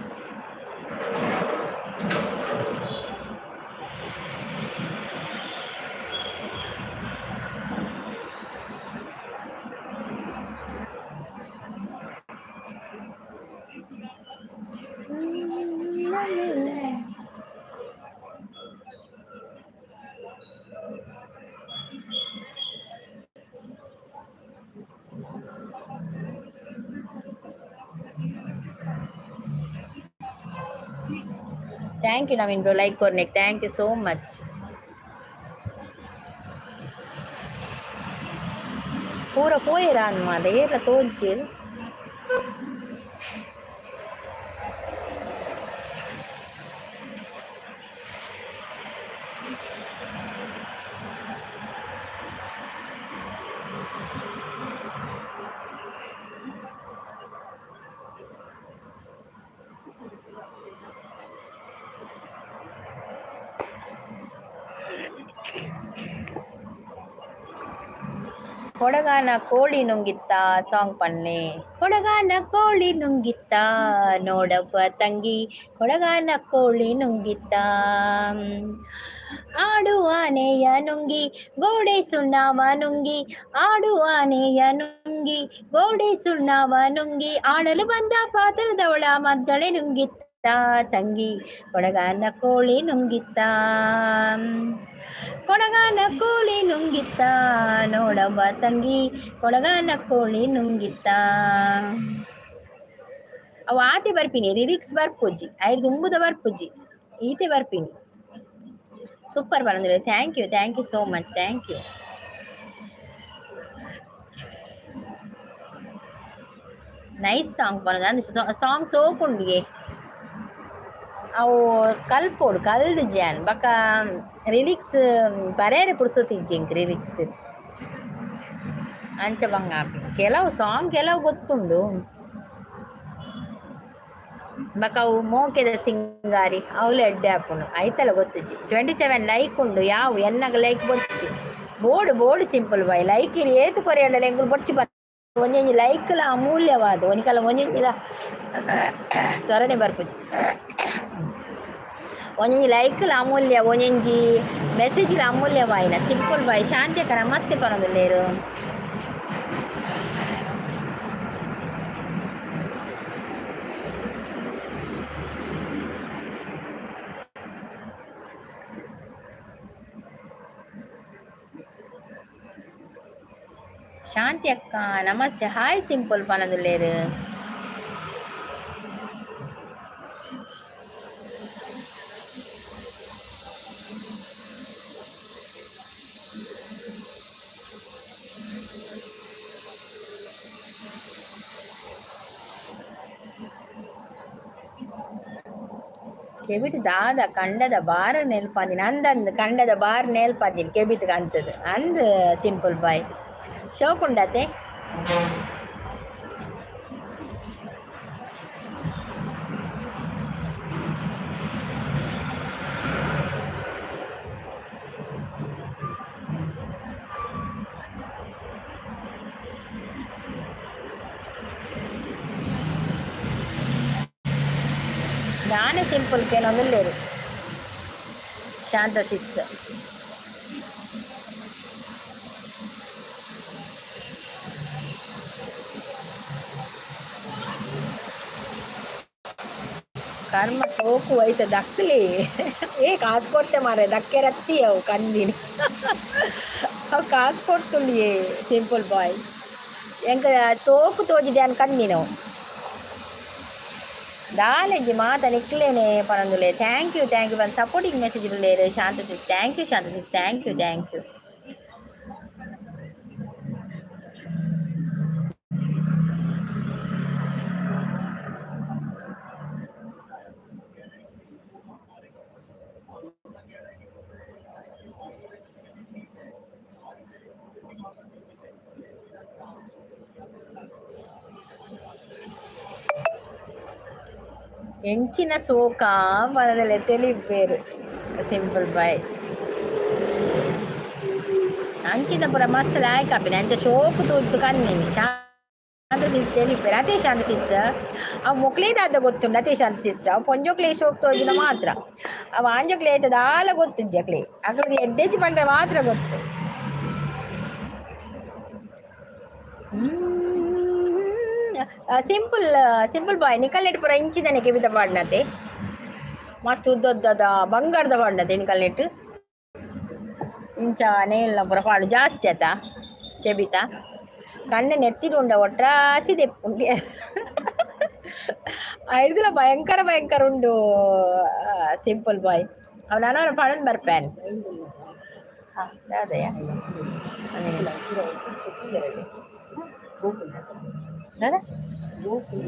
Thank you Naveen bro, like ಕೊರ್ನೆಕ್, thank you so much. ಪೂರ ಪೋಯೆರಾ ಅನ್ಮಾದ ಏರ್ಲ ತೋಜ್ಜೆರ್. ಕೊಡಗಾನ ಕೋಳಿ ನುಂಗಿತ್ತ song ಪನ್ನೆ. ಕೊಡಗಾನ ಕೋಳಿ ನುಂಗಿತ್ತ ನೋಡವ್ವ ತಂಗಿ, ಕೊಡಗಾನ ಕೋಳಿ ನುಂಗಿತ್ತ. ಆಡು ಆನೆಯ ನುಂಗಿ ಗೋಡೆ ಸುಣ್ಣವ ನುಂಗಿ, ಆಡು ಆನೆಯ ನುಂಗಿ ಗೋಡೆ ಸುಣ್ಣವ ನುಂಗಿ, ಆಡಲು ಬಂದ ಪಾತ್ರದವಳ ಮದ್ದಳೆ ನುಂಗಿತ್ತ ತಂಗಿ, ಕೊಡಗಾನ ಕೋಳಿ ನುಂಗಿತ್ತ, ಕೊಡಗಾನ ಕೋಳಿ ನುಂಗಿತ್ತ ನೋಡವ್ವ ತಂಗಿ, ಕೊಡಗಾನ ಕೋಳಿ ನುಂಗಿತ್ತ. ಅವು ಆತೆ ಬರ್ಪಿನಿ, ಲಿರಿಕ್ಸ್ ಬರ್ಪುಜಿ, ಐದು ದುಂಬುದ ಬರ್ಪುಜಿ, ಈತೆ ಬರ್ಪಿನಿ. ಸೂಪರ್ ಬಂದ್ರೆ. Thank you, thank you so much, thank you. Nice song ಪನೊಂದು song ಸೋಕುಂಡಿಗೆ. ಅವು ಕಲ್ಪೋಡು ಕಲ್ದು ಜಾನ್ ಬೊಕ ಲಿರಿಕ್ಸ್ ಬರೇರೆ ಪುರ್ಸೊತ್ತಿಜ್ಜಿ ಎಂಕ್ ಲಿರಿಕ್ಸ್, ಅಂಚ ಬಂಗ ಆಪಿನಿ. ಕೆಲವು ಸಾಂಗ್ ಕೆಲವು ಗೊತ್ತುಂಡು. ಬೊಕ ಅವು ಮೋಕೆದ ಸಿಂಗಾರಿ ಅವ್ಲು ಎಡ್ಡೆ ಆಪುಂಡು, ಐತಲ ಗೊತ್ತುಜ್ಜಿ. 27 ಲೈಕ್ ಉಂಡು. ಯಾವು ಎನ್ನಗ ಲೈಕ್ ಬೊಡ್ಚಿ, ಬೋಡು ಬೋಡು ಸಿಂಪಲ್ ಬಾಯ್. ಲೈಕ್ ಇರಿ ಏತ್ ಕೊರಿಯಂಡಲ ಎಂಕುಲು ಬೊಡ್ಚಿ. ಒಂಜೊಂಜಿ ಲೈಕ್ಲ ಅಮೂಲ್ಯವಾದ, ಒಂಜಿಕಲ ಒಂಜೊಂಜಿಲ ಸ್ವರನೆ ಬರ್ಪುಜಿ. ಒಂಜೊಂಜಿ ಲೈಕ್ಲ ಅಮೂಲ್ಯ, ಒಂಜೊಂಜಿ ಮೆಸೇಜ್ಲ ಅಮೂಲ್ಯವಾಯಿನ. Simple boy. ಶಾಂತಿ ಅಕ್ಕ ನಮಸ್ತೆ ಪನೊಂದುಲ್ಲೆರ್. ಶಾಂತಿ ಅಕ್ಕ ನಮಸ್ತೆ. ಹಾಯ್ ಸಿಂಪಲ್ ಪನೊಂದುಲ್ಲೆರ್. ಕೆಬಿಟ್ ದಾದ ಕಂಡದ ಬಾರ್ ನೆಲ್ಪಾದಿನ ಅಂದಂದು, ಕಂಡದ ಬಾರ್ ನೆಲ್ಪಾದಿನ ಕೆಬಿಟ್ ಅಂತದು ಅಂದ್. ಸಿಂಪಲ್ ಬಾಯ್, ಶೋಕುಂಡತೆ. ದಾನೆ ಸಿಂಪಲ್ ಕೇನೊಂದುಲ್ಲೆರ್ ಶಾಂತ ಸಿಸ್. ಕರ್ಮ ಸೋಕು ಐತ ದಕ್ಲಿ. ಏ ಕಾಸು ಕೊಟ್ಟೆ ಮಾರೆ, ದಕ್ಕೆ ರತ್ತಿ ಅವು ಕಂದಿನಿ. ಅವು ಕಾಸು ಕೊಡ್ತುಂಡಿಯೇ ಸಿಂಪಲ್ ಬಾಯ್. ಎಂಕ ಸೋಕು ತೋಜಿದೆ ಅನ್ ಕಂದಿನವು. ದಾಲೆಜ್ಜಿ ಮಾತ ನಿಕ್ಲೇನೆ ಪನೊಂದುಲ್ಲೆ. Thank you, thank you. ಪಂದ್ ಸಪೋರ್ಟಿಂಗ್ ಮೆಸೇಜ್ ಉಲ್ಲೆರ್ Shanta sis. Thank you Shanta sis, thank you, thank you. ಎಂಚಿನ ಸೋಕ ಪನದಲೆ ತೆಲಿಪೇರು ಸಿಂಪಲ್ ಬಾಯ್. ಅಂಚಿನ ಪೂರ ಮಸ್ತ್ ಲಾಯ್ಕ್ ಆಪಿನ, ಅಂಚ ಶೋಕು ತೂತು ಕನ್ನಿನಿ. ಶಾಂತ ಸಿಸ್ ತೆಲಿಪೇರು ಅದೇ ಶಾಂತ ಸಿಸ್. ಅವು ಮೊಕ್ಲೇ ದಾದ ಗೊತ್ತುಂಡು ಅದೇ ಶಾಂತ ಸಿಸ್. ಅವು ಪೊಂಜೋಕ್ಲೆ ಶೋಕ್ ತೋಜಿನ ಮಾತ್ರ, ಅವು ಆಂಜೋಕ್ಲೆ ಐತ ದಾಲ ಗೊತ್ತುಜ್ಜಿ ಅಕ್ಲೆ. ಅಕ್ಲೆಗ್ ಎಡ್ಡೆಜ್ಜಿ ಪಂಡ್ರೆ ಮಾತ್ರ ಗೊತ್ತು. ಸಿಂಪಲ್ ಸಿಂಪಲ್ ಬಾಯ್, ನಿಕಲ್ನೆಟ್ ಪೂರ ಇಂಚಿದನೆ ಕೆಬಿತ ಪಾಡ್ನತೆ, ಮಸ್ತ್ ಉದ್ದದ ಬಂಗಾರದ ಪಾಡ್ನತೆ ನಿಕಲ್ನೆಟ್. ಇಂಚ ನೇಲ್ನ ಪೂರ ಪಾಡು ಜಾಸ್ತಿ ಆತ ಕೆಬಿತ. ಕಣ್ಣು ನೆತ್ತಿಡುಂಡ ಒಟ್ರಾಸಿ ದೆಪ್ಪುಂಡಿ. ಐದುಲ ಭಯಂಕರ ಭಯಂಕರ ಉಂಡು ಸಿಂಪಲ್ ಬಾಯ್. ಅವ್ ನಾನು ಪಾಡೊಂದು ಬರ್ಪೇನ್. ಹಾಂ ದಾದಯ್ಯ ದಾದಾ. ಗೋಕುಲ್.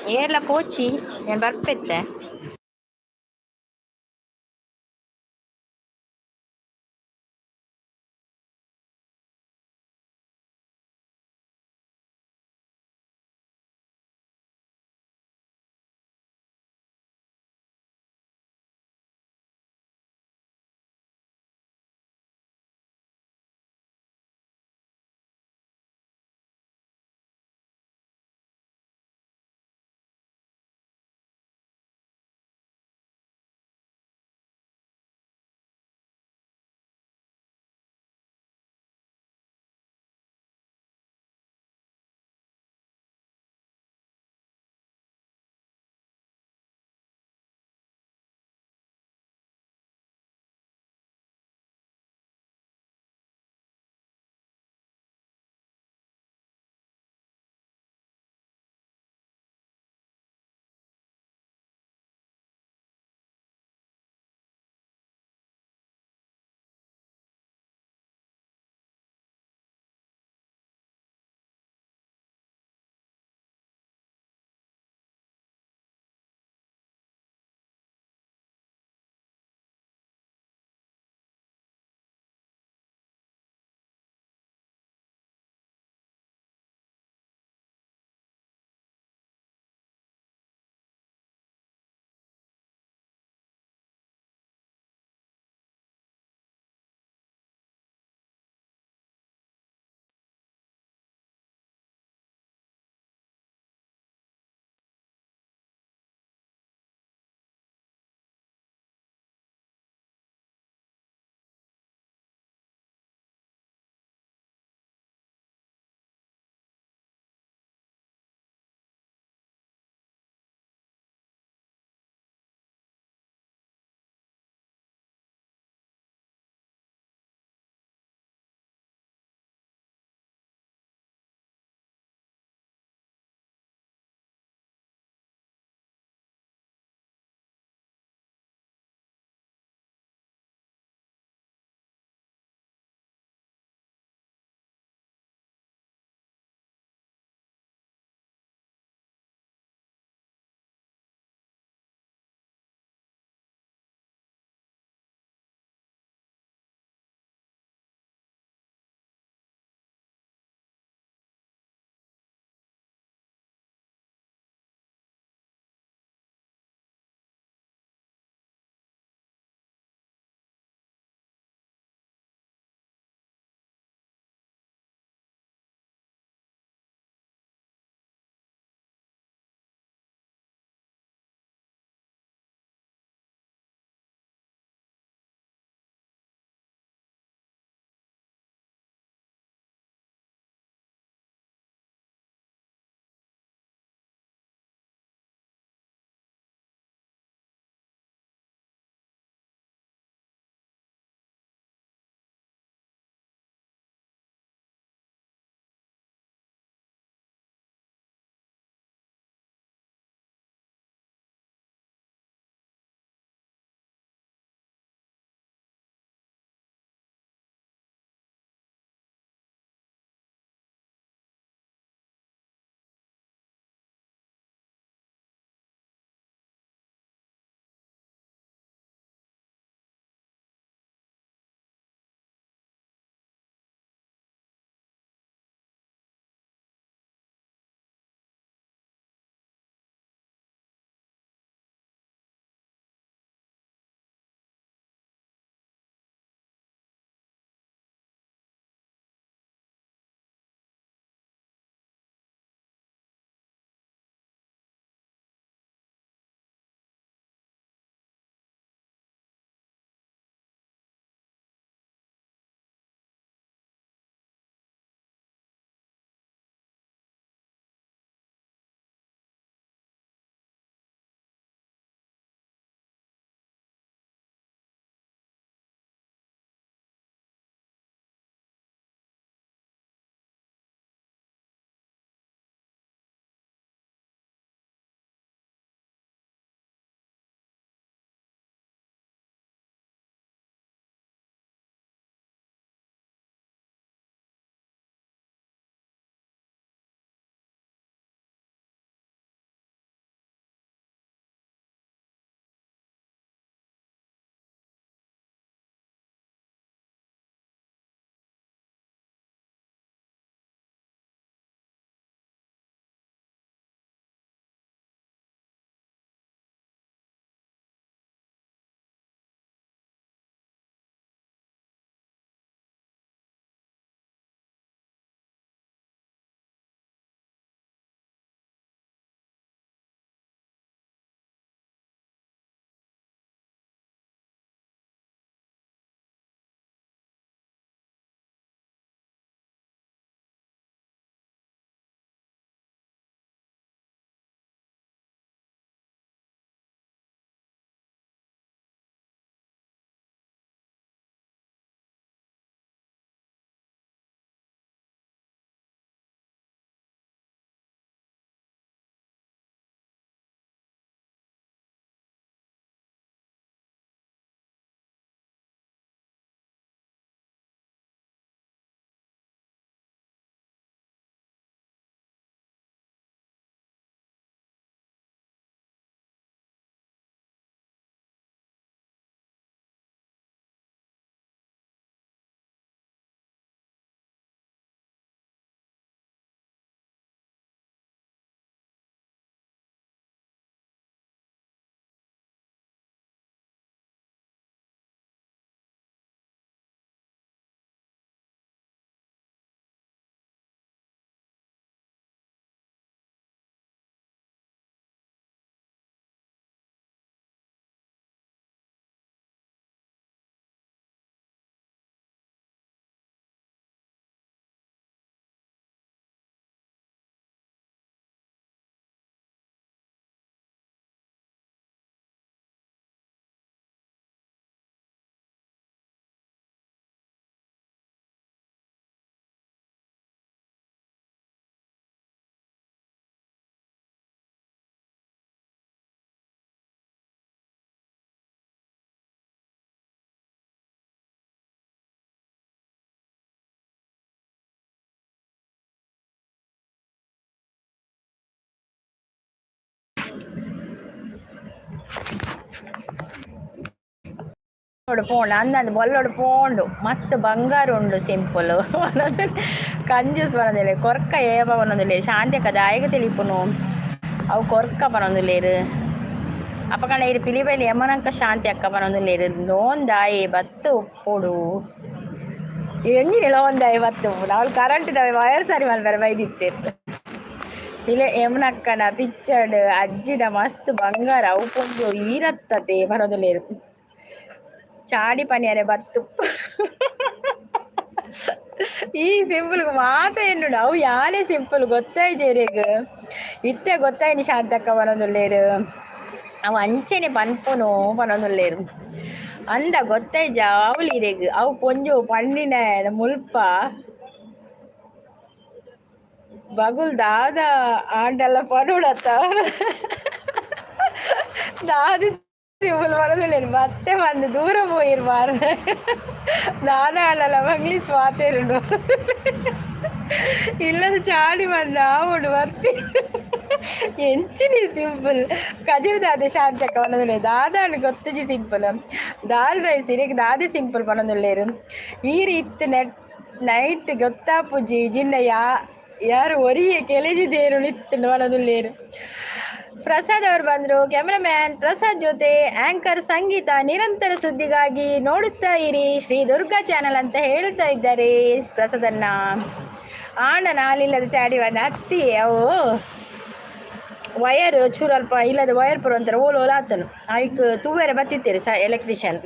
ಏರ್ಲ ಪೋಚಿ ಯಾನ್ ಬರ್ಪೆತ್ತೆ. ನೋಡು ಪೋಂಡು ಅಂದಂದು ಬೊಲ್ಲೊಡು ಪೋಂಡು ಮಸ್ತ್ ಬಂಗಾರ ಉಂಡು ಸಿಂಪಲ್. ಕಂಜೂಸ್ ಪನೊಂದಿಲ್ಲ, ಕೊರ್ಕ ಏಪ ಪನೊಂದಿಲ್ಲ. ಶಾಂತಿ ದಾಯೆಗ್ ತಿಳಿಪುನು? ಅವು ಕೊರ್ಕ ಪನೊಂದುಲ್ಲೆರ್. ಅಪಗಣ ಇರು ಪಿಲಿಬೈಲಿ ಯಮನಂಕ ಶಾಂತಿ ಅಕ್ಕ ಪನೊಂದುಲ್ಲೆರ್. ಲೋನ್ ದಾಯೆ ಬತ್ತ್ ಉಪ್ಪೊಡು? ಎಂಜಿನ ಲೋನ್ ದಾಯೆ ಬತ್ತ್ ಉಪ್ಪುಡು? ಅವ್ಲು ಕರೆಂಟ್ ದ ವಯರ್ ಸರಿ ಮಲ್ಪೆರೆ ಬೈದಿತ್ತೆರ್. ಪಿಲೆ ಯಮುನಕ್ಕನ ಪಿಕ್ಚರ್ಡ್ ಅಜ್ಜಿಡ ಮಸ್ತ್ ಬಂಗಾರ, ಅವು ಪೊಂಜೋವು ಈರತ್ತತೆ ಪನೊಂದುಲ್ಲೆರ್. ಚಾಡಿ ಪನಿಯರೆ ಬತ್ತು ಈ ಸಿಂಪಲ್ ಮಾತ ಎನ್ನುಡು. ಅವು ಯಾನೆ ಸಿಂಪಲ್ ಗೊತ್ತಾಯ್ಜೆರೆಗ್? ಇತ್ತೆ ಗೊತ್ತಾಯ್ನಿ ಶಾಂತಕ್ಕ ಪನೊಂದುಲ್ಲೆರ್. ಅವು ಅಂಚೆನೆ ಪನ್ಪುನು ಪನೊಂದುಲ್ಲೆರ್. ಅಂದ ಗೊತ್ತಾಯ್ಜ ಅವ್ಲು ಇರೆಗ್? ಅವು ಪೊಂಜೋವು ಪಂಡಿನ ಮುಲ್ಪ ಬಗುಲ್ ದಾದ ಆಂಡಲ ಪನೊಡತ್ತ? ದಾದ ಸಿಂಪಲ್ ಪನೊಂದುಲ್ಲೆರ್? ಬತ್ತೆ ಬಂದು ದೂರ ಪೋಯಿರ್ ಮಾರ್ರೆ. ದಾದ ಆಂಡಲ ಇಂಗ್ಲೀಷ್ ಪಾತೆರುಂಡು. ಇಲ್ಲದ ಚಾಡಿ ಬಂದು ಆವೊಡು ಬರ್ಪಿ ಎಂಚಿನಿ ಸಿಂಪಲ್ ಕಜಿಪು ದಾದೆ ಶಾಂತಕ್ಕ ಪನೊಂದುಲ್ಲೆರ್. ದಾದಾಂಡ್ ಗೊತ್ತುಜಿ ಸಿಂಪಲ್. ದಾಲ್ ರೈಸ್ ಇರೆಗ್ ದಾದೆ ಸಿಂಪಲ್ ಪನೊಂದುಲ್ಲೆರ್. ಈರ್ ಇತ್ತೆ ನೆಟ್ ನೈಟ್ ಗೊತ್ತಾಪುಜಿ ಜಿನ್ನ ಯಾ ಯಾರು ಒರಿಯೆ ಕೆಲೆಜಿ ದೇರುಳು ಇತ್ತುಂಡು ಪನೊಂದುಲ್ಲೆರ್. ಪ್ರಸಾದ್ ಅವರು ಬಂದರು. ಕ್ಯಾಮ್ರಾಮ್ಯಾನ್ ಪ್ರಸಾದ್ ಜೊತೆ ಆಂಕರ್ ಸಂಗೀತ. ನಿರಂತರ ಸುದ್ದಿಗಾಗಿ ನೋಡುತ್ತಾ ಇರಿ ಶ್ರೀ ದುರ್ಗಾ ಚಾನಲ್ ಅಂತ ಹೇಳ್ತಾ ಇದ್ದಾರೆ ಪ್ರಸಾದನ್ನ. ಆಂಡ ನಾಲಿಲ್ಲದ ಚಾಡಿ ಬಂದ ಅತ್ತಿ. ಅವು ವಯರ್ ಚೂರು ಅಲ್ಪ ಇಲ್ಲದ ವಯರ್ ಪೂರ ಒಂಥರ ಓಲ್ ಓಲ್ ಆತನು. ಐಕ್ ತೂವೆರೆ ಬತ್ತಿತ್ತೀರಿ ಸ ಎಲೆಕ್ಟ್ರಿಷಿಯನ್.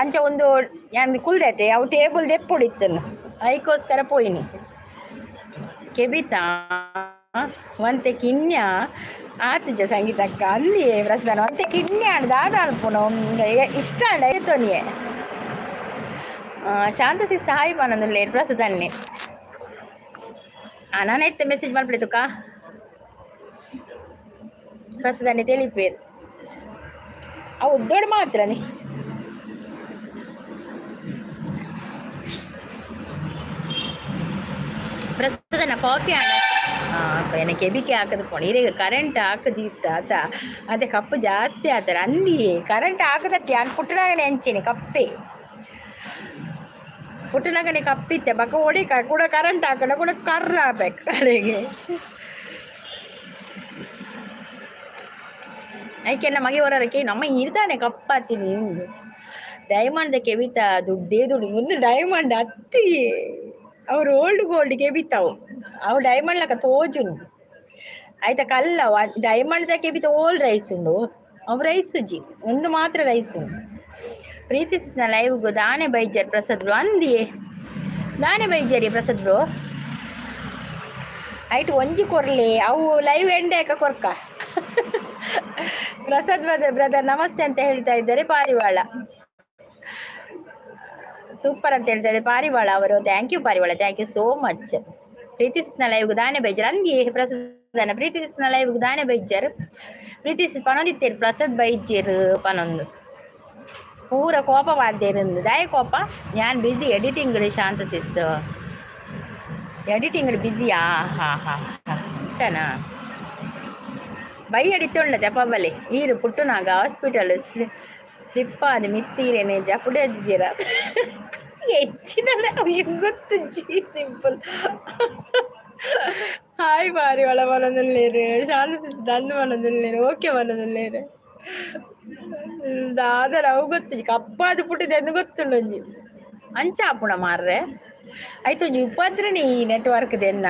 ಅಂಚ ಒಂದು ಯಾನ್ ಕುಲ್ದೈತೆ, ಅವು ಟೇಬಲ್ ದೆಪ್ಪೊಡಿತ್ತನು, ಐಕೋಸ್ಕರ ಪೋಯಿನಿ. ಕೆಬಿತಾ ಒಂತೆ ಕಿನ್ಯ ಆತಿಜ ಸಂಗೀತಕ್ಕ ಅಲ್ಲಿ ಪ್ರಸಾದ. ಒಂತೆ ಕಿನ್ಯ ಆಂಡ್ ದಾದ ಅನ್ಪುನು? ಇಷ್ಟ ಆಂಡ ಏತೊನಿಯೆ. ಶಾಂತ ಸಿ ಸಾಯಿ ಪನೊಂದುಲ್ಲೆರ್ ಪ್ರಸಾದನ್ನೇ. ನಾನು ಎತ್ತೆ ಮೆಸೇಜ್ ಮಲ್ಪಲೆ ತುಕ. ಪ್ರಸಾದನ್ನೇ ತೆಲಿಪೇರ್. ಅವು ಉದ್ದೋಡು ಮಾತ್ರನೇ. ಪ್ರಸಾದನ ಕಾಫಿ ಆಂಡ ಕೆಬಿಕೆ ಹಾಕದು ಪೋಣ. ಇರೆಗ್ ಕರೆಂಟ್ ಹಾಕದಿತ್ತ ಆತ? ಅದೇ ಕಪ್ಪು ಜಾಸ್ತಿ ಆತರ ಅಂದಿಯೇ. ಕರೆಂಟ್ ಹಾಕದತ್ತಿ ಯಾನ್ ಪುಟ್ಟನಾಗನೆ ಅಂಚೆನೆ ಕಪ್ಪೆ. ಪುಟ್ಟನಾಗನೆ ಕಪ್ಪಿತ್ತೆ. ಬಕ ಒಡಿ ಕೂಡ ಕರೆಂಟ್ ಹಾಕಡ ಕೂಡ ಕರ್ರ ಹಾಕ್ಬೇಕು ಕಡೆಗೆ. ಐಕೆ ಮಗೆ ಹೊರಕ್ಕೆ ನಮ್ಮ ಇರ್ತಾನೆ ಕಪ್ಪಾತೀನಿ. ಡೈಮಂಡ್ ಕೆಬಿತ ದುಡ್ಡೇ ದುಡ್ಡು. ಒಂದು ಡೈಮಂಡ್ ಅತ್ತಿ. ಅವ್ರು ಓಲ್ಡ್ ಗೋಲ್ಡ್ ಕೆಬಿತಾವು. ಅವು ಡೈಮಂಡ್ ಲಕ ತೋಜುನು ಆಯ್ತಾ? ಕಲ್ಲ ಡೈಮಂಡ್ the ಕೆಬಿತ ಓಲ್ಡ್ ರೈಸ್ ಉಂಡು. ಅವು ರೈಸ್ ಜಿ ಒಂದು ಮಾತ್ರ ರೈಸ್ ಉಂಡು. ಪ್ರೀತಿ ಸಿಸ್ನ ಲೈವ್ಗು ದಾನೆ ಬೈಜರ್ ಪ್ರಸಾದ್ ಬ್ರೋ ಅಂದಿಯೇ. ದಾನೆ ಬೈಜರಿ ಪ್ರಸಾದ್ ಬ್ರೋ? ಐಟ್ ಒಂಜಿ ಕೊರ್ಲೆ. ಅವು ಲೈವ್ ಎಂಡೇಕ ಕೊರ್ಕ. ಪ್ರಸಾದ್ ಬ್ರದರ್ ನಮಸ್ತೆ ಅಂತ ಹೇಳ್ತಾ ಇದ್ದಾರೆ. ಪಾರಿವಾಳ ಸೂಪರ್ ಅಂತ ಹೇಳ್ತಾ ಇದ್ದಾರೆ ಪಾರಿವಾಳ ಅವರು. Thank you ಪಾರಿವಾಳ, thank you so much. Preethi ಸಿಸ್ನ ಲೈವ್ಗೆ ದಾನೆ ಬೈಜರ್ ಅಂದಿಯೇ ಪ್ರಸಾದ್. ಪ್ರೀತಿ ಸಿಸ್ನ ಲೈವ್ಗೆ ದಾನೆ ಬೈಜರ್? ಪ್ರೀತಿ ಸಿಸ್ ಪನೊಂದಿತ್ತೇರು ಪ್ರಸಾದ್ ಬೈಜೇರು ಪನೊಂದು. ಪೂರ ಕೋಪ ಬಾರ್ದೇರು. ದಾಯ ಕೋಪ? ಯಾನ್ ಬಿಸಿ ಎಡಿಟಿಂಗ್. ಶಾಂತ ಸಿಸ್ ಎಡಿಟಿಂಗ್ ಬಿಸಿಯಾ? ಹಾ ಹಾ ಹಾ ಚೆನ್ನ ಬೈ ಅಡಿತುಂಡತೆ ಪಬ್ಬಲೆ. ಈರು ಪುಟ್ಟುನಾಗ ಹಾಸ್ಪಿಟಲ್ ಸ್ಲಿಪ್ ಆದ್ ಮಿತ್ತೀರೇನೆ ಜಪುಡೆ ಅಜ್ಜಿರ ಹೆಚ್ಚಿನ ಗೊತ್ತುಜ್ಜಿ ಸಿಂಪಲ್. ಹಾಯ್ ಪಾರಿವಾಳ ಪನೊಂದುಲ್ಲೆರ್. ಶಾಂತ ಸಿಸ್ ಡನ್ ಪನೊಂದುಲ್ಲೆರ್. ಓಕೆ ಪನೊಂದುಲ್ಲೆರ್. ದಾದರ ಅವು ಗೊತ್ತುಜ್ಜಿ. ಕಪ್ಪಾದ್ ಪುಟ್ಟಿದೆ ಎಂದು ಗೊತ್ತುಂಡು ಒಂಜಿ. ಅಂಚ ಆಪುಣ ಮಾರ್ರೆ. ಐತ ಒಂಜಿ ಉಪದ್ರನೇ ಈ ನೆಟ್ವರ್ಕ್ ದೆನ್ನ.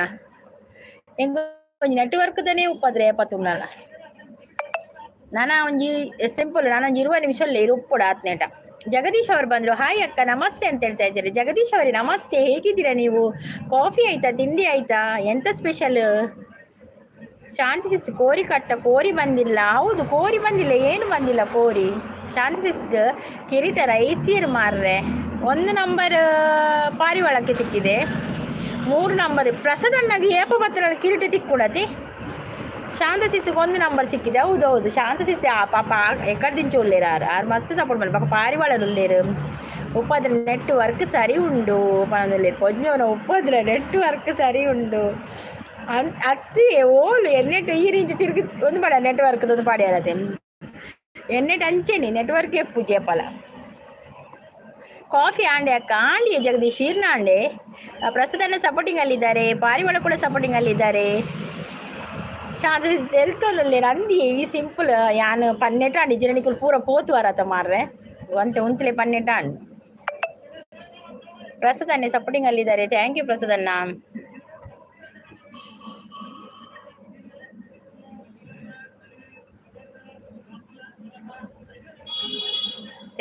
ಎಂಕ್ ಒಂಜಿ ನೆಟ್ವರ್ಕ್ ದನೇ ಉಪದ್ರ ಏಪ ತೂಂಡಲ. ನಾನ ಒಂಜಿ ಸಿಂಪಲ್ ನಾನೊಂಜಿ 20 ನಿಮಿಷ ಇರು ಉಪ್ಪುಡ ಆತ್ನೇಟ. ಜಗದೀಶ್ ಅವರು ಬಂದರು. ಹಾಯ್ ಅಕ್ಕ ನಮಸ್ತೆ ಅಂತ ಹೇಳ್ತಾ ಇದ್ದಾರೆ. ಜಗದೀಶ್ ಅವರೇ ನಮಸ್ತೆ, ಹೇಗಿದ್ದೀರಾ ನೀವು? ಕಾಫಿ ಆಯ್ತಾ? ತಿಂಡಿ ಆಯ್ತಾ? ಎಂತ ಸ್ಪೆಷಲ್? ಶಾಂತಿ ಸಿಸ್ ಕೋರಿ ಕಟ್ಟ ಕೋರಿ ಬಂದಿಲ್ಲ. ಹೌದು, ಕೋರಿ ಬಂದಿಲ್ಲ, ಏನು ಬಂದಿಲ್ಲ ಕೋರಿ. ಶಾಂತಿ ಸಿಸ್ಗ್ ಕಿರೀಟ ರೈಸಿಯರ್ ಮಾರ್ರೆ. ಒಂದು ನಂಬರ್ ಪಾರಿವಾಳಕ್ಕೆ ಸಿಕ್ಕಿದೆ, 3 ನಂಬರ್ ಪ್ರಸಾದಣ್ಣಗೆ ಏಪ ಪತ್ರ ಕಿರೀಟ ತಿಕ್ಕುಡತಿ. ಶಾಂತ ಸಿಸ್ಗೆ ಒಂದು ನಂಬರ್ ಸಿಕ್ಕಿದೆ. ಹೌದು ಹೌದು, ಶಾಂತ ಸಿಸ್ ಆ ಪಾಪ ಎಕ್ಕಡ ಉಲ್ಲೇರು ಆರು ಆರು ಮಸ್ತ್ ಸಪೋರ್ಟ್ ಮಾಡಿ ಪಾಪ. ಪಾರಿವಾಳರು ಉಲ್ಲೇರು. ಉಪ್ಪದ್ರ ನೆಟ್ ವರ್ಕ್ ಸರಿ ಉಂಡು ಪನೊಂದುಲ್ಲೆರ್. ಪೊಂಜೋನ ಉಪ್ಪದ್ರ ನೆಟ್ ವರ್ಕ್ ಸರಿ ಉಂಡು ಅತ್ತಿ ಓಲು ಎನ್ನೆಟ್ ಈ ರೀತಿ ತಿರುಗಿ ಒಂದು ಪಾಡ ನೆಟ್ವರ್ಕ್ ಒಂದು ಪಾಡ್ಯಾರತೆ. ಎನ್ನೆಟ್ ಅಂಚೆನಿ ನೆಟ್ವರ್ಕ್ ಎಪ್ಪು ಜೇಪಲ. ಕಾಫಿ ಆಂಡೆ ಅಕ್ಕ? ಆಂಡಿ ಜಗದೀಶ್ ಈರ್ನ ಆಂಡೆ. ಪ್ರಸಾದನ್ನ ಸಪೋರ್ಟಿಂಗ್ ಅಲ್ಲಿದ್ದಾರೆ, ಪಾರಿವಾಳ ಕೂಡ ಸಪೋರ್ಟಿಂಗ್ ಅಲ್ಲಿದ್ದಾರೆ. ಶಾಂತ ತೆಲ್ತೊಂದುಲ್ಲೇರು ಅಂದಿ ಈ ಸಿಂಪಲ್ ಯಾನ್ ಪನ್ನೆಟ ಆಂಡ್ ಇಜ್ಜಿಡ ಪೂರ ಪೋತು ವರತ ಮಾರ್ರೆ ಒಂತೆ ಉಂತ್ಲೆ ಪನ್ನೆಟ ಆಂಡ್. ಪ್ರಸಾದನ್ನೇ ಸಪೋರ್ಟಿಂಗ್ ಅಲ್ಲಿದ್ದಾರೆ, thank you ಪ್ರಸಾದಣ್ಣ.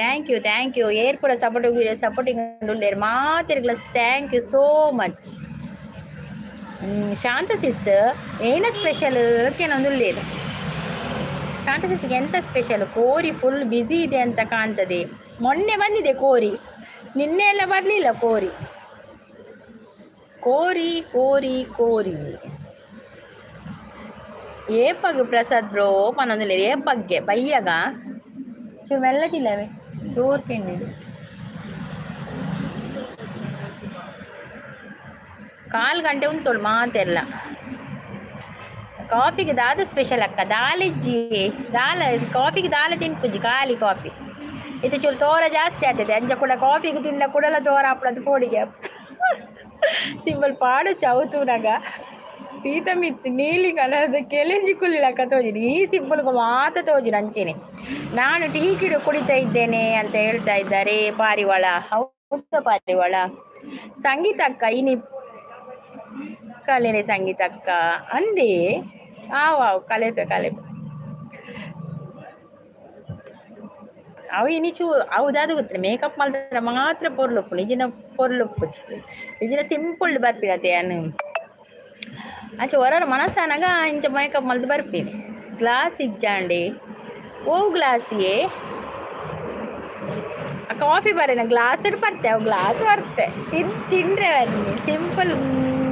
Thank you thank you. ಏರ್ ಪೂರ ಸಪೋರ್ಟಿಂಗ್ ಉಲ್ಲೇರ್ ಮಾತೆರ್ಗ್ಲ thank you so much. Shanta sis ಏನ ಸ್ಪೆಷಲ್ ಕೇನೊಂದುಲ್ಲೇರು. ಶಾಂತ ಸಿಸ್ಗೆ ಎಂತ ಸ್ಪೆಷಲ್? ಕೋರಿ ಫುಲ್ ಬ್ಯುಸಿ ಇದೆ ಅಂತ ಕಾಣ್ತದೆ. ಮೊನ್ನೆ ಬಂದಿದೆ ಕೋರಿ, ನಿನ್ನೆ ಎಲ್ಲ ಬರಲಿಲ್ಲ ಕೋರಿ. ಕೋರಿ ಕೋರಿ ಕೋರಿ ಏಪಗ್ ಪ್ರಸಾದ್ ಬ್ರೋ ಪನೊಂದುಲ್ಲೇರು ಏಪಗ್ಗೆ ಬಯ್ಯಗ ಚೂರು ಮೆಲ್ಲದಿಲ್ಲವೇ ತೋರ್ಕೆಂಡಿದೆ. ಕಾಲು ಗಂಟೆ ಉಂತೋಳು ಮಾತೆಲ್ಲ. ಕಾಫಿಗೆ ದಾದ ಸ್ಪೆಷಲ್ ಅಕ್ಕ? ದಾಲಿಜ್ಜಿ ದಾಲ ಕಾಫಿಗೆ ದಾಲ ತಿನ್ಪುಜಿ, ಖಾಲಿ ಕಾಫಿ. ಇದು ಚೂರು ತೋರ ಜಾಸ್ತಿ ಆಗ್ತದೆ ಅಂಚ ಕೂಡ ಕಾಫಿಗೆ ತಿನ್ನ ಕೂಡಲ ತೋರ ಆಪುಣದು ಪೋಡಿಗೆ. ಸಿಂಪಲ್ ಪಾಡು ಚೌತೂನಗ ಪೀತ ಮಿತ್ತು ನೀಲಿ ಕಲರ್ದ ಕೆಲೆಂಜಿ ಕುಲ್ಲಿಲಕ್ಕ ತೋಜಿನಿ. ಈ ಸಿಂಪಲ್ ಮಾತ ತೋಜಿನ ಅಂಚೆನೆ. ನಾನು ಟೀ ಕಿಡು ಕುಡಿತಾ ಇದ್ದೇನೆ ಅಂತ ಹೇಳ್ತಾ ಇದ್ದಾರೆ ಪಾರಿವಾಳ. ಹೌದ ಪಾರಿವಾಳ. ಸಂಗೀತ ಅಕ್ಕ ಇನಿ ಕಲೆನೆ ಸಂಗೀತ ಅಕ್ಕ ಅಂದೆ. ಆವ್ ಕಲೆಪೆ ಕಲೆಪೆ ಅವು ಇನಿ ಚೂ ಅವು ಗೊತ್ತಿಲ್ಲ. ಮೇಕಪ್ ಮಲ್ತರ ಮಾತ್ರ ಪೊರ್ಲುಪ್ಪು ನಿಜಿನ ಪೊರ್ಲುಪ್ಪುಜಿ, ನಿಜಿನ ಸಿಂಪಲ್ ಬರ್ಪಿನತೆ ಅನು ಅಂಚ ಹೊರರ ಮನಸ್ಸಾನಾಗ ಇಂಚ ಮೇಕಪ್ ಮಲ್ತು ಬರ್ಪಿನಿ. ಗ್ಲಾಸ್ ಇಜ್ಜಾಂಡಿ ಓ ಗ್ಲಾಸಿಯೇ ಕಾಫಿ ಬರೇನ ಗ್ಲಾಸ್ ಬರ್ತೆ ಅವು ಗ್ಲಾಸ್ ಬರ್ತೆ ತಿಂಡ್ರೆ ಬನ್ನಿ ಸಿಂಪಲ್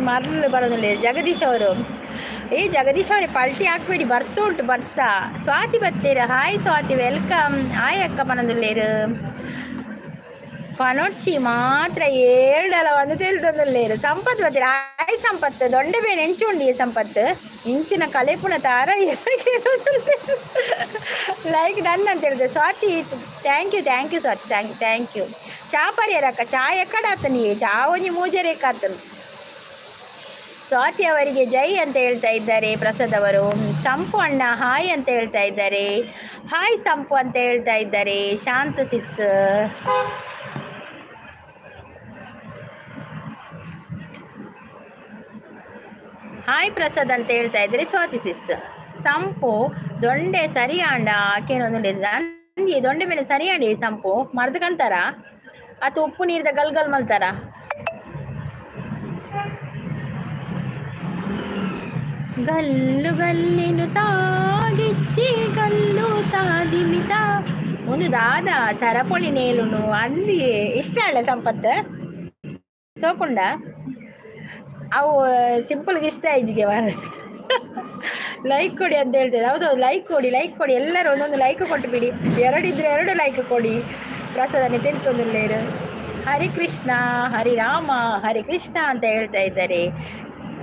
ಮರ್ಲು ಬರೋದಿಲ್ಲ. ಜಗದೀಶ್ ಅವರು, ಏ ಜಗದೀಶ್ ಅವರೇ ಪಲ್ಟಿ ಹಾಕ್ಬೇಡಿ, ಬರ್ಸ ಉಂಟು ಬರ್ಸ. ಸ್ವಾತಿ ಬತ್ತೀರ, ಹಾಯ್ ಸ್ವಾತಿ welcome. Hi ಅಕ್ಕ ಪನೊಂದುಲ್ಲೇರು. ಪನೊಡ್ಚಿ ಮಾತ್ರ ಏರ್ಡಲ ಒಂದು ತೆಲ್ತೊಂದುಲ್ಲೇರು. ಸಂಪತ್ ಬತ್ತೀರ, ಹಾಯ್ ಸಂಪತ್. ದೊಂಡೆ ಬೇನೆ ಎಂಚು ಉಂಡಿ ಸಂಪತ್ ಇಂಚಿನ ಕಲೆಪುಣ ತಾರ ಲೈಕ್ ಡನ್ ಅಂತ ಹೇಳಿದೆ Swathi. Thank you thank you Swathi, thank you thank you. ಚಾ ಪರಿಯರಕ್ಕ ಚಾ ಎಕ್ಕಡ ಆತನಿ ಚಾ ಒಂಜಿ ಮೂಜರೇಕಾತನು. ಸ್ವಾತಿ ಅವರಿಗೆ ಜೈ ಅಂತ ಹೇಳ್ತಾ ಇದ್ದಾರೆ ಪ್ರಸಾದ್ ಅವರು. ಸಂಪು ಅಣ್ಣ ಹಾಯ್ ಅಂತ ಹೇಳ್ತಾ ಇದ್ದಾರೆ, ಹಾಯ್ ಸಂಪು ಅಂತ ಹೇಳ್ತಾ ಇದ್ದಾರೆ ಶಾಂತ ಸಿಸ್. ಹಾಯ್ ಪ್ರಸಾದ್ ಅಂತ ಹೇಳ್ತಾ ಇದ್ದಾರೆ ಸ್ವಾತಿ ಸಿಸ್. ಸಂಪು ದೊಂಡೆ ಸರಿ ಆಂಡ ಆಕೇನೊಂದು ದೊಂಡೆ ಮೇಲೆ ಸರಿ ಆಂಡಿ ಸಂಪು ಮರ್ದಕಂತಾರ ಅಥವಾ ಉಪ್ಪು ನೀರ್ದ ಗಲ್ ಗಲ್ ಮಲ್ತಾರ? ಗಲ್ಲು ಗಲ್ಲಿನು ತಾಗಿಚ್ಚಿ ಗಲ್ಲು ತಾದಿಮಿತ ಒಂದು ದಾದ ಸರಪೊಳಿ ನೇಲುನು ಅಂದಿ ಇಷ್ಟ ಅಲ್ಲ ಸಂಪತ್ತು ಸೋಕುಂಡ ಅವು ಸಿಂಪಲ್ಗೆ ಇಷ್ಟ ಇಜ್ಜಿಗೆ ಲೈಕ್ ಕೊಡಿ ಅಂತ ಹೇಳ್ತೇವೆ. ಹೌದೌದು ಲೈಕ್ ಕೊಡಿ ಲೈಕ್ ಕೊಡಿ ಎಲ್ಲರೂ ಒಂದೊಂದು ಲೈಕ್ ಕೊಟ್ಟು ಬಿಡಿ, ಎರಡಿದ್ರೆ ಎರಡು ಲೈಕ್ ಕೊಡಿ. ಪ್ರಸಾದನೆ ತಿಳ್ಕೊಂಡುಳ್ಳೇರು. ಹರಿ ಕೃಷ್ಣ ಹರಿ ರಾಮ ಹರಿ ಕೃಷ್ಣ ಅಂತ ಹೇಳ್ತಾ ಇದ್ದಾರೆ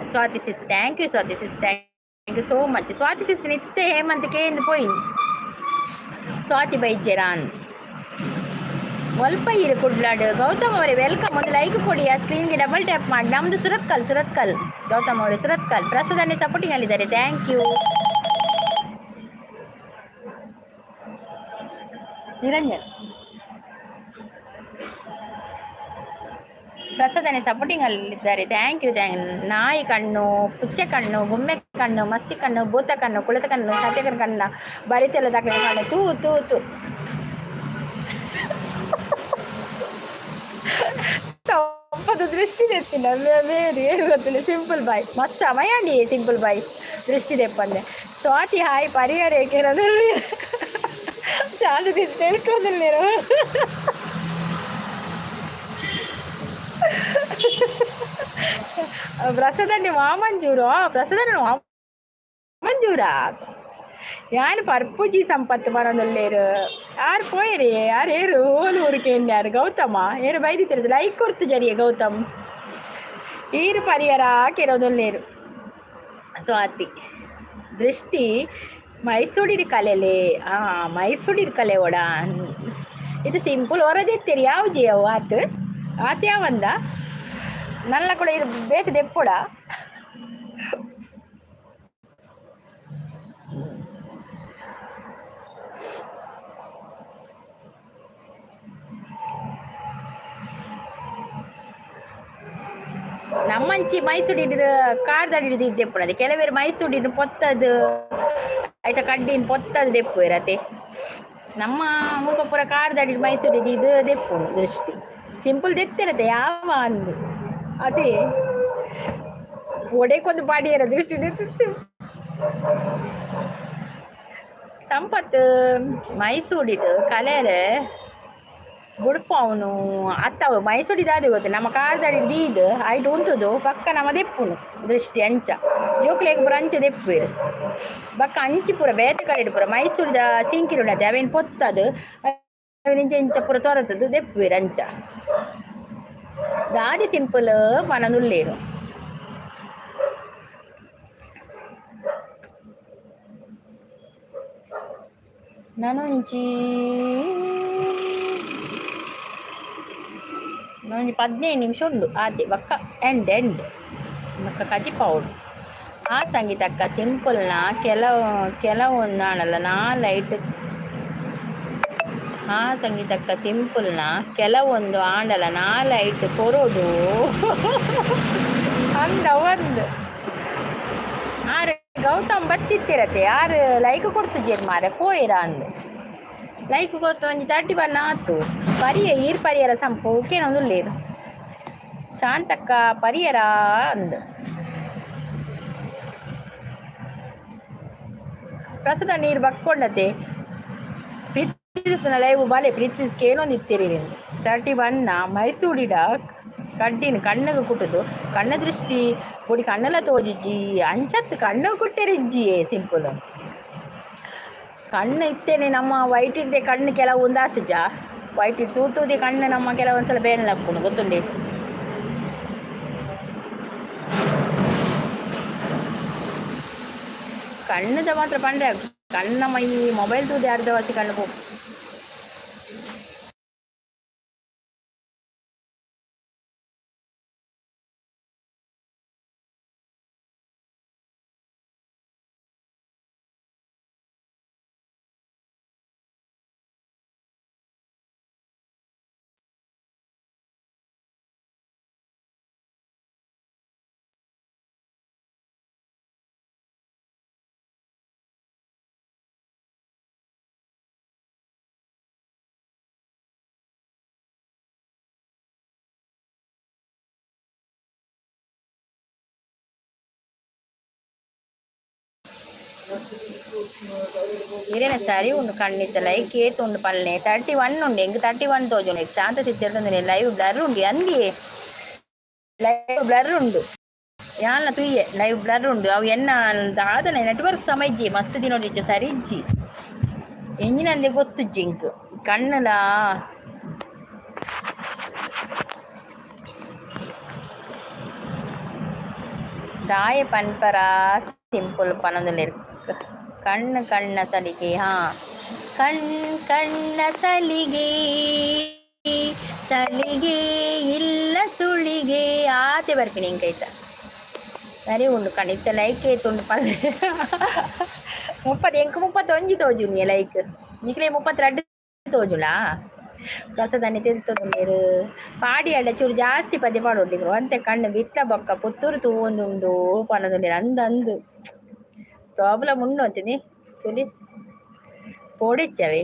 Swathi sis. Thank you Swathi sis, thank you so much. Swathi sis ನಿತ್ಯ ಹೇಮಂತ್ ಕೇಂದ್ರ ಪೋಯಿ ಸ್ವಾತಿ ಬೈಜೆರಾನ್ ಒಲ್ಪ ಇರು ಕುಡ್ಲಾಡು. ಗೌತಮ್ ಅವರೇ welcome, ಒಂದು ಲೈಕ್ ಕೊಡಿ, ಆ ಸ್ಕ್ರೀನ್ಗೆ ಡಬಲ್ ಟ್ಯಾಪ್ ಮಾಡಿ. ನಮ್ಮದು ಸುರತ್ಕಲ್ ಸುರತ್ಕಲ್ ಗೌತಮ್ ಅವರೇ ಸುರತ್ಕಲ್. ಪ್ರಸಾದನ್ನೇ ಸಪೋರ್ಟಿಂಗ್ ಅಲ್ಲಿದ್ದಾರೆ, thank you. Niranjan ಪ್ರಸಾದನೆ supporting ಅಲ್ಲಿದ್ದಾರೆ, thank you thank. ನಾಯಿ ಕಣ್ಣು, ಪುಚ್ಚೆ ಕಣ್ಣು, ಗುಮ್ಮೆ ಕಣ್ಣು, ಮಸ್ತಿ ಕಣ್ಣು, ಭೂತ ಕಣ್ಣು, ಕುಳಿತ ಕಣ್ಣು, ಸತ್ಯಕನ ಕಣ್ಣ, ಬರಿತೆಲ್ಲ ದಾಖಲೆ ಕಣ್ಣು, ತೂ ತೂ ತೂ. ಸಂಪದ ದೃಷ್ಟಿ ತೆತ್ತಿನ ಬೇರೆ ಏನು ಗೊತ್ತಿಲ್ಲ. ಸಿಂಪಲ್ ಬಾಯ್ ಮಸ್ತ್ ಸಮಯ ಅಂಡಿ ಸಿಂಪಲ್ ಬಾಯ್ ದೃಷ್ಟಿ ದೆಪ್ಪಂದೆ. ಸ್ವಾತಿ ಹಾಯ್ ಪರಿಹಾರ ಏಕೆರದಲ್ಲಿ ಶಾಂತಿ ತಿಳ್ಕೊಂಡಿಲ್ಲ. ಪ್ರಸಾದನ್ನಿ ವಾಮಂಜೂರು ಪ್ರಸಾದನ್ನ ವಾಮಂಜೂರ ಯಾನ್ ಪರ್ಪುಜಿ ಸಂಪತ್ತು ಬರೋದಲ್ಲೇರು ಯಾರು ಪೋಯರಿ ಯಾರು ಏರು ಓಲು ಊರಿಗೆ ಯಾರು ಗೌತಮ ಏರು ಬೈದಿತ್ತಿರೋದು ಲೈಕ್ ಕೊಡ್ತು ಜರಿಯ ಗೌತಮ್ ಈರು ಪರಿಯರ ಹಾಕಿರೋದಲ್ಲೇರು. ಸ್ವಾತಿ ದೃಷ್ಟಿ ಮೈಸೂಡಿನ ಕಲೆಲೆ. ಹಾಂ, ಮೈಸೂಡಿನ ಕಲೆ ಓಡ. ಇದು ಸಿಂಪಲ್ ಹೊರದೆತ್ತೀರಿ ಯಾವ ಜಿಯವು ಆತು ಆತ ಯಾವಂದ ನನ್ನ ಕೂಡ ಇದು ಬೇತೆ ದೆಪ್ಪುಡ. ನಮ್ಮಂಚಿ ಮೈಸೂಡಿನ ಕಾರ್ದಡಿ ದೆಪ್ಪುನದು. ಕೆಲವರು ಮೈಸೂಡಿನ ಪೊತ್ತದು ಆಯ್ತಾ, ಕಡ್ಡಿನ ಪೊತ್ತದು ದೆಪ್ಪು ಇರತ್ತೆ. ನಮ್ಮ ಮುಲ್ಪ ಪೂರ ಕಾರ್ದಡಿ ಮೈಸೂಡಿದ ಇದು ದೆಪ್ಪುನು. ದೃಷ್ಟಿ ಸಿಂಪಲ್ ದೆತ್ತಿರತ್ತೆ ಯಾವ ಅಂದು ಅದೇ ಒಡೆಕೊಂದು ಪಾಡಿಯರ ದೃಷ್ಟಿ. ಸಂಪತ್ತು ಮೈಸೂಡಿಡು ಕಲೆರೆ ಬುಡ್ಪಾವನು ಅತ್ತವು ಮೈಸೂಡಿದಾದೆ ಗೊತ್ತು. ನಮ್ಮ ಕಾರ್ದಡಿ ದೀದ್ ಐಟ್ ಉಂತುದು ಪಕ್ಕ ನಮ್ಮ ದೆಪ್ಪುನು ದೃಷ್ಟಿ ಅಂಚ ಜೋಕ್ಲೆಗ್ ಪೂರ ಅಂಚ ದೆಪ್ಪುವೆರ್. ಬೊಕ್ಕ ಅಂಚಿ ಪೂರ ಬೇತೆ ಕಡೆಡ್ ಪೂರ ಮೈಸೂರಿದ ಸಿಂಕಿರುಂಡತೆ, ಅವೇನ್ ಪೊತ್ತದು ಅವೇನ್ ಇಂಚ ಇಂಚ ಪೂರ ತೊರತದು ದೆಪ್ಪುವೆರ್ ಅಂಚ. ದಾದಿ ಸಿಂಪಲ್ ಪನೊಂದುಲ್ಲೆರ್. ನನೊಂಜಿ ಒಂಜಿ 15 ನಿಮಿಷ ಉಂಡು ಆತೆ. ಬೊಕ್ಕ ಎಂಡ್ ಎಂಡ್ ಬೊಕ್ಕ ಕಜಿಪೌಡು. ಆ ಸಂಗೀತಕ್ಕ, ಸಿಂಪಲ್ನ ಕೆಲವು ಕೆಲವೊಂದು ಆಂಡಲ ನಾಲೈಟ್. ಆ ಸಂಗೀತಕ್ಕ, ಸಿಂಪಲ್ನ ಕೆಲವೊಂದು ಆಂಡಲ ನಾಲೈಟ್ ಕೊರೊಡು ಅಂದ ಒಂದು. ಆರ್ ಗೌತಮ್ ಬತ್ತಿತ್ತಿರತೆ. ಆರ್ ಲೈಕ್ ಕೊಡ್ತುಜೆರ್ ಮಾರೆ, ಪೋಯೆರ ಅಂದ್. ಲೈಕ್ ಕೊರ್ತು ಒಂಜಿ 31 ಆತು. ಪರಿಯ ಈರ್ ಪರಿಯರ ಸಂಪು ಕೇನೊಂದುಲ್ಲೆರ್. ಶಾಂತಕ್ಕ ಪರಿಯರ ಅಂದ್. ಪ್ರಸಾದ ನೀರು ಬಕ್ಕೊಂಡತೆ. ಪ್ರೀತಿಸ್ನ ಲೈವ್ ಬಲೆ ಪ್ರೀತಿಸ್ ಕೇನೊಂದಿತ್ತೀರಿ. 31. ಮೈಸೂರಿಡ ಕಡ್ಡಿನ ಕಣ್ಣಗೆ ಕುಟ್ಟುದು ಕಣ್ಣ ದೃಷ್ಟಿ ಪೊಡಿ ಕಣ್ಣೆಲ್ಲ ತೋಜಿಜಿ ಅಂಚತ್ ಕಣ್ಣು ಕುಟ್ಟೆರಿಜ್ಜಿಯೇ ಸಿಂಪಲ್. ಕಣ್ಣು ಇತ್ತೇನೆ ನಮ್ಮ ವೈಟ್ ಇದ್ದೆ ಕಣ್ಣು ಕೆಲವು ಒಂದಾತುಜ ವೈಟ್ ತೂತೂದಿ ಕಣ್ಣು ನಮ್ಮ ಕೆಲವೊಂದ್ಸಲ ಬೇನೆ ಹಾಕೊಂಡು ಗೊತ್ತುಂಡಿ. ಕಣ್ಣುದ ಮಾತ್ರ ಪಂಡ್ರೆ ಕಣ್ಣ ಮೈ ಮೊಬೈಲ್ ತೂದೆ ಅರ್ಧ ವಾಸಿ ಕಣ್ಣು ಪೋಪು. ಇರೇನ ಸರಿ ಉಂಡು ಕಣ್ಣಿತ್ತ ಲೈಕ್ ಏತ್ ಉಂಡು ಪಲ್ಲೆ. 31 ಉಂಡು ಎಂಕ್. 31 ತೋಜುಂಡು. ಶಾಂತ ಸಿಸ್ಟರ್ ಲೈವ್ ಬ್ಲರ್ ಉಂಡು ಅಂದಿಯೇ. ಲೈವ್ ಬ್ಲರ್ ಉಂಡು ಯಾನ್ಲ ತೂಯೆ. ಲೈವ್ ಬ್ಲರ್ ಉಂಡು. ಅವು ಎನ್ನ ದಾದನೆ ನೆಟ್ವರ್ಕ್ ಸಮಯ ಇಜ್ಜಿ ಮಸ್ತ್ ದಿನ ಸರಿ ಇಜ್ಜಿ. ಎಂಜಿನಂದೆ ಗೊತ್ತುಜ್ಜಿ ಇಂಕ್ ಕಣ್ಣುಲ. ದಾಯ ಪನ್ಪರ ಸಿಂಪಲ್ ಪನೊಂದುಲ್ಲೆರ್. ಕಣ್ಣು ಕಣ್ಣ ಸಲಿಗೆ. ಹಾ, ಕಣ್ ಕಣ್ಣ ಸಲಿಗೆ ಸಲಿಗೆ ಇಲ್ಲ ಸುಳಿಗೆ ಆತೆ ಬರ್ಪಿನಿ ಇಂಕೈತ. ಸರಿ ಉಂಡು ಕಣ್ ಇತ್ತೆ. ಲೈಕ್ ಏತ್ ಉಂಡು ಪಲ್ಲೆ? 30. ಎಂಕ್ 31 ತೋಜುನಿ ಲೈಕ್. ನಿಕ್ಲೆ 32 ತೋಜುಲಾ? ಪ್ರಸಾದನೆ ತೆಲ್ತೊಂದುಲ್ಲೆರ್. ಪಾಡಿ ಅಡ ಚೂರು ಜಾಸ್ತಿ ಪದ್ಯ ಪಾಡೊಡ್ಲಿಕ್ರು ಅಂತೆ. ಕಣ್ಣು ಬಿಟ್ಟ ಬೊಕ್ಕ ಪುತ್ತೂರು ತೂವೊಂದುಂಡು ಪನೊಂದುಲ್ಲೆರ್. ಅಂದ್ ಅಂದ್ ಪ್ರಾಬ್ಲಮ್ ಉಂಡು ಅಂತೀನಿ ಚುಲಿ ಪೋಡಿಚ್ಚವೆ.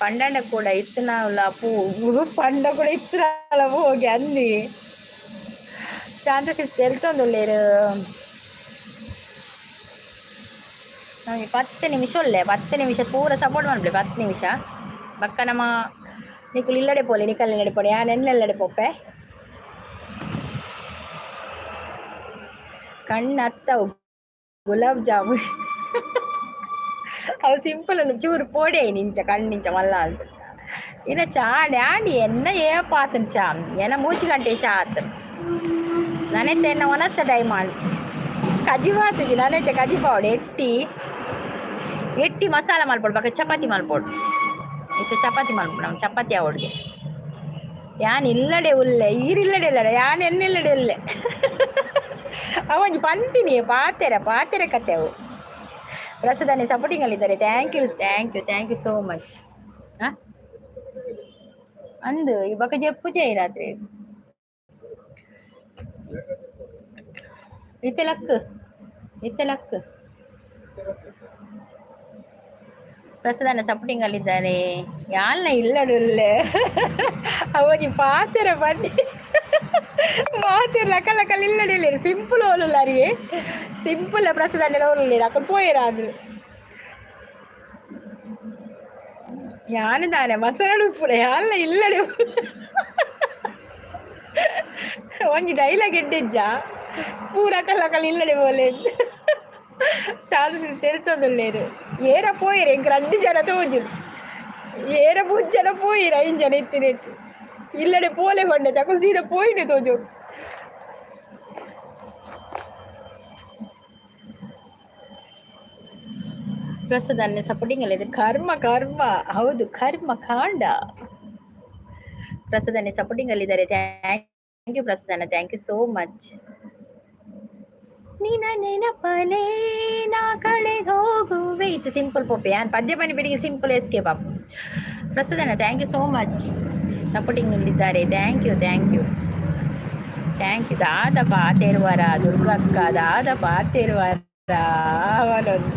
ಪಂಡಂಡ ಕೂಡ ಇತ್ತನಾವ್ಲ ಪೂ ಪಂಡ ಕೂಡ ಇತ್ತನಾಲ ಹೋಗಿ ಅಲ್ಲಿ. ಶಾಂತ ಸಿಸ್ ತೆಲ್ತೊಂದುಲ್ಲೆರ್. ನಮಗೆ 10 ನಿಮಿಷ ಉಲ್ಲೆ. 10 ನಿಮಿಷ ಪೂರ ಸಪೋರ್ಟ್ ಮನ್ಪುಲೆ. 10 ನಿಮಿಷ ಬೊಕ್ಕ ನಮ ನಿಕುಲು ಇಲ್ಲಡೆ ಪೋಲೆ, ನಿಕಲ್ ಇಲ್ಲಡೆ ಪೋಲೆ, ಯಾನ್ ಎಣ್ಣೆಲ್ಲಡೆ ಪೋಪೆ. ಕಣ್ಣು ಅತ್ತವು ಗುಲಾಬ್ ಜಾಮೂನ್ ಅವು ಸಿಂಪಲ್ ಉಂಡು. ಚೂರು ಪೋಡೆ ಇಂಚ ಕಣ್ಣಿಂಚ ಮಲ್ಲ ಅಂತ ಇನ್ನ ಚಾ ಡ್ಯಾಂಡಿ ಎನ್ನ ಏಪಾತನ್ ಚಾ ಎನ್ನ ಮೂಚಿ ಗಂಟೆ ಚಾ ಆತು. ನನೆತ್ತೆ ಎನ್ನ ಒನಸ್ತ ಟೈಮ್ ಆಂಡ್ ಕಜಿ ಮಾತುಜಿ. ನನೆತ್ತೆ ಕಜಿ ಪಾವಡೆ ಎಟ್ಟಿ. ಎಟ್ಟಿ ಮಸಾಲ ಮಲ್ಪೊಡು ಬೊಕ ಚಪಾತಿ ಮಲ್ಪೊಡು. ಇತ್ತೆ ಚಪಾತಿ ಮಲ್ಪೊಡು ನಮ್ಮ ಚಪಾತಿ ಆವೊಡ್ಗೆ. ಯಾನ್ ಇಲ್ಲಡೆ ಉಲ್ಲೆ, ಈರಿಲ್ಲಡೆ ಇಲ್ಲ, ಯಾನ್ ಎನ್ನಿಲ್ಲಡೆ ಉಲ್ಲೆ. ಅವಂಜಿ ಪನ್ಪಿನಿ ಪಾತೆರ ಪಾತೆರ ಕತೆ ಅವು. ಪ್ರಸಾದನೆ ಸಪೋರ್ಟಿಂಗ್ ಅಲ್ಲಿದ್ದಾರೆ. Thank you, thank you, thank you so much. ಹಾಂ, ಅಂದು ಈ ಬೊಕ ಜಪ್ಪುಜೆ ರಾತ್ರಿ. ಇತ್ತೆ ಲಕ್, ಇತ್ತೆ ಲಕ್. ಪ್ರಸಾದನ ಸಪೋರ್ಟಿಂಗ್ ಅಲ್ಲಿದ್ದಾರೆ. ಯಾಲ್ನ ಇಲ್ಲಡುಲ್ಲೆ. ಅವನಿ ಪಾತೆರ ಬನ್ನಿ ಮಾತೆರ್ ಲಕ ಲಕಲ್ ಇಲ್ಲಡಿಲ್ಲೇರು. Simple ಓಲುಲ್ಲಾರಿಯೇ, simple ಪ್ರಸಾದನೆಲ್ಲ ಓಲುಲ್ಲೇರು. ಅక్కడ ಪೋಯೆರ ಅಂದ್ರು. ಯಾನ್ ದಾನೆ ಮಸರಡು ಉಪ್ಪುಡೆ ಯಾಲ್ನ ಇಲ್ಲಡೆ. ಒಂಜಿ ಡೈಲಾಗ್ ಎಡ್ಡೆಜ್ಜ ಪೂರ ಕಲ್ಲ ಇಲ್ಲಡೆ ಬೋಲೆ. ಶಾಲು ತೆಲ್ತೊಂದುಲ್ಲೇರು. ಏರ ಪೋಯಿರೆ ಎಂಕ್ ರಡ್ಡ್ ಜನ ತೋಜುಂಡು. ಏರ ಮೂಜಿ ಜನ ಪೋಯಿರ, ಐನ್ ಜನ ಇತ್ತಿನೆಟ್. ಇಲ್ಲಡೆ ಪೋಲೆ ಪಂಡೆ ತಕುಲು ಸೀದಾ ಪೋಯಿನೆ ತೋಜೋಡು. ಪ್ರಸಾದನ್ನೇ ಸಪೋರ್ಟಿಂಗ್ ಅಲ್ಲಿ. ಕರ್ಮ ಕರ್ಮ, ಹೌದು, ಕರ್ಮ ಕಾಂಡ. ಪ್ರಸಾದನ್ನೇ ಸಪೋರ್ಟಿಂಗ್ ಅಲ್ಲಿದ್ದಾರೆ. Thank you ಪ್ರಸಾದನ್ನ, thank you so much. ನಿನ್ನ ನೆನಪಲೇ ನಾ ಕಳೆದೋಗುವೆ. ಇದು ಸಿಂಪಲ್ ಪೋಪೆ ಯಾನ್ ಪದ್ಯ ಪನಿ ಬಿಡಿಗೆ ಸಿಂಪಲ್ ಎಸ್ಕೇಪ್ ಆಪ್. ಪ್ರಸಾದನ್ನ, thank you so much. Supporting ಇದ್ದಾರೆ. Thank you, thank you, thank you. ದಾದ ಪಾತೆರುವರ ದುರ್ಗಕ್ಕ, ದಾದ ಪಾತೆರುವರ ಅವನೊಂದು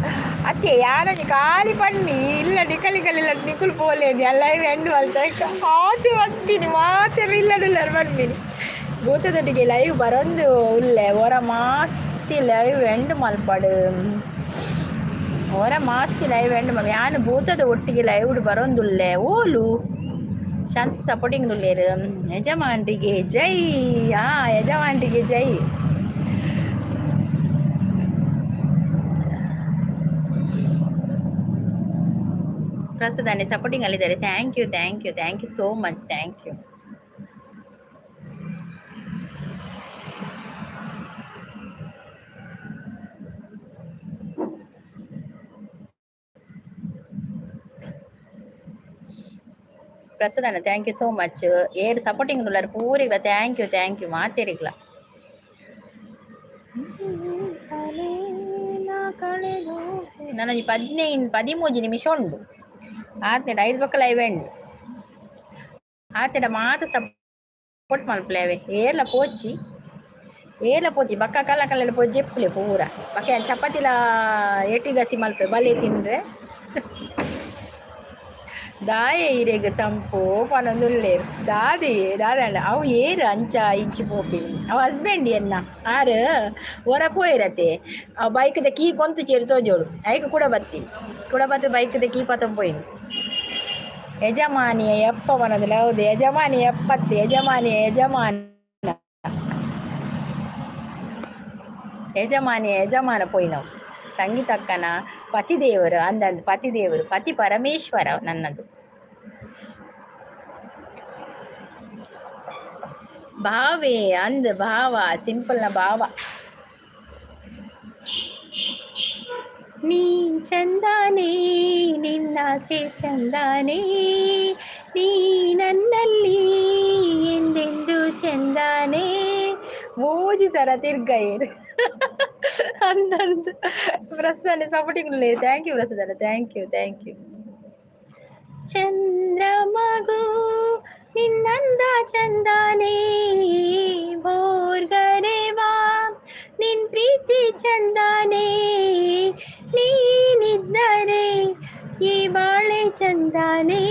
ಅತ್ತೆ. ಯಾರೊಂಜಿ ಖಾಲಿ ಪನ್ನಿ ಇಲ್ಲ ನಿಕಲಿ ಕಲಿಲ್ಲ ನಿಕುಲು ಪೋಲೇನಿ ಅಲ್ಲ ಎಂಡು ಅಲ್ತ ಆತು ಬರ್ತೀನಿ ಮಾತೆಲ್ಲ ಇಲ್ಲದಿಲ್ಲ ಬರ್ತೀನಿ. ಭೂತದೊಟ್ಟಿಗೆ ಲೈವ್ ಬರೊಂದು ಉಲ್ಲೆ. ಹೊರ ಮಾಸ್ತಿ ಲೈವ್ ಎಂಡ್ ಮಲ್ಪಡು, ಹೊರ ಮಾಸ್ತಿ ಲೈವ್ ಎಂಡ್ ಮಲ್ಪ. ಯಾನ್ ಭೂತದ ಒಟ್ಟಿಗೆ ಲೈವ್ ಬರೊಂದುಲ್ಲೆ. ಓಲು ಶಾಂತಿ ಸಪೋರ್ಟಿಂಗ್ ಉಲ್ಲೇರು. ಯಜಮಾನ್ರಿಗೆ ಜೈ. ಹಾ, ಯಜಮಾನ್ರಿಗೆ ಜೈ. ಪ್ರಸಾದನೆ ಸಪೋರ್ಟಿಂಗ್ ಅಲ್ಲಿದ್ದಾರೆ. Thank you, thank you, thank you so much, thank you. ಪ್ರಸಾದನ, thank you so much. ಏರ್ ಸಪೋರ್ಟಿಂಗ್ ಉಳ್ಳಾರ ಪೂರಿಗ್ಲ thank you, thank you ಮಾತೇರಿಗ್ಲ. ನನಗೆ 15 13 ನಿಮಿಷ ಉಂಡು. ಆತೇಡ ಐದು ಪಕ್ಕ ಲೈವ್ ಎಂಡು. ಆತೇಡ ಮಾತ ಸಪೋರ್ಟ್ ಮಲ್ಪುಲೆ. ಏರ್ಲ ಪೋಚಿ, ಏರ್ಲ ಪೋಚಿ. ಬಕ್ಕ ಕಲ್ಲ ಕಲ್ಲ ಪೋಚಿ ಜೆಪ್ಪುಲೆ ಪೂರ. ಬಕ್ಕ ಚಪಾತಿಲ ಎಟ್ಟಿ ಗಸಿ ಮಲ್ಪೆ ಬಲೆ ತಿಂದ್ರೆ. ದಾಯೆ ಇರೆಗ್ ಸಂಪು ಪನೊಂದುಲ್ಲೇರು. ದಾದೆ ದಾದಾಂಡ ಅವು ಏರು ಅಂಚ ಇಂಚಿ ಪೋಪಿನಿ. ಅವು ಹಸ್ಬೆಂಡ್ ಎನ್ನ ಆರು ಒರ ಪೋಯಿರತೆ. ಅವು ಬೈಕ್ದ ಕೀ ಕೊಂತು ಚೇರು ತೋಜೋಡು. ಐಕ್ ಕೂಡ ಬತ್ತಿ ಕೂಡ ಬತ್ತು ಬೈಕ್ದ ಕೀ ಪತೊಂದು ಪೋಯಿನಿ. ಯಜಮಾನಿಯ ಎಪ್ಪ ಪನೊಂದುಲ್ಲ. ಹೌದು, ಯಜಮಾನಿ ಎಪ್ಪತ್ತು ಯಜಮಾನಿಯ ಯಜಮಾನ ಯಜಮಾನಿಯ ಯಜಮಾನ ಪೋಯಿನವು. ಸಂಗೀತಕ್ಕನ ಪತಿದೇವರು ಅಂದಂದು ಪತಿದೇವರು ಪತಿ ಪರಮೇಶ್ವರ ನನ್ನದು. ಭಾವೆ ಅಂದ್ ಭಾವ ಸಿಂಪಲ್ನ ಭಾವ. ನೀ ಚಂದಾನೇ ನಿನ್ನಾಸೆ ಚಂದಾನೇ, ನೀ ನನ್ನಲ್ಲಿ ಎಂದೆಂದು ಚಂದಾನೇ. ಮೋಜಿ ಸರ ತಿರ್ಗೈರ್ ಅಂದಂದು. ಪ್ರಸಾದನೆ ಸಪೋರ್ಟಿಂಗ್. Thank you ಪ್ರಸಾದನೆ, thank you, thank you. ಚಂದ್ರ ಮಗು ನಿನ್ನಂದ ಚಂದಾನೇ, ಬೋರ್ಗರೆ ಬಾ ನಿನ್ ಪ್ರೀತಿ ಚಂದಾನೇ, ನೀನಿದ್ದರೆ ಈ ಬಾಳೆ ಚಂದಾನೇ,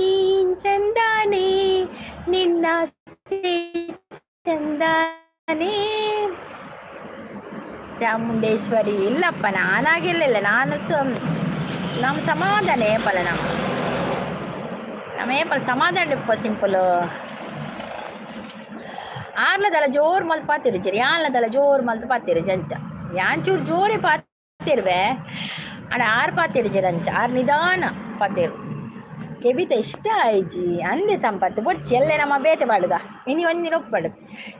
ನೀನ್ ಚಂದಾನೇ ನಿನ್ನಾಸೆ ಚಂದಾನೇ. ಚಾಮುಂಡೇಶ್ವರಿ ಇಲ್ಲಪ್ಪ, ನಾನಾಗಿರ್ಲಿಲ್ಲ. ನಾನು ನಮ್ಮ ಸಮಾಧಾನ ಏಪಲ್ಲ, ನಮ್ಮ ನಮ್ಮ ಏಪಲ್ ಸಮಾಧಾನ ಇಪ್ಪ ಸಿಂಪಲ್. ಆರ್ಲದಲ್ಲ ಜೋರು ಮಲ್ತ್ ಪಾತಿರು ಜರಿ, ಯಾನ್ಲದಲ್ಲ ಜೋರು ಮಲ್ತ್ ಪಾತಿರು ಜಂಚ. ಯಾನ್ ಚೂರು ಜೋರೇ ಪಾತಿರ್ವೆ ಅಡ ಆರು ಪಾತಿರು ಜರಿ ಅಂಚ. ಆರು ನಿಧಾನ ಪಾತಿರು. ಕೆಬಿತ ಇಷ್ಟ ಆಯ್ಜಿ ಅಂದೆ ಸಂಪತ್ತು ಬೊಡ್ಚಿ. ಎಲ್ಲೆ ನಮ್ಮ ಬೇತೆ ಬಾಡುಗ ಇನಿ ಒಂದಿನ ಒಪ್ಪಡು.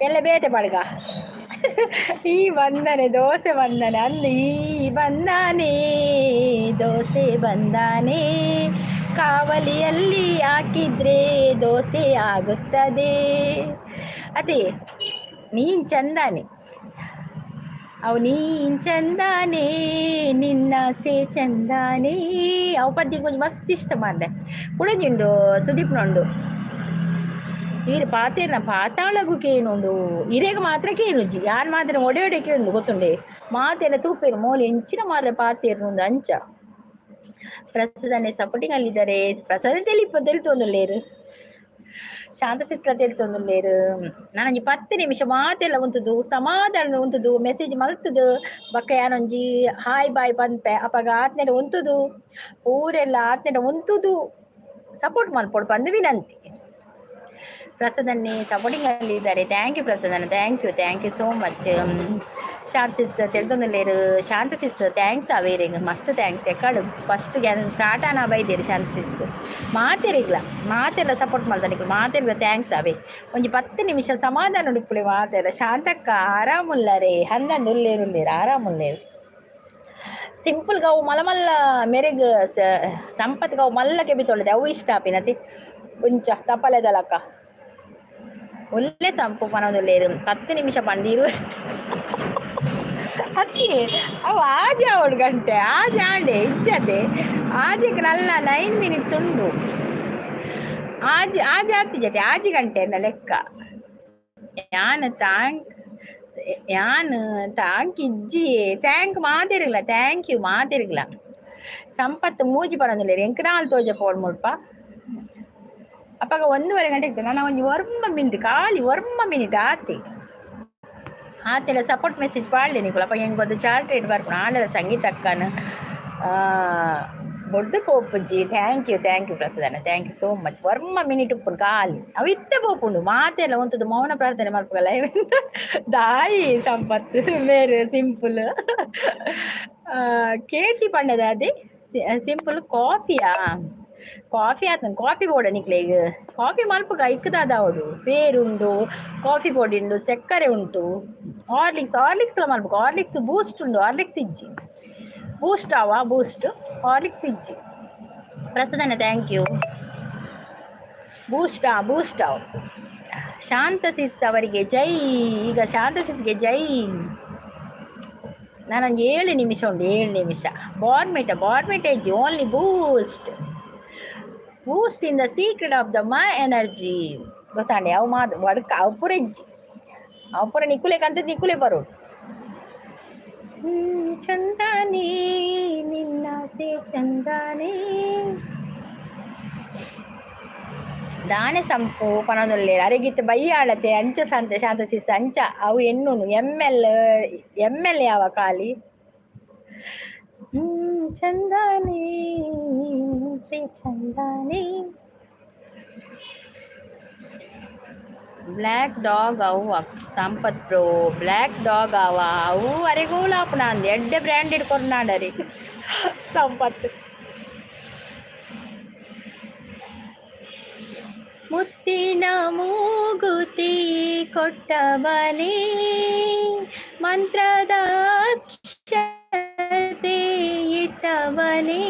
ಎಲ್ಲೆ ಬೇತೆ ಬಾಡುಗ. ಈ ಬಂದನೆ ದೋಸೆ ಬಂದನೆ ಅಂದು ಈ ಬಂದಾನೆ ದೋಸೆ ಬಂದಾನೆ ಕಾವಲಿಯಲ್ಲಿ ಹಾಕಿದ್ರೆ ದೋಸೆ ಆಗುತ್ತದೆ. ಅದೇ ನೀನು ಚಂದಾನೆ ಅವು ನೀನ್ ಚಂದಾನೆ ನಿನ್ನಾಸೆ ಚಂದಾನೆ. ಅವು ಪದ್ಯ ಕೊಂಚ ಮಸ್ತ್ ಇಷ್ಟ ಮಾರ್ರೆ. ಕುಡಂಜುಂಡು ಸುದೀಪ್ನುಂಡು ಈರು ಪಾತೇರ್ನ ಪಾತಾಳಗು ಕೇನುಂಡು ಇರೆಗ್ ಮಾತ್ರ ಕೇನುಜಿ ಯಾನ್ ಮಾತ್ರ ಒಡೆ ಒಡೆ ಕೇನುಂಡು ಗೊತ್ತುಂಡೆ ಮಾತೆಲ್ಲ ತೂಪೇರು ಮೋಲೆ ಎಂಚಿನ ಮಾರ್ರೆ ಪಾತೇರ್ನುಂದು ಅಂಚ. ಪ್ರಸಾದನೆ ಸಪೋರ್ಟಿಂಗ್ ಅಲ್ಲಿದ್ದಾರೆ. ಪ್ರಸಾದ ತೆಲಿಪ ತೆಲಿತೊಂದುಲ್ಲೇರು ಶಾಂತ ಸಿಸ್ಟರ್ ತೆಲಿತೊಂದುಲ್ಲೇರು. ನಾನೊಂಜಿ 10 ನಿಮಿಷ ಮಾತೆಲ್ಲ ಉಂತುದು ಸಮಾಧಾನ ಉಂತುದು ಮೆಸೇಜ್ ಮಲ್ತುದು ಬೊಕ್ಕ ಯಾನೊಂಜಿ ಹಾಯ್ ಬಾಯ್ ಪನ್ಪೆ ಅಪಗ ಆತ್ನೆಡ ಉಂತುದು ಊರೆಲ್ಲ ಆತ್ನೆಡ ಉಂತುದು ಸಪೋರ್ಟ್ ಮಲ್ಪೊಡು ಪಂದ್ ವಿನಂತಿ. ಪ್ರಸಾದನ್ನೇ ಸಪೋರ್ಟಿಂಗ್ ಅಲ್ಲಿದ್ದಾರೆ. Thank you ಪ್ರಸಾದನ್ನ, thank you, thank you so much. Shanta sister ತೆಲ್ತೊಂದುಲ್ಲೇರು. Shanta sister thanks ಅವೇರೆಗ್ ಮಸ್ತ್ thanks. ಎಕ್ಕಡು ಫಸ್ಟ್ ಸ್ಟಾರ್ಟ್ ಆನ ಬೈದೇರು ಶಾಂತ ಸಿಸ್ ಮಾತೆರಿಗ್ಲ ಮಾತೆಲ್ಲ ಸಪೋರ್ಟ್ ಮಲ್ತನಿಕ್ಲು ಮಾತೆರ್ಗ್ಲ thanks ಅವೇ. ಒಂಜಿ 10 ನಿಮಿಷ ಸಮಾಧಾನ ಉಪ್ಪುಲೆ ಮಾತೆಲ್ಲ. ಶಾಂತಕ್ಕ ಆರಾಮುಲ್ಲರೇ ಹಂದಂದು ಉಲ್ಲೇರು ಉಲ್ಲೇರು ಆರಾಮುಲ್ಲೇರು. ಸಿಂಪಲ್ ಅವು ಮಲ್ಲ ಮಲ್ಲ ಮೆರೆಗ್ ಸಂಪತ್ಗೆ ಅವು ಮಲ್ಲ ಕೆಬಿ ತೊಳೆದೆ ಅವು ಇಷ್ಟ ಆಪಿನತಿ ಉಂಚ ತಪ್ಪಲೆದಲಕ್ಕ ಒಳ್ಳೆ ಸಂಪು ಪನೊಂದುಲ್ಲೇರು 10 ನಿಮಿಷ ಪಂಡೀರು ಅತ್ತಿ ಅವು ಆಜೆ ಅವಳು ಗಂಟೆ ಆಜೆ ಆಂಡೆ ಇಜ್ಜತೆ ಆಜೆಗೆ ನಲ್ಲ 9 ಮಿನಿಟ್ಸ್ ಉಂಡು ಆಜೆ ಆಜೆ ಆತಿ ಜತೆ ಆಜಿ ಗಂಟೆ ಲೆಕ್ಕ. ಯಾನ್ thank ಯಾನ್ thank ಇಜ್ಜಿ thank ಮಾತೆರಿಗ್ಲ thank you ಮಾತೆರಿಗ್ಲ. ಸಂಪತ್ತು ಮೂಜಿ ಪನೊಂದುಲ್ಲೇರು ಎಂಕ್ ನಾಲ್ ತೋಜ ಪೋಡ್ ಮುಲ್ಪ ಅಪಗ 1.5 ಗಂಟೆ ಇತ್ತು. ನಾನು ಒಂಜಿ ಒರ್ಂಬ ಮಿನಿಟ್ ಖಾಲಿ ಒರ್ಂಬ ಮಿನಿಟ್ ಆತಿ ಆತೆಲ್ಲ ಸಪೋರ್ಟ್ ಮೆಸೇಜ್ ಪಾಡ್ಲೆ ನಿಕುಲು. ಅಪಗ ಎಂಕ್ ಒಂದು ಚಾರ್ಟ್ ರೇಟ್ ಬರ್ಪುಂಡು. ಆಂಡಲ ಸಂಗೀತ ಅಕ್ಕನ ಬೊಡ್ದು ಪೋಪುಜಿ. Thank you, thank you ಪ್ರಸಾದಣ್ಣ, thank you so much. ಒರ್ಂಬ minute ಉಪ್ಪುಂಡು ಖಾಲಿ ಅವು ಇತ್ತೆ ಪೋಪುಂಡು ಮಾತೆಲ್ಲ ಉಂತುದು ಮೌನ ಪ್ರಾರ್ಥನೆ ಮಲ್ಪುಗಲ ದಾಯಿ ಸಂಪತ್ತು ಮೇರು ಸಿಂಪಲ್ ಕೇಟಿ ಪಂಡದ ಅದೇ ಸಿಂಪಲ್ ಕಾಫಿಯಾ ಕಾಫಿ ಆತನ ಕಾಫಿ ಬೋಡ ನಿಕ್ಲೆಗ್ ಕಾಫಿ ಮಲ್ಪುಗ ಇಕ್ಕದಾದ ಅವಡು ಪೇರುಂಡು ಕಾಫಿ ಪೊಡಿ ಉಂಡು ಸಕ್ಕರೆ ಉಂಟು ಹಾರ್ಲಿಕ್ಸ್ ಹಾರ್ಲಿಕ್ಸ್ ಎಲ್ಲ ಮಲ್ಪುಗ ಹಾರ್ಲಿಕ್ಸ್ ಬೂಸ್ಟ್ ಉಂಡು ಹಾರ್ಲಿಕ್ಸ್ ಇಜ್ಜಿ ಬೂಸ್ಟ್ ಆವ ಬೂಸ್ಟ್ ಹಾರ್ಲಿಕ್ಸ್ ಇಜ್ಜಿ. ಪ್ರಸಾದಣ್ಣ thank you. ಬೂಸ್ಟಾ ಬೂಸ್ಟ್ ಅವ. ಶಾಂತ ಸಿಸ್ ಅವರಿಗೆ ಜೈ. ಈಗ ಶಾಂತ ಸಿಸ್ಗೆ ಜೈ. ನಾನೊಂದು 7 ನಿಮಿಷ ಉಂಟು 7 ನಿಮಿಷ. ಬಾರ್ಮಿಟ ಬಾರ್ಮಿಟ ಇಜ್ಜಿ only Boost. Boost in the secret of the my energy ಗೊತ್ತಾಂಡೆ ಅವು ಮಾತು ವಡ್ಕ ಅವು ಪೂರ ಇಜ್ಜಿ ಅವು ಪೂರ ನಿಕ್ಕುಲೆ ಕಂತ ನಿಕ್ಕುಲೆ ಬರೋಡು. ಚಂದಾನೆ ನಿನ್ನಾಸೆ ಚಂದಾನೆ ದಾನೆ ಸಂಪು ಪನೊಂದುಲ್ಲೇರು ಅರೆಗಿತ್ತ ಬಯ್ಯಾಳತೆ ಅಂಚ ಸಂತೆ ಶಾಂತ ಸಿಸ್ ಅಂಚ ಅವು ಎನ್ನುನು ಎಮ್ ಎಲ್ ಎಮ್ ಎಲ್ ಯಾವ ಖಾಲಿ ಚಂದಾನೆ ಸೆ ಚಂದಾನೆ. ಬ್ಲ್ಯಾಕ್ ಡಾಗ್ ಅವು ಸಂಪತ್ ಬ್ರೋ ಬ್ಲ್ಯಾಕ್ ಡಾಗ್ ಅವ ಅವು ಅರೆಗೂಲ ಆಪುಣ ಅಂದ್ ಎಡ್ಡೆ ಬ್ರ್ಯಾಂಡೆಡ್ ಕೊರ್ನಾಡರಿ ಸಂಪತ್. ಮುತ್ತಿನ ಮೂಗುತಿ ಕೊಟ್ಟವನೇ ಮಂತ್ರದ ಅಕ್ಷತೆ ಇಟ್ಟವನೇ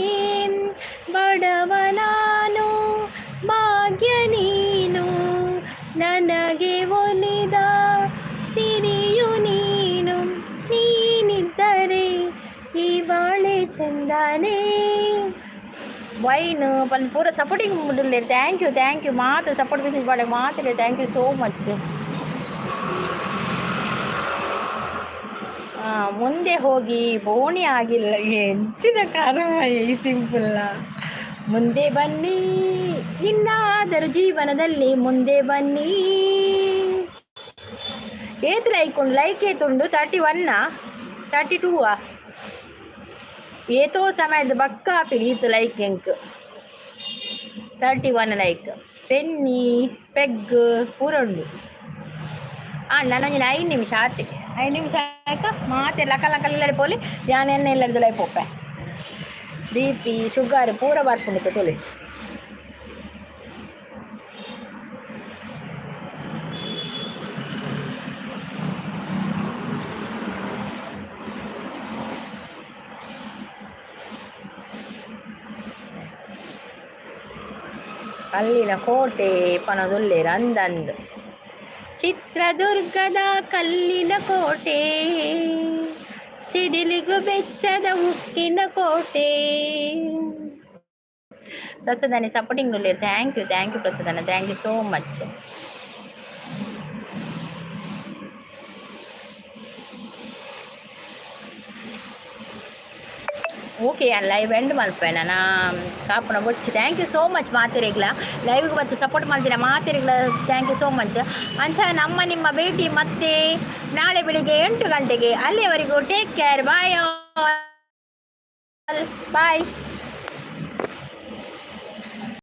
ಬಡವನಾನು ಭಾಗ್ಯ ನೀನು ನನಗೆ ಒಲಿದ ಸಿರಿಯು ನೀನು ನೀನಿದ್ದರೆ ಈ ಬಾಳೆ ಚಂದಾನೆ. ವೈನ್ ಪನ್ ಪೂರ ಸಪೋರ್ಟಿಂಗ್ ಉಲ್ಲೇರ್. Thank you, thank you ಮಾತ ಸಪೋರ್ಟ್ ಮೆಸೇಜ್ ಪಾಡೆ ಮಾತ್ರ thank you so much. ಮುಂದೆ ಹೋಗಿ ಬೋಣಿ ಆಗಿಲ್ಲ ಎಂಚಿನ ಕಾರಣ ಈ ಸಿಂಪಲ್ಲ. ಮುಂದೆ ಬನ್ನಿ ಇನ್ನಾದರೂ ಜೀವನದಲ್ಲಿ ಮುಂದೆ ಬನ್ನಿ. ಏತ್ ಲೈಕ್ ಉಂಡು ಲೈಕ್ ಏತುಂಡು 31 32 ಏತೋ ಸಮಯದ ಬಕ್ಕ ಆಪಿನಿ ಈತ್ ಲೈಕ್ ಎಂಕ್ 31 ಲೈಕ್ ಪೆನ್ನಿ ಪೆಗ್ ಪೂರ ಉಂಡು. ನನೊಂಜಿ 5 ನಿಮಿಷ ಆತೆ 5 ನಿಮಿಷ ಆಯ್ಕ ಮಾತೆ ಲಕ ಲಕ ಇಲ್ಲಡೆ ಪೋಲಿ ಯಾನ್ ಎಣ್ಣೆ ಇಲ್ಲಡ್ದು ಲೈ ಪೋಪೆ ಬಿ ಪಿ ಶುಗರ್ ಪೂರ ಬರ್ಪುಂಡು ತೋಲಿ. ಕಲ್ಲಿನ ಕೋಟೆ ಪನೊಂದುಲ್ಲೆರ್ ಅಂದಂದ್. ಚಿತ್ರದುರ್ಗದ ಕಲ್ಲಿನ ಕೋಟೆ, ಸಿಡಿಲಿಗು ಬೆಚ್ಚದ ಉಕ್ಕಿನ ಕೋಟೆ. ಪ್ರಸಾದನೆ ಸಪೋರ್ಟಿಂಗ್ ಉಲ್ಲೆರ್. Thank you, thank you ಪ್ರಸಾದನ, thank you so much. Okay, ಯಾನ್ ಲೈವ್ ಎಂಡ್ ಮಲ್ಪೆ ನನ ಕಾಪುನ ಬೊಡ್ಚಿ. Thank you so much ಮಾತೆರೆಗ್ಲ. ಲೈವ್ಗೆ ಮತ್ತೆ ಸಪೋರ್ಟ್ ಮಾಡ್ತೀರಾ ಮಾತೆರೆಗ್ಲ thank you so much. ಅಂಚ ನಮ್ಮ ನಿಮ್ಮ ಭೇಟಿ ಮತ್ತೆ ನಾಳೆ ಬೆಳಿಗ್ಗೆ 8 ಗಂಟೆಗೆ. ಅಲ್ಲಿಯವರೆಗೂ take care, bye, bye.